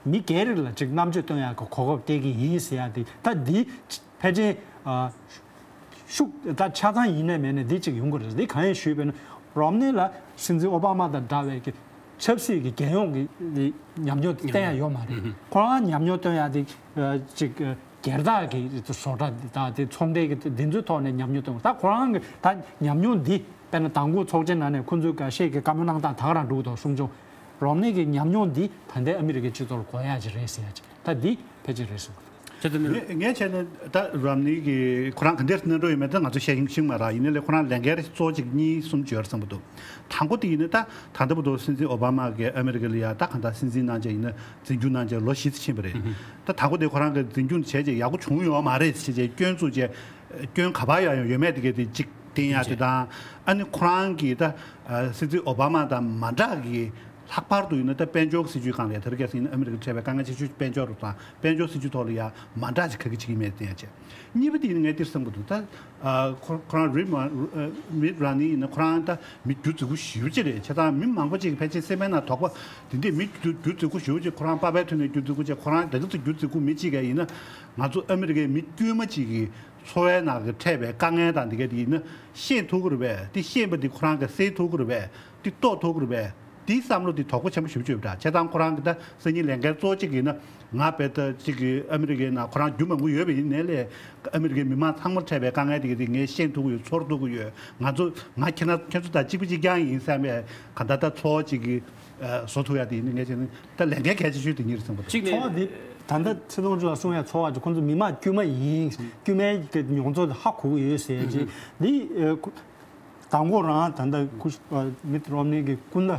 མི་སྒེར་ལ་ཅིག་རྣམ་དཔྱོད་སྟོན་ཡག་གི་གོ་སྐབས་སྤྲད་ཀྱི་ཡིན་ཟེར་ཡག་དེ་ད་འདི་ཕལ་ཆེར་ཨ་ཤུགས་ད་ཆ་ཚང་ཡིན་ནའི་མེད་ནའི་འདི་ཅིག་ཡོང་གི་རེད། འདི་གང་ཡིན་ཞུས་པ་ཡིན་ན་རོམ་ནི་ལ་སྲིད་འཛིན་ཨོ་བྷ་མ་དང་འདྲ་བའི་གི་ཆབ་སྲིད་ཀྱི་རྒྱལ་ཡོངས་ཀྱི་ཉམས་མྱོང་བསྟན་ཡ་ཡོད་མ་རེད། ཁོ་རང་ཉམས་མྱོང་བསྟན་ཡ་དེ་ཨ་ཅིག་ཨ་སྒེར་བདག་གི་བཟོ་གྲྭ་དང་དེ་ཚོང་འབྲེལ་གྱི་འདི་ཚོའི་ཐོག་ནས་ཉམས་མྱོང་བསྟན་ཡོད། ད་ཁོ་རང་གི་ད་ཉམས་མྱོང་འདི་དཔེར་ན་དང་པོ་ཚོགས་ཆེན་ནང་ནས་ཁོ་ཚོས་འགའ་ཤས་ཀྱི་བཀའ་མོལ་གནང་སྟངས་ད་ག་རང་འགྲོ་གི་འདུག་གསུང་བྱུང་། རོམ་ནི་གི་ཉམས་མྱོང་འདི་ད་ལྟའི་ཨ་མི་རི་ཀའི་སྤྱི་ཚོགས་ལ་དགོས་ཡ་ཅིག་རེད་ཟེར་ཡ་ཅིག་ད་འདི་ཕལ་ཆེར་རེད་གསུངས། ཆེད་དུ་ནི། ངས་ངས་བྱས་ན་ད་རོམ་ནི་གི་ཁོ་རང་ག་འདྲས་གནས་འགྲོ་ཡོད་མེད་ད་ང་ཚོ་བཤད་ཤེས་ཤིང་མ་རག་ཡིན་ནའི་ལས་ཁོ་རང་ལས་འགན་གཙོ་བོ་གཅིག་གཉིས་གསུམ་བརྗོད་བསམ་པ་འདུག་དང་པོ་དེ་ཡིན་ན་ད་ད་ལྟ་བར་དུ་སྲིད་འཛིན་ཨོ་བྷ་མ་གིས་ཨ་མི་རི་ཀ་ལ་ཡ་ད་གང་ལྟར་སྲིད་འཛིན་གནང་བྱས་ཡིན་ན་འཛིན་སྐྱོང་གནང་བྱས་ལོ་བཞི་ཙམ་ཕྱིན་པ་རེད། ད་དང་པོ་དེ་ཁོ་རང་གིས་འཛིན་སྐྱོང་བྱས་བྱས་ཡག་པོ་བྱུང་ཡོད་མ་རེད་ཟེར་བྱས་སྐྱོན་བཙུགས་བྱས་སྐྱོན་ག་པར་ཡང་ཡོད་མེད་དེ་གས་དེ་གཅིག་བསྟན་ཡ་དེ་དང་ཨ་ནི་ཁོ་རང་གིས་ད་སྲིད་འཛིན་ཨོ་བྷ་མ་དང་མ་འདྲ་གི་ལྷག་པར་དུ་ཡིན་ན་ད་དཔལ་འབྱོར་སྲིད་ཇུས་སྒང་ལ་ཡ་དེ་རིང་ཁ་སང་ཡིན་ན་ཨ་མི་རི་ཀ་འཕྲད་པའི་དཀའ་ངལ་ཆེ་ཤོས་དཔལ་འབྱོར་རུ་དང་དཔལ་འབྱོར་སྲིད་ཇུས་ཐོག་ལ་ཡ་མ་འདྲ་ཅིག་ག་གི་བྱེད་ཀྱི་མེད་དེ་ཡ་བྱས། གཉིས་པ་དེ་ཡིན་ན་ངས་འདིར་བསམ་གྱི་འདུག་ད་ཨ་ཁོ་ཁོ་རང་རི་མ་ཨ་མིད་རོམ་ནི་ཡིན་ན་ཁོ་རང་ད་མི་རྒྱུ་རྫིག་པོ་ཞེ་པོ་ཅིག་རེད། བྱས་ཙང་མི་མང་པོ་ཅིག་གིས་ཕལ་ཆེར་སེམས་པའི་ནང་དོགས་པ་དེ་འདྲས། མི་རྒྱུ་རྒྱུ་རྫིག་པོ་ཞེ་པོ་ཅིག་ཁོ་རང་པ་ཕའི་ཐོན་ནས་རྒྱུ་རྫིག་པོ་བྱས། ཁོ་རང་ད་ག་ཚོད་རྒྱུ་རྫིག་པོ་མི་གཅིག་ག་ཡིན་ན་ང་ཚོ་ཨ་མི་རི་ཀའི་མི་དཀྱུས་མ་ཅིག་གི་འཚོ་བའི་ནང་གི་འཕྲད་པའི་དཀའ་ངལ་དང་འདི་ག་དེ་ཡིན་ན་ཤེས་ཐུབ་ཀྱི་རེད་པས། དེ་ཤེས་པ་དེ་ཁོ་རང་གིས་སེལ་ཐུབ་ཀྱི་རེད་པས། དེ་རྟོགས་ཐུབ་ཀྱི་རེད་པས། དེའི་བསམ་བློ་དེ་དོགས་པ་ཆེན་པོ་ཞེ་པོ་ཅིག་ཡོད་པ་འདྲ། བྱས་ཙང་ཁོ་རང་གི་ད་སང་ཉིན་ལས་འགན་གཙོ་བོ་གཅིག་ཡིན་ན་ང་དཔེ་ད་གཅིག་གི་ཨ་མི་རི་ཀའི་ནང་ཁོ་རང་རྒྱུ་མང་པོ་ཡོད་པ་ཡིན་ནའི་ལས་ཨ་མི་རི་ཀའི་མི་མང་ཚང་མར་འཕྲད་པའི་དཀའ་ངལ་དེ་ག་དེ་ངས་ཤེས་ཐུབ་ཀྱི་ཡོད། ཚོར་ཐུབ་ཀྱི་ཡོད། ང་ཚོ་ང་ཁྱེད་རང་ཁྱེད་ཚོ་དང་གཅིག་པ་གཅིག་རྐྱང་ཡིན་བསམ་པའི་གང་ལྟར་ད་ཚོར་བ་གཅིག་གི་ཨ་བཟོ་ཐུབ་ཡ་དེ་ཡིན་ན་ངས་བྱས་ན་ད་ལས་འགན་གལ་ཆེ་ཤོས་དེ་གཉིས་རེད་བསམ་གྱི་འདུག་གཅིག་ནས་ཚོར་བ་འདི་ད་ལྟ་ཚེ་དང་ཅུ་ལགས་གསུང་ཡ་ཚོར་བ་ཅིག་ཁོང་ཚོ་མི་མང་དཀྱུས་མ་ཡིན། དཀྱུས་མའི་གི་མྱོང་ཚོར་དེ་ཧ་གོ་གི་ཡོད་ཟེར་ཅིག་འདི་ཨ། དང་པོ་རང་ད་ལྟ་ཁུ་ཨ་མིད་རོམ་ནི་གི་སྐུ་ཟླ་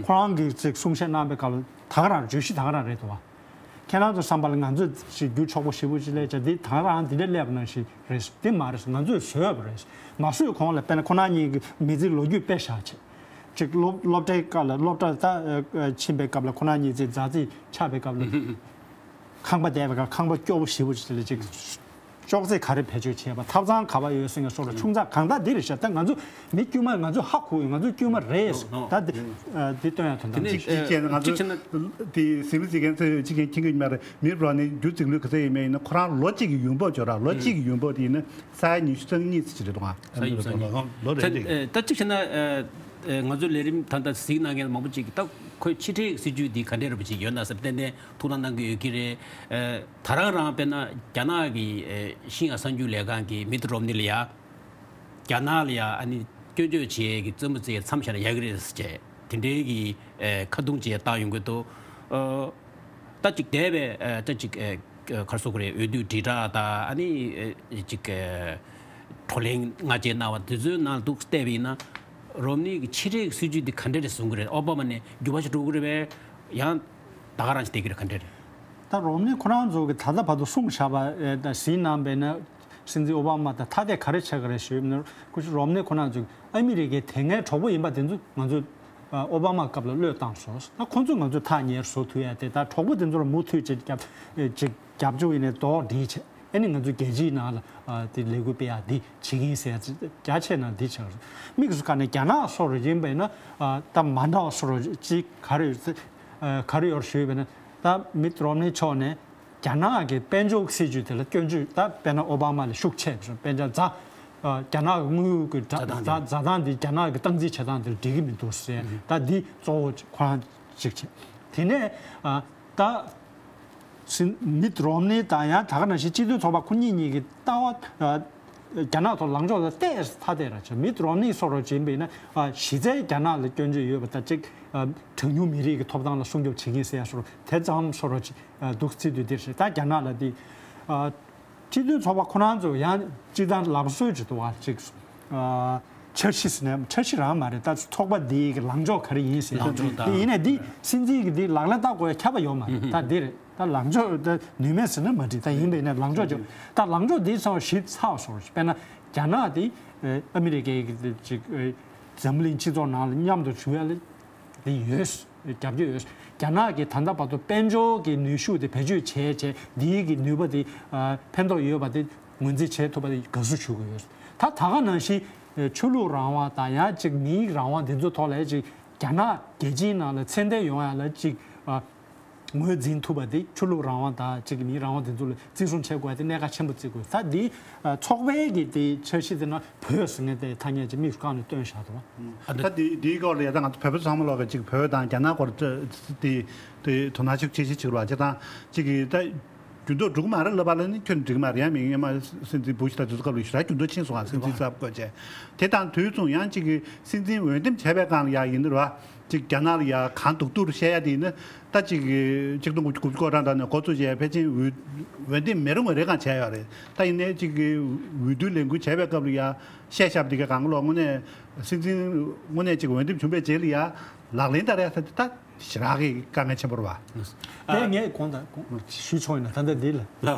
ཁོ་རང་གིས་ཅིག་གསུང་བཤད་གནང་པའི་སྐབས་ལ་ད་ག་རང་བརྗོད་གཞི་ད་ག་རང་རེད་འདུག་བ། ཁྱེད་རང་ཚོ་བསམ་པ་ལ་ང་ཚོས་ཅིག་རྒྱུ་ཕྱུག་པོ་ཞེ་པོ་ཅིག་སླེབས་བྱས་འདི་ད་ག་རང་འདི་འདྲ་སླེབས་པ་ནང་བཞིན་རེད། འདི་མ་རེད། ང་ཚོས་བཟོས་པ་རེད། མ་བཟོས་གོང་ལ་དཔེར་ན་ཁོ་རང་གཉིས་ཀྱི་མི་ཚེའི་ལོ་རྒྱུས་དཔེ་བཞག་བྱས་ཅིག་སློབ་སློབ་གྲྭའི་སྐབས་ལ་སློབ་གྲྭ་ད་ཨ་ཨ་ཕྱིན་པའི་སྐབས་ལ་ཁོ་རང་གཉིས་ཚེ་མཛའ་བརྩེ་ཆགས་པའི་སྐབས་ལ་ཁང་པ་བསྡད་པའི་སྐབས་ཁང་པ་སྐྱོ་པོ་ཞེ་པོ་ཅིག་ལ་ཅིག་ཅོག་ཙེ་ག་རེ་བེད་སྤྱོད་བྱས་པ། ཐབ་ཚང་ག་པར་ཡོད་ཟེར་ངས་སོགས་ལ་ཆུང་ཙག་གང་ལྟར་འདི་རེད་ཤག་ད་ང་ཚོ་མི་དཀྱུས་མ་ང་ཚོ་ཧ་གོ་ཡོད། ང་ཚོ་དཀྱུས་མ་རེད། ད་འདི་ཨ་འདི་སྟོན་ཡ་དོན་དག་དེ་ནས་གཅིག་བྱས་ན་ང་ཚོ་གཅིག་བྱས་ན་དེ་ཟིན་མི་ཟིན་མཁན་ཚོས་གཅིག་མཁྱེན་གྱི་མ་རེད། མིད་རོམ་ནི་རྒྱུ་རྫིག་ལུས་ག་ཚད་ཡིན་མིན་ཡིན་ན་ཁོ་རང་ལོ་གཅིག་གི་ཡོང་འབབ་ཅིག་ར། ལོ་གཅིག་གི་ཡོང་འབབ་དེ་ཡིན་ན་ས་ཡ་ཉི་ཤུ་རྩ་གཉིས་ཙམ་ཅིག་རེད་འདུག་ང་། ས་ཡ་ཉི་ཤུ་རྩ་གཉིས། ལོ་ལོ་རེད་འདི། ད་གཅིག་བྱས་ན་ཨ་ཨ་ང་ཚོའི་ལས་རིམ་ད་ལྟ་གཟིགས་གནང་མཁན་མང་པོ་ཅིག་གིས་ད་ཁོའི་ཕྱི་འབྲེལ་སྲིད་ཇུས་འདི་ག་འདྲས་རེད་པ་ཅིག་ཡོད་ན་ཟེར་ཏན་ཏན་ཐུགས་སྣང་གནང་གི་ཡོད་ཀྱི་རེད། ཨ། ད་རང་རང་དཔེར་ན་རྒྱ་ནག་གི་ཨེ་ཤིན་ཡང་གསར་འགྱུར་ལས་ཁང་གི་མིད་རོམ་ནི་ལ་ཡ། རྒྱ་ནག་ལ་ཡ་ཨ་ནི་སྐྱོན་བརྗོད་བྱེད་ཀྱི་རྩེད་མོ་རྩེ་མཚམས་བཞག་ན་ཡག་གི་རེད་ཟེར་བྱས་དེ་འདྲའི་གི་ཨེ་ཁ་རྡུང་བྱས་བཏང་ཡོང་གི་འདུག་ཨ། ད་ཅིག་འདས་པའི་ཨེ་ད་ཅིག་ཨེ་ག་རེ་ཟེར་དགོས་རེད། འོས་བསྡུ་དྲིལ་བསྒྲགས་དང་ཨ་ནི་ཨེ་ཅིག་ཨེ་བགྲོ་གླེང་སྔ་རྗེས་གནང་བ་དེ་ཚོའི་ནང་དུ་བལྟས་པ་ཡིན་ན། རོམ་ནི་གི་ཕྱི་འབྲེལ་གྱི་སྲིད་ཇུས་འདི་ག་འདྲ་རེ་བཟུང་གི་རེད། ཨོ་བྷ་མ་ནས་འགྱུར་བ་ཞིག་འགྲོ་གི་རེད་པས། ཡང་ད་ག་རང་ཞིག་བསྡད་ཀྱི་རེད། ག་འདྲ་རེད། ད་རོམ་ནི་ཁོ་རང་ཚོ་གི་ད་ལྟ་བར་དུ་གསུངས་བཞག་པ་ཨེ་ད་གཟིགས་གནང་པས་ན་སྲིད་འཛིན་ཨོ་བྷ་མ་དང་ཐ་དད་ག་རེ་ཆགས་ཀྱི་རེད་ཞུས་ན། ཁོ་ཚོ་རོམ་ནི་ཁོ་རང་ཚོ་ཨ་མི་རི་ཀའི་དེ་སྔའི་གྲོགས་པོ་ཡིན་པ་དེ་ཚོ་ང་ཚོ་ཨོ་བྷ་མ་སྐབས་ལ་བློས་བཏང་སོང་། ད་ཁོ་ཚོ་ང་ཚོ་ཐག་ཉེར་བཟོ་ཐུབ་ཡ་དེ་ད་གྲོགས་པོ་དེ་ཚོ་ལ་མུ་མཐུད་ཅིག་རྒྱབ་ཅིག་རྒྱབ་སྐྱོར་ཡིན་ནའི་རྡོག་སྒྲིལ་བྱས། ཨ་ནི་ང་ཚོ་རྒྱལ་སྤྱིའི་ནང་ལ་ཨ་དེ་ལས་འགུལ་སྤེལ་ཡག་འདི་བྱེད་ཀྱི་ཡིན་ཟེར་ཡག་རྒྱ་ཆེ་ན་འདི་ཆགས་རེད། དམིགས་སུ་བཀར་ནས་རྒྱ་ནག་སོགས་རུ་ཡིན་པས་ན་ཨ་ད་མ་འདྲ་བ་སོགས་རུ་ཅིག་ག་རེ་ཡོད་ཟེར་ཨ་ག་རེ་ཡོད་ཞུས་པས་ན། ད་མིད་རོམ་ནི་མཆོག་ནས་རྒྱ་ནག་གི་དཔལ་འབྱོར་སྲིད་ཇུས་དེ་ལ་སྐྱོན་བརྗོད། ད་དཔེར་ན་ཨོ་བྷ་མ་ལས་ཤུགས་ཆེ་བྱུང་། དཔེར་ན་ཛ་ཨ་རྒྱ་ནག་གི་དངུལ་གྱི་ཛ་དྲག་ཛ་དང་ཛ་དྲག་འདི་རྒྱ་ནག་གི་སྟངས་འཛིན་བྱེད་སྟངས་དེ་ལ་འགྲིག་གི་མི་འདུག་ཟེར། ད་འདི་གཙོ་བོ་ཁོ་རང་གཅིག་བྱས། དེ་ནས་ཨ་ད། སྲིད་མིད་རོམ་ནི་དང་ཡང་ད་ག་ནང་བཞིན་སྤྱི་མཐུན་ཚོགས་པ་ཁོ་གཉིས་གཉིས་ཀྱི་ལྟ་བ་ཨ་རྒྱ་ནག་ཐོག་ལངས་ཕྱོགས་ལ་ཏོག་ཙམ་ཐ་དད་ར་བྱུང་། མིད་རོམ་ནི་སོགས་རུ་ཡིན་པས་ན་ཨ་གཞི་རྩའི་རྒྱ་ནག་ལ་སྐྱོན་བརྗོད་ཡོད་པ་དང་གཅིག་ཨ་གྲངས་ཉུང་མི་རིགས་ཀྱི་ཐོབ་ཐང་ལ་སྲུང་སྐྱོབ་བྱེད་མཁན་ཟེར་ཡ་སོགས་དེ་ཙམ་སོགས་རུ་ཨ་འདུག་ཚིག་དུས་འདིར་ཞིག་ད་རྒྱ་ནག་ལ་འདི་ཨ། སྤྱི་མཐུན་ཚོགས་པ་ཁོ་རང་ཚོ་ཡང་སྤྱི་བཏང་ལམ་སྲོལ་ཅིག་འདུག་བ་ཅིག་ཨ་འཆར་གཞི་ཟེར་ནས་འཆར་གཞི་རང་མ་རེད། ད་ཚོགས་པ་འདིའི་གི་ལངས་ཕྱོགས་ག་རེ་ཡིན་ཟེར་ལངས་ཕྱོགས་དང་དེ་ཡིན་ནའི་འདི་སྲིད་འཛིན་གྱི་འདི་ལག་ལེན་བསྟར་དགོས་ཡ་ཁྱབ་པ་ཡོད་མ་རེད། ད་འདི་རེད། ད་ལངས་ཕྱོགས་ད་ནུས་མེད་ཟེར་ན་མ་འགྲིག་ད་ཡིན་པས་ན་ལངས་ཕྱོགས་ཅིག་ད་ལངས་ཕྱོགས་འདི་ཚང་བ་ཞིབ་ཚགས་སོང་རེད། དཔེར་ན་རྒྱ་ནག་འདི་ཨ་མི་རི་ཀའི་གི་ཅིག་འཛམ་གླིང་སྤྱི་ཚོགས་ནང་ལ་མཉམ་དུ་བྱུང་ཡ་ལ། དེ་ཡོད། རྒྱབ་སྐྱོར་ཡོད། རྒྱ་ནག་གིས་ད་ལྟ་བར་དུ་དཔལ་འབྱོར་གྱི་ནུས་ཤུགས་དེ་བེད་སྤྱོད་བྱས་བྱས་འདིའི་གི་ནུས་པ་དེ་ཨ་ཕན་ཐོགས་ཡོད་པ་དེ་ངོས་འཛིན་བྱེད་ཐུབ་པ་དེ་དགའ་བསུ་ཞུ་གི་ཡོད། ད་ད་ག་ནང་བཞིན་ཆོས་ལུགས་རང་དབང་དང་ཡང་ཅིག་མིའི་རང་དབང་དེ་ཚོ་ཐོག་ལ་ཅིག་རྒྱ་ནག་རྒྱལ་སྤྱིའི་ནང་ལ་ཚད་ལྡན་ཡོང་ཡ་ལ་ཅིག་ཨ་ངོས་འཛིན་ཐུབ་པ་དེ་ཆོས་ལུགས་རང་དབང་དང་གཅིག་གི་མིའི་རང་དབང་དེ་ཚོ་ལ་བརྩི་སྲུང་བྱེད་དགོས་པ་དེ་གནད་འགག་ཆེན་པོ་བརྩི་དགོས། ད་འདི་ཚོགས་པའི་གི་དེ་འཆར་གཞི་དེ་ན་བོད་ཟེར་མཁན་དེ་ཐ་སྙད་ཅིག་དམིགས་སུ་བཀར་ནས་བཏོན་བཞག་འདུག་ད་འདི་འདིའི་སྐོར་ལ་ཡ་ད་ང་ཚོ་བོད་པ་ཚང་མ་ལོག་གི་གཅིག་བོད་དང་རྒྱ་ནག་སྐོར་དེ་དེ་དོ་སྣང་ཤུགས་ཆེ་ཤོས་བྱེད་པ་བྱེད་དང་གཅིག་གི་ད་འགྱུར་ལྡོག་འགྲོ་གི་མ་རེད་ལབ་པ་ལ་ནི་ཁྱོན་འགྲིག་གི་མ་རེད། ཡང་མིན་སྔོན་མ་སྲིད་འཛིན་བུ་ཤི་དང་དེ་ཚོ་སྐབས་ལ་ཞེ་དྲག་འགྱུར་ལྡོག་ཕྱིན་སོང་ང་། སྲིད་འཛིན་གསར་པ་བསྐོས་བྱས་དེ་དང་དུས་མཚུངས་ཡང་གཅིག་གི་སྲིད་འཛིན་འོས་འདེམས་བྱས་པའི་སྒང་ལ་ཡ་ཡིན་ན་རེད་བ། ཅིག་རྒྱ་ནག་ལ་ཡ་གང་སྡུག་སྡུག་རུ་བཤད་ཡ་དེ་ཡིན་ན། ད་ཅིག་གི་ཆིག་སྟོང་དགུ་བརྒྱ་དགུ་བཅུ་གོ་གྲངས་དང་ནས་འགོ་བཙུགས་བྱས་ཕལ་ཆེར་འོས་འོས་འདེམས་མེད་རུང་རེད་གང་བྱས་ཡོད་རེད། ད་ཡིན་ནའི་ཅིག་གི་འོས་བསྡུའི་ལས་འགུལ་བྱས་པའི་སྐབས་ལ་ཡ་བཤད་བཞག་པ་དེ་ག་གང་ལོག་དངོས་གནས་སྲིད་འཛིན་དངོས་གནས་ཅིག་འོས་འདེམས་བྱུང་བའི་རྗེས་ལ་ཡ་ལག་ལེན་བསྟར་ཡ་ད་ད་ཞེ་དྲག་གི་དཀའ་ངལ་ཆེན་པོ་རེད་བ། དེ་ངས་གོང་དང་ཞུས་ཆོག་ཡིན་ན་ད་ལྟ་འདི་ལ་ད་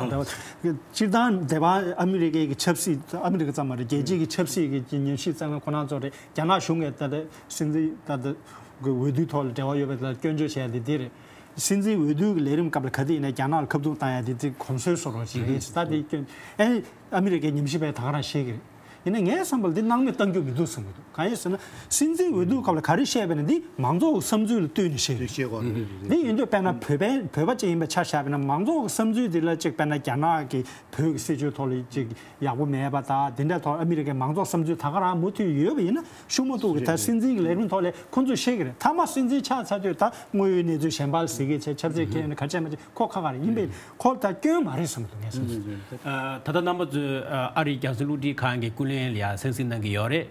སྤྱིར་བཏང་འདས་པ་ཨ་མི་རི་ཀའི་གི་ཆབ་སྲིད་ཨ་མི་རི་ཀ་ཙམ་མ་རེད། རྒྱལ་སྤྱིའི་གི་ཆབ་སྲིད་གི་ཉམས་ཞིབ་བྱེད་མཁན་ཁོ་རང་ཚོ་རེད། རྒྱ་ནག་གཞུང་གི་ད་ལྟ་སྲིད་འཛིན་ད་ལྟ། གི་འོས་བསྡུའི་ཐོག་ལ་འབྲེལ་བ་ཡོད་པའི་ཐོག་ལ་སྐྱོན་བརྗོད་བྱས་ཏེ་འདི་རེད། སྲིད་འཛིན་འོས་བསྡུ་གི་ལས་རིམ་སྐབས་ལ་ག་དུས་ཡིན་ན་རྒྱ་ནག་ལ་ཁ་བརྡུང་བཏང་ཡ་དེ་ཚིག་གོམས་སྲོལ་བཟོ་རོགས་བྱེད་ཀྱི་ད་དེ་སྐྱོན་ཨེ་ཨ་མི་རི་ཀའི་ཉམས་ཞིབ་པས་ད་ག་རང་བཤད་ཀྱི་རེད། ཡིན་ན་ངའི་བསམ་པར་འདི་སྣང་མེད་གཏང་རྒྱུ་མི་འདུག་བསམ་གྱི་འདུག་གང་ཡིན་ཟེར་ན་སྲིད་འཛིན་འོས་བསྡུ་སྐབས་ལ་ག་རེ་བཤད་པ་ཡིན་ན་འདི་མང་ཚོགས་ཀྱི་བསམ་ཚུལ་ལ་ལྟོས་ནས་བཤད་ཀྱི་རེད། འདི་ཡིན་དུས་དཔེར་ན་བོད་པའི་བོད་པ་ཅིག་ཡིན་པའི་ཆ་བཞག་པ་ཡིན་ན་མང་ཚོགས་ཀྱི་བསམ་ཚུལ་འདི་ལ་ཅིག་དཔེར་ན་རྒྱ་ནག་གི་བོད་ཀྱི་སྲིད་བྱུས་ཐོག་ལ་ཅིག་ཡག་པོ་མེད་པ་དང་དེ་འདྲ་ཐོག་ཨ་མི་རི་ཀའི་མང་ཚོགས་བསམ་ཚུལ་ད་ག་རང་མུ་མཐུད་ཡོད་པ་ཡིན་ན་ཤུགས་མ་གཏོགས་ཀྱི་ད་སྲིད་འཛིན་གྱི་ལས་རིམ་ཐོག་ལས་ཁོང་ཚོས་བཤད་ཀྱི་རེད། མཐའ་མ་སྲིད་འཛིན་ཆགས་ཚར་དུས་ད་དངོས་ཡོད་གནས་ཚུལ་གཞན་པ་ལ་ཟེར་གྱི་བྱས་ཆབ་སྲིད་ཁྱེར་ནས་ག་རེ་བྱས་མ་བྱས་ཁོ་ཁ་ཁ་རེད། ཡིན་པས་ཁོ་ད་སྐྱོན་མ་རེད་བསམ་གྱི་འདུག་ངས་བསམ་ཚུལ། ད་ལྟ་རྣམ་པ་ཚོས་ཨ་རིའི་རྒྱང་སྲིང་རླུང་འཕྲིན་ཁང་གི་ཀུན་གླེང་ལ་ཡང་གསན་གཟིགས་གནང་གི་ཡོད་རེད།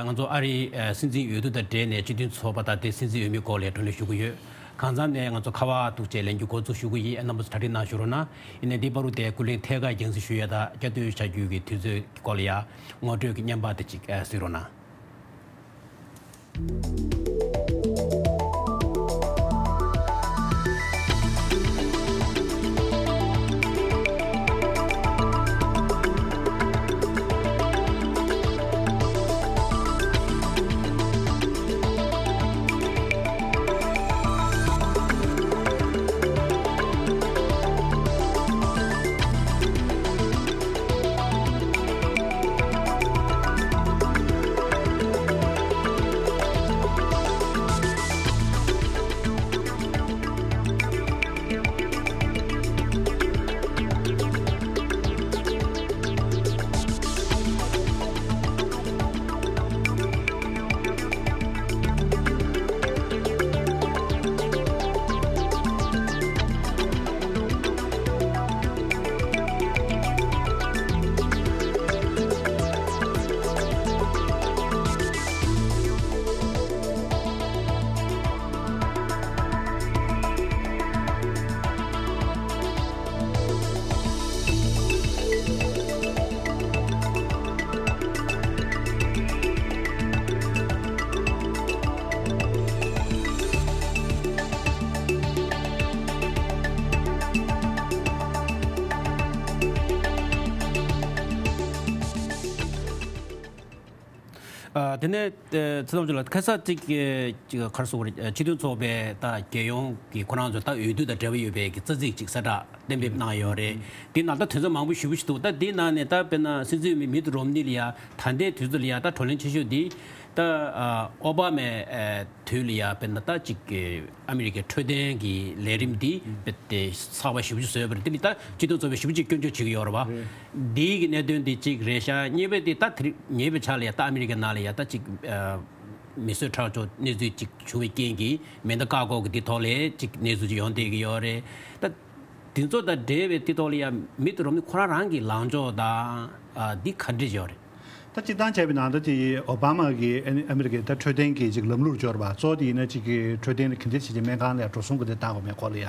ང་ཚོ་ཨ་རིའི་སྲིད་འཛིན་འོས་བསྡུ་དང་འབྲེལ་ནས་སྤྱི་མཐུན་ཚོགས་པ་དང་དེ་སྲིད་འཛིན་འོས་མིའི་སྐོར་ལ་བགྲོ་གླེང་ཞུ་གི་ཡོད། གང་འཚམ་ནས་ང་ཚོ་ཁ་པར་གཏུག་བྱས་ལན་རྒྱུ་འགོ་འཛུགས་ཞུ་གི་ཡིན། རྣམ་པ་ཚོ་གྲ་སྒྲིག་གནང་ཞུ་རོགས་གནང་། ཡིན་ནའི་འདི་བར་དུ་དེ་ཀུན་གླེང་ཐད་ཀར་རྒྱང་སྲིང་ཞུ་ཡས་དང་བསྐྱར་ཟློས་བྱ་རྒྱུ་གི་དུས་ཚོད་ཀྱི་སྐོར་ལ་ཡང་ངོ་སྤྲོད་ཀྱི་བརྙན་པར་དེ་གཅིག་གཟིགས་རོགས་གནང་། ཨ། དེ་ནས་ཚེ་དབང་ཕྱུག་ལགས་ཁ་སང་གཅིག་གཅིག་ག་རེ་ཟེར་དགོས་རེད། སྤྱི་མཐུན་ཚོགས་པའི་ད་རྒྱལ་ཡོངས་ཀྱི་ཁོ་རང་ཚོ་ད་འོས་བསྡུ་དང་འབྲེལ་བ་ཡོད་པའི་གི་རྩ་ཚིག་ཅིག་གསལ་བསྒྲགས་གཏན་འབེབས་གནང་ཡོད་རེད། དེའི་ནང་ད་དོན་ཚན་མང་པོ་ཞེ་པོ་ཞིག་འདུག་ད་དེའི་ནང་ནས་ད་དཔེར་ན་སྲིད་འཛིན་འོས་མི་མིད་རོམ་ནི་ལ་ཡ་ད་ལྟའི་དུས་ཚོད་ལ་ཡ་ད་བགྲོ་གླེང་ཆེ་ཤོས་འདི་ད་ཨ་ཨོ་བྷ་མའི་ཨ་དུས་ལ་ཡ་དཔེར་ན་ད་ཅིག་ཨ་མི་རི་ཀའི་འཕྲོད་བསྟེན་གྱི་ལས་རིམ་འདི་དཔེ་དེ་ཚགས་པ་ཞེ་པོ་ཅིག་བཟོས་པ་རེད། དེ་ནི་ད་སྤྱི་མཐུན་ཚོགས་པས་ཞེ་པོ་ཅིག་སྐྱོན་བརྗོད་བྱེད་ཀྱི་ཡོད་རེད་བ། འདིའི་གི་གནད་དོན་འདི་གཅིག་རེད་ཤག་གཉིས་པ་དེ་ད་དེ་རིང་ཉེ་བའི་ཆར་ལ་ཡ་ད་ཨ་མི་རི་ཀའི་ནང་ལ་ཡ་ད་ཅིག་ཨ་མི་གསོད་ཁྲག་སྦྱོར་གནས་ཚུལ་ཅིག་བྱུང་བའི་རྐྱེན་གྱིས་མེ་མདའ་བཀག་འགོག་གི་འདི་ཐོག་ལ་ཅིག་གནས་ཚུལ་ཅིག་ཡོང་བསྡད་ཀྱི་ཡོད་རེད། ད་འདི་ཚོ་དང་འབྲེལ་བའི་འདི་ཐོག་ལ་ཡ་མིད་རོམ་ནི་ཁོ་རང་རང་གི་ལངས་ཕྱོགས་དང་ཨ་འདི་ག་འདྲ་ཡོད་རེད། ད་སྤྱིར་བཏང་བྱས་པའི་ནང་ད་ཅིག་ཨོ་བྷ་མ་གི་ཨ་ནི་ཨ་མི་རི་ཀའི་ད་འཕྲོད་བསྟེན་གྱི་ཅིག་ལམ་ལུགས་སྦྱོར་བ་གཙོ་བོ་དེ་ཡིན་ན་ཅིག་གི་འཕྲོད་བསྟེན་ལ་ག་འདྲ་བྱས་ཀྱི་སྨན་ཁང་ལ་འགྲོ་སོང་ག་འདྲ་བཏང་དགོས་མེད་སྐོར་ལ་ཡ།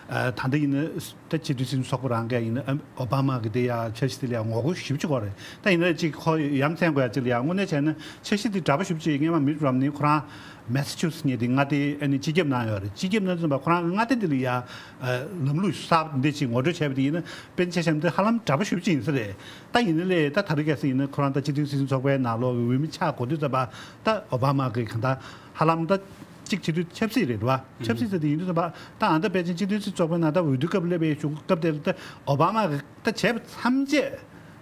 ཨ་ད་ལྟ་ཡིན་ན་ད་སྤྱི་འཐུས་སྲིད་ཚོགས་པ་རང་གིས་ཡིན་ན་ཨ་ཨོ་བྷ་མ་གི་དེ་ཡ་འཆར་གཞི་དེ་ལ་ཡ་ངོ་རྒོལ་ཞེ་པོ་ཅིག་སྐོར་རེད། ད་ཡིན་ན་ཅིག་ཁོ་ཡ་མཚན་དགོས་ཡ་ཅིག་ལ་ཡ་དངོས་གནས་བྱས་ན་འཆར་གཞི་དེ་འདྲ་པོ་ཞེ་པོ་ཅིག་སྔོན་མ་མིད་རོམ་ནི་ཁོ་རང་མེ་སི་ཆུ་སི་ངེས་དེ་མངའ་སྡེ་ཨ་ནི་སྤྱི་ཁྱབ་གནང་ཡོད་རེད། སྤྱི་ཁྱབ་གནང་ཙམ་པ་ཁོ་རང་མངའ་སྡེ་དེ་ལ་ཡ་ཨ་ལམ་ལུགས་གསར་པ་འདི་ཅིག་ངོ་སྤྲོད་བྱས་པ་དེ་ཡིན་ན་དཔེར་ན་ཆ་བཞག་ན་དེ་ཧ་ལམ་འདྲ་པོ་ཞེ་པོ་ཅིག་ཡིན་ས་རེད། ད་ཡིན་ནའི་ད་ད་རེས་གལ་སྲིད་ཡིན་ན་ཁོ་རང་ད་སྤྱི་མཐུན་སྲིད་འཛིན་ཚོགས་པའི་ནང་ལོགས་ཀྱི་འོས་མི་ཆགས་དགོས་དུས་ཙམ་པ་ད་ཨོ་བྷ་མ་གི་གང་ལྟར་ཧ་ལམ་ད་གཅིག་བྱེད་དུས་ཆབ་སྲིད་རེད་བ། ཆབ་སྲིད་ཟེར་དེ་ཡིན་དུས་ཙམ་པ་ད་ཨ་ད་ཕལ་ཆེར་སྤྱི་མཐུན་སྲིད་ཚོགས་པའི་ནང་ད་འོས་བསྡུ་སྐབས་སླེབས་པའི་གཞུག་སྐབས་དེར་ད་ཨོ་བྷ་མ་གི་ད་བྱས་པ་ཐམས་ཅད་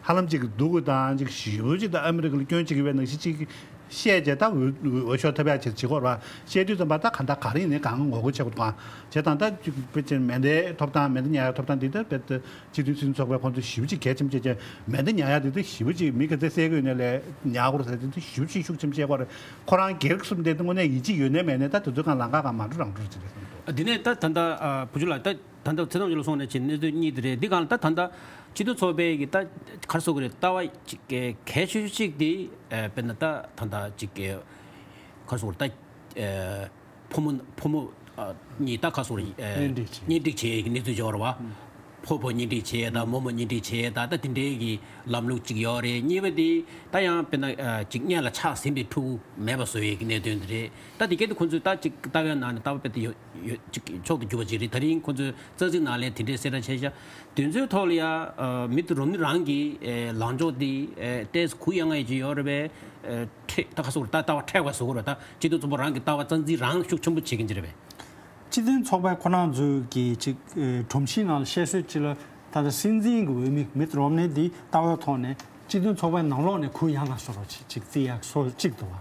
ཧ་ལམ་ཅིག་སྡུག་གུ་དང་ཅིག་ཞེ་པོ་ཅིག་ད་ཨ་མི་རི་ཀ་ལ་སྐྱོན་བྱེད་ཀྱི་ཡོད་པའི་ནང་བཞིན་ཅིག་བཤད་བྱས་ད་འོས་འོས་ཤོག་ཐོབ་ཡག་བྱེད་བྱེད་དགོས་རེད་བ། བཤད་དུས་ཙམ་པ་ད་གང་ལྟར་ག་རེ་ཡིན་ནའི་གང་ངོ་རྒོལ་བྱེད་དགོས་དང་བྱས་དང་ད་ཅིག་ཕལ་ཆེར་མེ་མདའི་ཐོབ་ཐང་མེ་མདའ་ཉར་ཡག་ཐོབ་ཐང་འདི་ད་རྦད་དེ། སྤྱི་མཐུན་སྲིད་ཚོགས་པས་ཁོང་ཚོ་ཞེ་པོ་ཅིག་གལ་ཆེན་པོ་བྱས་ཀྱང་མེ་མདའ་ཉར་ཡག་དེ་དུས་ཞེ་པོ་ཅིག་མི་ག་ཚད་བསད་ཀྱི་ཡོད་ནའི་ལས་ཉར་དགོས་རེད་ཟེར་དེ་དུས་ཞེ་པོ་ཅིག་ཤུགས་ཆེན་པོ་བྱས་ཀྱི་ཡོད་རེད། ཁོ་རང་སྒེར་གསུམ་དེ་དངོས་གནས་ཡིད་ཆེས་ཡོད་ནའི་མེད་ནའི་ད་དེ་ཚོའི་སྒང་ལམ་ཁ་སྒང་མ་འགྲོ་རང་འགྲོ་ཅིག་རེད་བསམ་འདུག་ཨ་དེ་ནས་ད་ད་ལྟ་ཨ་བུ་ཆུ་ལགས་ད་ད་ལྟ་ཚེ་དབང་ཕྱུག་ལགས་གསུངས་ནས་ཅིག་གནས་ཚུལ་གཉིས་དེ་རེད། འདི་སྒང་ལ་ད་ད་ལྟ་སྤྱི་མཐུན་ཚོགས་པའི་གི་ད་ག་རེ་ཟེར་དགོས་རེད། ལྟ་བ་ཅིག་གལ་ཆེ་ཤོས་ཅིག་དེ་ཨ་དཔེར་ན་ད་ད་ལྟ་ཅིག་ག་རེ་ཟེར་དགོས་རེད། ད་ཨ། ཕོ་མོ་ཕོ་མོ་ཨ་གཉིས་ད་ག་རེ་ཟེར་དགོས་རེད། ཨ་གཉེན་སྒྲིག་བྱས། གཉེན་སྒྲིག་བྱས་ཀྱི་གནས་ཚུལ་འབྱོར་བ། ཨུམ། ཕོ་ཕོ་གཉེན་སྒྲིག་བྱས་ཡས་དང་། མོ་མོ་གཉེན་སྒྲིག་བྱས་ཡས་དང་། ད་དེ་འདྲའི་གི་ལམ་ལུགས་གཅིག་ཡོད་རེད། གཉིས་པ་དེ་ད་ཡང་དཔེར་ན་ཨ་ཅིག་གཉེན་ལ་ཆགས་ཟིན་པའི་ཕྲུ་གུ་མེད་པ་བཟོ་ཡས་ཀྱི་གནད་དོན་དེ་རེད། ད་དེ་གལ་ཏེ་ཁོང་ཚོའི་ད་ཅིག་ལྟ་བའི་ནང་ནས་ལྟ་བ་དཔེ་དེ་ཡོད་ཡོད་ཅིག་མཆོག་ཏུ་གྱུར་པ་ཅིག་རེད། ད་རིང་ཁོང་ཚོའི་རྩ་ཚིག་ནང་ལ་དེ་འདྲའི་གསལ་བསྒྲགས་བྱས་ཤག་དེ་ཚོའི་ཐོག་ལ་ཡ་ཨ་མིད་རོམ་ནི་རང་གི་ཨེ་ལངས་ཕྱོགས་དེ་ཨེ་ཏོག་ཙམ་གུ་ཡངས་ཡས་ཅིག་ཡོད་རེད་པས། ཨེ་འཕྲད་ད་ག་སོགས་ད་ལྟ་བ་འཕྲད་པ་བཟོ་དགོས་རེད། ད་སྤྱི་འཐུས་ཚོགས་པ་རང་གི་ལྟ་བ་རྩ་འཛིན་རང་ཤུགས་ཆེན་པོ་བྱེད་ཀྱིན་ཅི་རེད་པས། སྤྱི་མཐུན་ཚོགས་པའི་ཁོ་རང་ཚོའི་གི་ཅིག་ཨེ་སྒྲོམ་གཞི་ནང་ལ་བཤད་སྲོལ་ཅིག་ལ། ད་ལྟ་སྲིད་འཛིན་གྱི་འོས་མི་མིད་རོམ་ནི་འདི་ལྟ་བའི་ཐོག་ནས་སྤྱི་མཐུན་ཚོགས་པའི་ནང་ལོགས་ནས་གུ་ཡངས་ལ་བཟོ་རོགས་ཅིག་ཅིག་བརྩི་ཡག་སོ་གཅིག་འདུག་བ།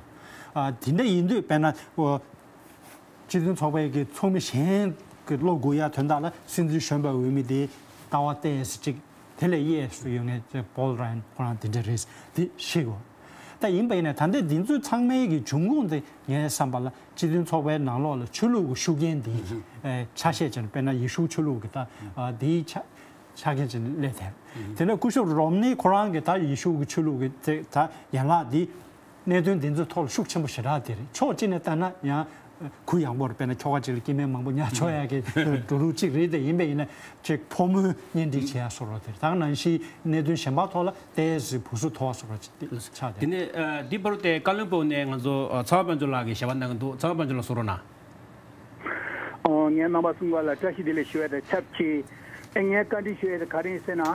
ཨ་དེ་འདྲ་ཡིན་དུས་དཔེར་ན་ཨོ་སྤྱི་མཐུན་ཚོགས་པའི་གི་ཚོགས་མི་གཞན་གྱི་བློ་འགུག་ཡག་དོན་དག་ལ་སྲིད་འཛིན་གཞོན་པའི་འོས་མི་དེ་ལྟ་བ་ཏོག་ཙམ་ཅིག་དེ་ལས་གཡས་སུ་ཡོད་མཁན་ཅིག་པོལ་རན་ཁོ་རང་དེ་འདྲ་རེད། དེ་ཤེས་དགོས། ད་ཡིན་པ་ཡིན་ན་ད་ལྟ་འདི་ཚོའི་ཚང་མའི་གི་འབྱུང་ཁུངས་དེ་ངའི་བསམ་པ་ལ་སྤྱི་མཐུན་ཚོགས་པའི་ནང་ལོགས་ལ་ཆོས་ལུགས་ཀྱི་ཤུགས་རྐྱེན་དེ་ཨེ་ཆ་ཤས་ཅན། དཔེར་ན་ཡེ་ཤུ་ཆོས་ལུགས་ཀྱི་ད་ཨ་དེའི་ཆ་ཆ་རྐྱེན་ཅན་སླེབས་ཐལ། དེ་ནས་སྐུ་ཞབས་རོམ་ནི་ཁོ་རང་གི་ད་ཡེ་ཤུ་གི་ཆོས་ལུགས་ཀྱི་དེ་ད་ཡན་ལག་འདི་གནད་དོན་འདི་ཚོའི་ཐོག་ལ་ཤུགས་ཆེན་པོ་ཞེ་དྲག་དེ་རེད། ཕྱོགས་གཅིག་ནས་བལྟས་ན་ཡང་གུ་ཡངས་པོ་རེད། དཔེར་ན་ཁྱོ་ག་ཅིག་ལ་སྐྱེ་དམན་མང་པོ་ཉར་ཆོག་ཡག་གི་འགྲོ་ལུགས་གཅིག་རེད། དེ་ཡིན་པ་ཡིན་ན་ཅིག་ཕོ་མོའི་གཉེན་སྒྲིག་བྱེད་ཡག་བཟོ་འདྲ་དེ་རེད། ད་ག་ནང་བཞིན་གནད་དོན་གཞན་པ་ཐོག་ལ་ཏོག་ཙམ་བུ་གསོད་ཐོག་བཟོ་འདྲ་ཅིག་དེ་ཆགས་དེ། དེ་ནས་ཨ་འདི་བར་དུ་བཀའ་བློན་སྦུག་ནས་ང་ཚོ་ཨ་ཚངས་པ་དཔལ་འབྱོར་ལགས་ཀྱིས་ཞལ་པར་གནང་གི་འདུག་ཚངས་པ་དཔལ་འབྱོར་ལགས་གསུང་རོགས་གནང་། ཨོ། ངས་རྣམ་པ་གསུམ་ཀ་ལ་བཀྲ་ཤིས་བདེ་ལེགས་ཞུ་བ་དང་ཆབས་ཅིག་ཨེ་ངས་བཀའ་འདྲི་ཞུ་ཡས་དེ་ག་རེ་ཡིན་ཟེར་ན།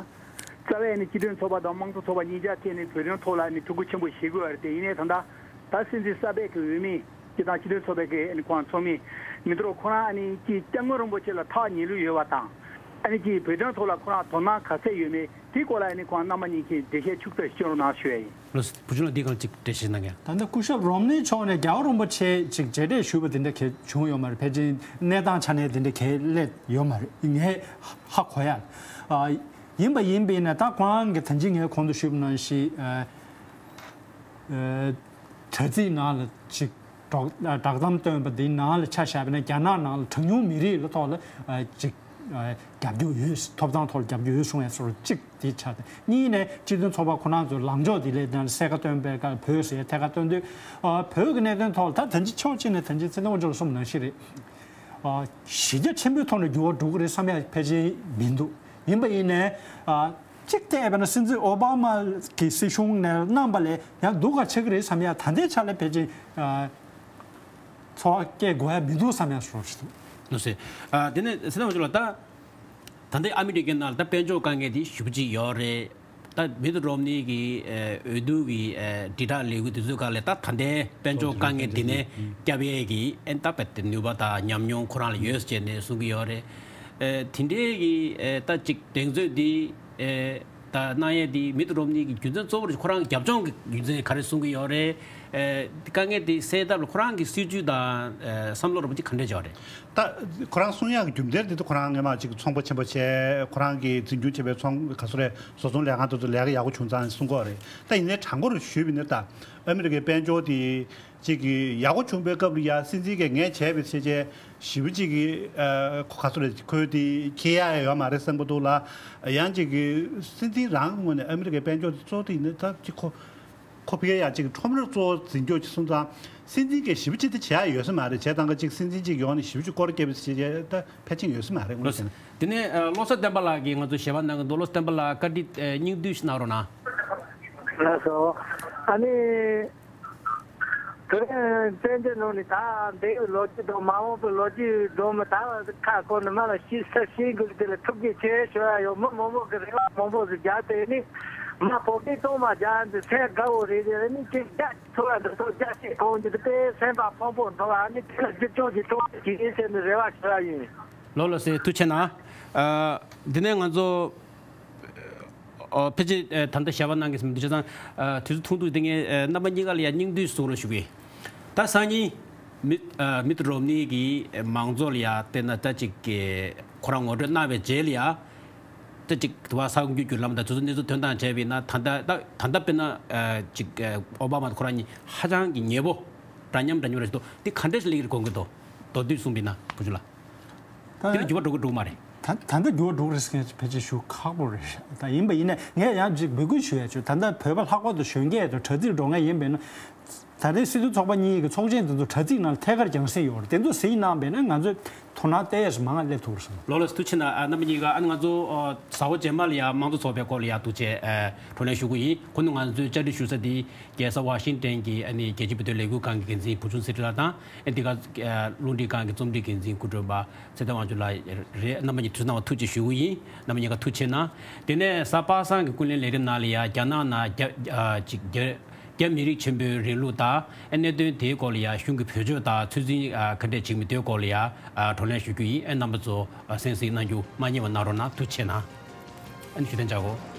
རྩ་བའི་ནི་སྤྱི་མཐུན་ཚོགས་པ་དང་དམངས་གཙོ་ཚོགས་པ་གཉིས་ཆ་ཐད་ནས་བོད་དོན་ཐོག་ལ་ནི་ཐུགས་ཁུར་ཆེན་པོ་བཞེས་དགོས་པ་རེད་དེ། ཡིན་ནའི་ད་ལྟ་ད་སྲིད་འཛིན་གསར་པའི་གི་འོས་མི་སྤྱི་དང་སྤྱི་མཐུན་ཚོགས་པའི་གི་ནི་ཁོང་ཚོགས་མི་མི་འདུག་ཁོ་རང་ཨ་ནི་ཀྱི་སྐྱབས་མགོན་རིན་པོ་ཆེ་ལ་ཐག་ཉེ་ལུགས་ཡོད་པ་དང་། ཨ་ནི་ཀྱི་བོད་དོན་ཐོག་ལ་ཁོ་རང་དོ་སྣང་ག་ཚད་ཡོད་མེད་དེ་སྐོར་ལ་ཨ་ནི་ཁོང་རྣམ་པ་གཉིས་ཀྱིས་འགྲེལ་བཤད་ཕྱུག་ཙམ་ཞུ་རོགས་གནང་ཞུ་ཡ་ཡིན། ལགས་སོ། བུ་ཆུང་ལགས་འདི་གང་ཅིག་འགྲེལ་བཤད་གནང་གི། ད་ལྟ་སྐུ་ཞབས་རོམ་ནི་མཆོག་ནས་རྒྱལ་བ་རིན་པོ་ཆེ་ཅིག་མཇལ་འཕྲད་ཞུས་པ་དེ་འདྲ་གས་བྱུང་ཡོད་མ་རེད། ཕལ་ཆེར་གནས་སྟངས་ཆ་ནས་དེ་འདྲ་གས་སླེབས་ཡོད་མ་རེད། ངས་ཧ་གོ་ཡ། ཨ་ཡིན་པ་ཡིན་པས་ན་ད་ཁོང་གི་ད་ཅི་ངས་གོང་དུ་ཞུས་པ་ནང་བཞིན་ཨ་ཨ་དྲ་ཚིགས་ནང་ལ་ཅིག་བསྒྲགས་བསྒྲགས་གཏམ་བཏོན་པ་འདིའི་ནང་ལ་ཆ་བཞག་པ་ན་རྒྱ་ནག་ནང་ལ་གྲངས་ཉུང་མི་རིགས་ལ་ཐོག་ལ་ཨ་ཅིག་ཨ་རྒྱབ་སྐྱོར་ཡོད། ཐོབ་ཐང་ཐོག་ལ་རྒྱབ་སྐྱོར་ཡོད་གསུང་ཡ་སོགས་གཅིག་དེ་ཆགས་ཏེ། གཉིས་ནས་སྤྱི་མཐུན་ཚོགས་པ་ཁོ་རང་ཚོའི་ལངས་ཕྱོགས་དེ་ལས་ནང་གསལ་ཁ་སྟོན་པའི་སྐབས་བོད་ཟེར་ཐད་ཀར་སྟོན་དུས། ཨ་བོད་ཀྱི་གནད་དོན་ཐོག་ལ་ད་ད་ཅི་ཕྱོགས་གཅིག་ནས་ད་ཅི་ཚེ་བརྟན་དབང་ཕྱུག་ལགས་གསུངས་ནང་བཞིན་རེད། ཨ་གཞི་རྒྱ་ཆེན་པོའི་ཐོག་ནས་འགྱུར་བ་འགྲོ་གི་རེད་བསམ་ཡ་ཕལ་ཆེར་མི་འདུག་ཡིན་པ་ཡིན་ནའི་ཨ་གཅིག་བལྟས་པ་ན་སྲིད་འཛིན་ཨོ་བྷ་མ་གི་སྲིད་གཞུང་ནས་གནང་པ་ལས་ཡང་སྡུག་ག་ཆགས་ཀྱི་རེད་བསམ་ཡ་ད་ལྟའི་ཆ་ལ་ཕལ་ཆེར་ཨ་ཚོར་བ་སྐྱེ་དགོས་ཡ་མི་འདུག་བསམ་ཡ་སོགས་ཤིག་འདུག་ལགས་སོ། ཨ་དེ་ནས་ཚེ་བརྟན་དབང་ཕྱུག་ལགས། ད་ད་ལྟའི་ཨ་མི་རི་ཀའི་ནང་ལ་ད་དཔལ་འབྱོར་དཀའ་ངལ་དེ་ཞེ་པོ་ཅིག་ཡོད་རེད། ད་མིད་རོམ་ནི་གི་ཨ་འོས་བསྡུ་གི་ཨ་དྲིལ་བསྒྲགས་ལས་འགུལ་དེ་ཚོའི་སྒང་ལ་ད་ད་ལྟའི་དཔལ་འབྱོར་དཀའ་ངལ་དེ་ནས་སྐྱོབ་ཡས་ཀྱི་ཨེ་ད་དཔེ་དེ་ནུས་པ་དང་ཉམས་མྱོང་ཁོ་རང་ལ་ཡོད་ཟེར་ནས་གསུང་གི་ཡོད་རེད། ཨ་དེ་འདྲའི་གི་ཨེ་ད་ཅིག་གདེང་ཚོད་འདི་ཨེ་ད་གནང་ཡས་འདི་མིད་རོམ་ནི་གི་རྒྱུ་མཚན་གཙོ་བོར་ཁོ་རང་གི་རྒྱབ་ལྗོངས་ཀྱི་རྒྱུ་མཚན་ག་རེ་གསུང་གི་ཡོད་རེད། ཨེ་དཀའ་ངལ་དེ་སེལ་ཐབས་ལ་ཁོ་རང་གི་སྲིད་ཇུས་དང་ཨེ་བསམ་བློ་རོབ་ཅིག་ག་འདྲས་བྱས་པ་རེད། ད་ཁོ་རང་གསུང་ཡག་གི་རྒྱུ་མཚན་དེ་ད་ཁོ་རང་སྔོན་མ་ཅིག་ཚོང་པ་ཆེན་པོ་བྱས། ཁོ་རང་གིས་འཛིན་སྐྱོང་བྱས་པའི་ཚོང་ག་ཚོད་རེད། བཟོ་ཚོང་ལས་ཁང་དེ་ཚོ་ལས་ཀ་ཡག་པོ་བྱུང་ཙང་གསུང་གི་ཡོད་རེད། ད་ཡིན་ནའི་དྲང་པོར་ཞུས་པ་ཡིན་ན་ད་ཨ་མི་རི་ཀའི་དཔལ་འབྱོར་དེ་ཅིག་གི་ཡག་པོ་བྱུང་པའི་སྐབས་ལ་ཡ་སྲིད་འཛིན་གྱིས་ངས་བྱས་པའི་ཆེད་ཆེད་ཞེ་པོ་ཅིག་གི་ཨ་ཁོ་ག་ཚོད་རེད། ཁོས་དེ་འཁྱེར་ཡག་ཡོད་མ་རེད་བསམ་གྱི་འདུག་ལ། ཡང་ཅིག་གི་སྲིད་འཛིན་རང་ངོས་ནས་ཨ་མི་རི་ཀའི་དཔལ་འབྱོར་དེ་གཙོ་བོ་དེ་ཡིན་ན་ད་ཅིག་ཁོ་ཁོ་ཕི་ཡ་ཡ་ཅིག་ཁྲོམ་ར་གཙོ་བོ་འཛིན་སྐྱོང་ཅིག་སོང་ཙང་། སྲིད་འཛིན་གྱིས་ཞེ་པོ་ཅིག་དེ་བྱེད་ཡ་ཡོད་ས་མ་རེད། བྱས་ཙང་ཀ་ཅིག་སྲིད་འཛིན་ཅིག་ཡོང་ནས་ཞེ་པོ་ཅིག་སྐོར་ར་བརྒྱབ་པའི་ཟེར་བྱས་ད་ཕལ་ཆེར་ཡོད་ས་མ་རེད། དངོས་གནས་བྱས་ན། དེ་ནས་ཨ་བློ་བཟང་བསྟན་པ་ལགས་ཀྱིས་ང་ཚོ་ཞལ་པར་གནང་གི་འདུག་བློ་བཟང་བསྟན་པ་ལགས་བཀའ་འདྲི་ཨ་སྙིང་བསྡུས་ཤིག་གནང་རོགས་གནང་། ལགས་སོ། ཨ་ནི་དེ་རིང་བཙན་བྱོལ་ནང་ནས་ད་འདས་པའི་ལོ་རྒྱུས་དང་མ་འོངས་པའི་ལོ་རྒྱུས་སྒྲོམ་མི་ད་ཁ་སྐོར་ནས་མ་ལ་ཤི་ས་ཤི་དགོས་དེ་ལ་ཐུགས་རྗེ་ཆེ་ཞུ་ཡ་ཡོད། མི་མང་པོ་གི་རེ་བ་མང་པོ་ཞིག་རྒྱག་དེ་ནི་མ་བོད་སྐད་གཏོང་མ་རྒྱག་འདི་སེམས་དགའ་བོ་རེད། དེ་ནི་ཅིག་རྒྱ་ཐུབ་པ་འདི་ཚོ་རྒྱ་ཆེ་གོང་གི་དེ་སེམས་པ་ཕོངས་པོ་འགྲོ་བ་ནི་དེ་ལ་བསྒྱུར་བཅོས་ཀྱི་གཏོང་བྱེད་ཀྱི་ཡིན་ཟེར་ནས་རེ་བ་ཞུ་ཡ་ཡིན། ལགས་ལགས་སེ། ཐུགས་རྗེ་གནང་། ཨ་འདི་ནས་ང་ཚོ་ཨོ་ཕལ་ཆེར་ཨེ་ད་ལྟ་ཞལ་པར་གནང་མཁན་ཟིན་པ་འདུག་བྱས་ཙང་། ཨ་དུས་ཚོད་ཐུང་ཐུང་དེ་ངས་ཨེ་རྣམ་པ་གཉིས་ཀ་ལ་ཡ་སྙིང་བསྡུས་གསུང་རོགས་ཞུ་གི། ད་སང་ཉིན་མིད་ཨ་མིད་རོམ་ནི་གི་མང་ཚོགས་ལ་ཡ་བལྟས་ན་ད་ཅིག་གི་ཁོ་རང་ངོ་སྤྲོད་གནང་བའི་རྗེས་ལ་ཡ། ད་ཅིག་དུ་བ་ས་ཁོངས་བརྒྱུད་བརྒྱུད་ལམ་དང་དུས་ཚོད་གནས་ཚུལ་ཐོན་སྟངས་བྱས་པ་ཡིན་ན། ད་ལྟ་ད་ད་ལྟ་དཔེར་ན་ཨ་ཅིག་ཨ་ཨོ་བྷ་མ་དང་ཁོ་རང་གཉིས་ཧ་ཅང་གི་ཉེ་པོ་འདྲ་མཉམ་འདྲ་མཉམ་རེད་འདུག་འདི་ག་འདྲས་ཤིག་སླེབས་ཀྱི་རེད་དགོངས་ཀྱི་འདུག་མདོར་བསྡུས་གསུངས་པ་ཡིན་ན་བུ་ཆུང་ལགས། ད་དེ་ལ་འགྱུར་བ་འགྲོ་གི་འགྲོ་གི་མ་རེད། ད་ད་ལྟ་འགྱུར་བ་འགྲོ་གི་རེད་ཟེར་མཁན་ཕལ་ཆེར་ཞུ་ཁག་པོ་རེད། ད་ཡིན་པ་ཡིན་ན་ངས་ཡང་ཅིག་འབོད་སྐུལ་ཞུ་ཡ་ཅིག་ད་ལྟ་བོད་པ་ལྷག་པར་དུ་གཞོན་སྐྱེས་དང་དྲ་ཚིགས་འགྲོ་མཁན་ཡིན་པ་ཡིན་ན། ད་ལྟའི་སྲིད་དོན་ཚོགས་པ་གཉིས་ཀྱི་ཚོགས་ཆེན་དེ་ཚོ་དྲ་ཚིགས་ནང་ལ་ཐད་ཀར་རྒྱང་སྲིང་ཡོད་རེད། དེ་ཚོ་གཟིགས་གནང་བས་ན་ང་ཚོས་དོ་སྣང་ཏོག་ཙམ་མང་ང་སླེབས་ཐུབ་རེད་བསམ། ལགས་ལགས་སོ། ཐུགས་རྗེ་གནང་། ཨ་རྣམ་པ་གཉིས་ཀ། ཨ་ནི་ང་ཚོ་ཨ་གཟའ་འཁོར་རྗེས་མ་ལ་ཡ་དམངས་གཙོ་ཚོགས་པའི་སྐོར་ལ་ཡ་ཐུགས་རྗེ་ཨ་བགྲོ་གླེང་ཞུ་གི་ཡིན། ཁོ་ནི་ང་ཚོས་བཅར་འདྲི་ཞུ་ས་དེ་རྒྱལ་ས་ཝ་ཤིང་ཏན་གྱི་ཨ་ནི་རྒྱལ་སྤྱིའི་བོད་དོན་ལས་འགུལ་ཁང་གི་འགན་འཛིན་བུ་ཆུང་ཚེ་རིང་ལགས་དང་། ཨ་འདི་ག་ཨ་རླུང་འཕྲིན་ཁང་གི་རྩོམ་སྒྲིག་འགན་འཛིན་སྐུ་སྒྲོན་པ་ཚེ་བརྟན་དབང་ཕྱུག་ལགས་རེད། རྣམ་པ་གཉིས་དུས་ཚོད་གནང་བ་ཐུགས་རྗེ་ཞུ་གི་ཡིན། རྣམ་པ་གཉིས་ཀ་ཐུགས་རྗེ་གནང་། དེ་ནས་གཟའ་པ་སངས་ཀྱི་ཀུན་གླེང་ལས་རིམ་ནང་ལ་ཡ་རྒྱ་ནག་ནང་རྒྱ་ཨ་ཅིག་རྒྱ་རྒྱ་མི་རིགས་ཆེན་པོའི་རིང་ལུགས་དང་ཨ་གནད་དོན་དེའི་སྐོར་ལ་ཡ་གཞུང་གི་བེད་སྤྱོད་དང་ཚོད་འཛིན་ཨ་ག་འདྲས་བྱེད་མི་དེའི་སྐོར་ལ་ཡ་ཨ་བགྲོ་གླེང་ཞུ་རྒྱུ་ཡིན། ཨ་རྣམ་པ་ཚོ་ཨ་གསན་གཟིགས་གནང་རྒྱུ་མ་བསྙེལ་བ་གནང་རོགས་གནང་། ཐུགས་རྗེ་གནང་། ཨ་ནི་ཞུ་དོན་བྱ་གོ།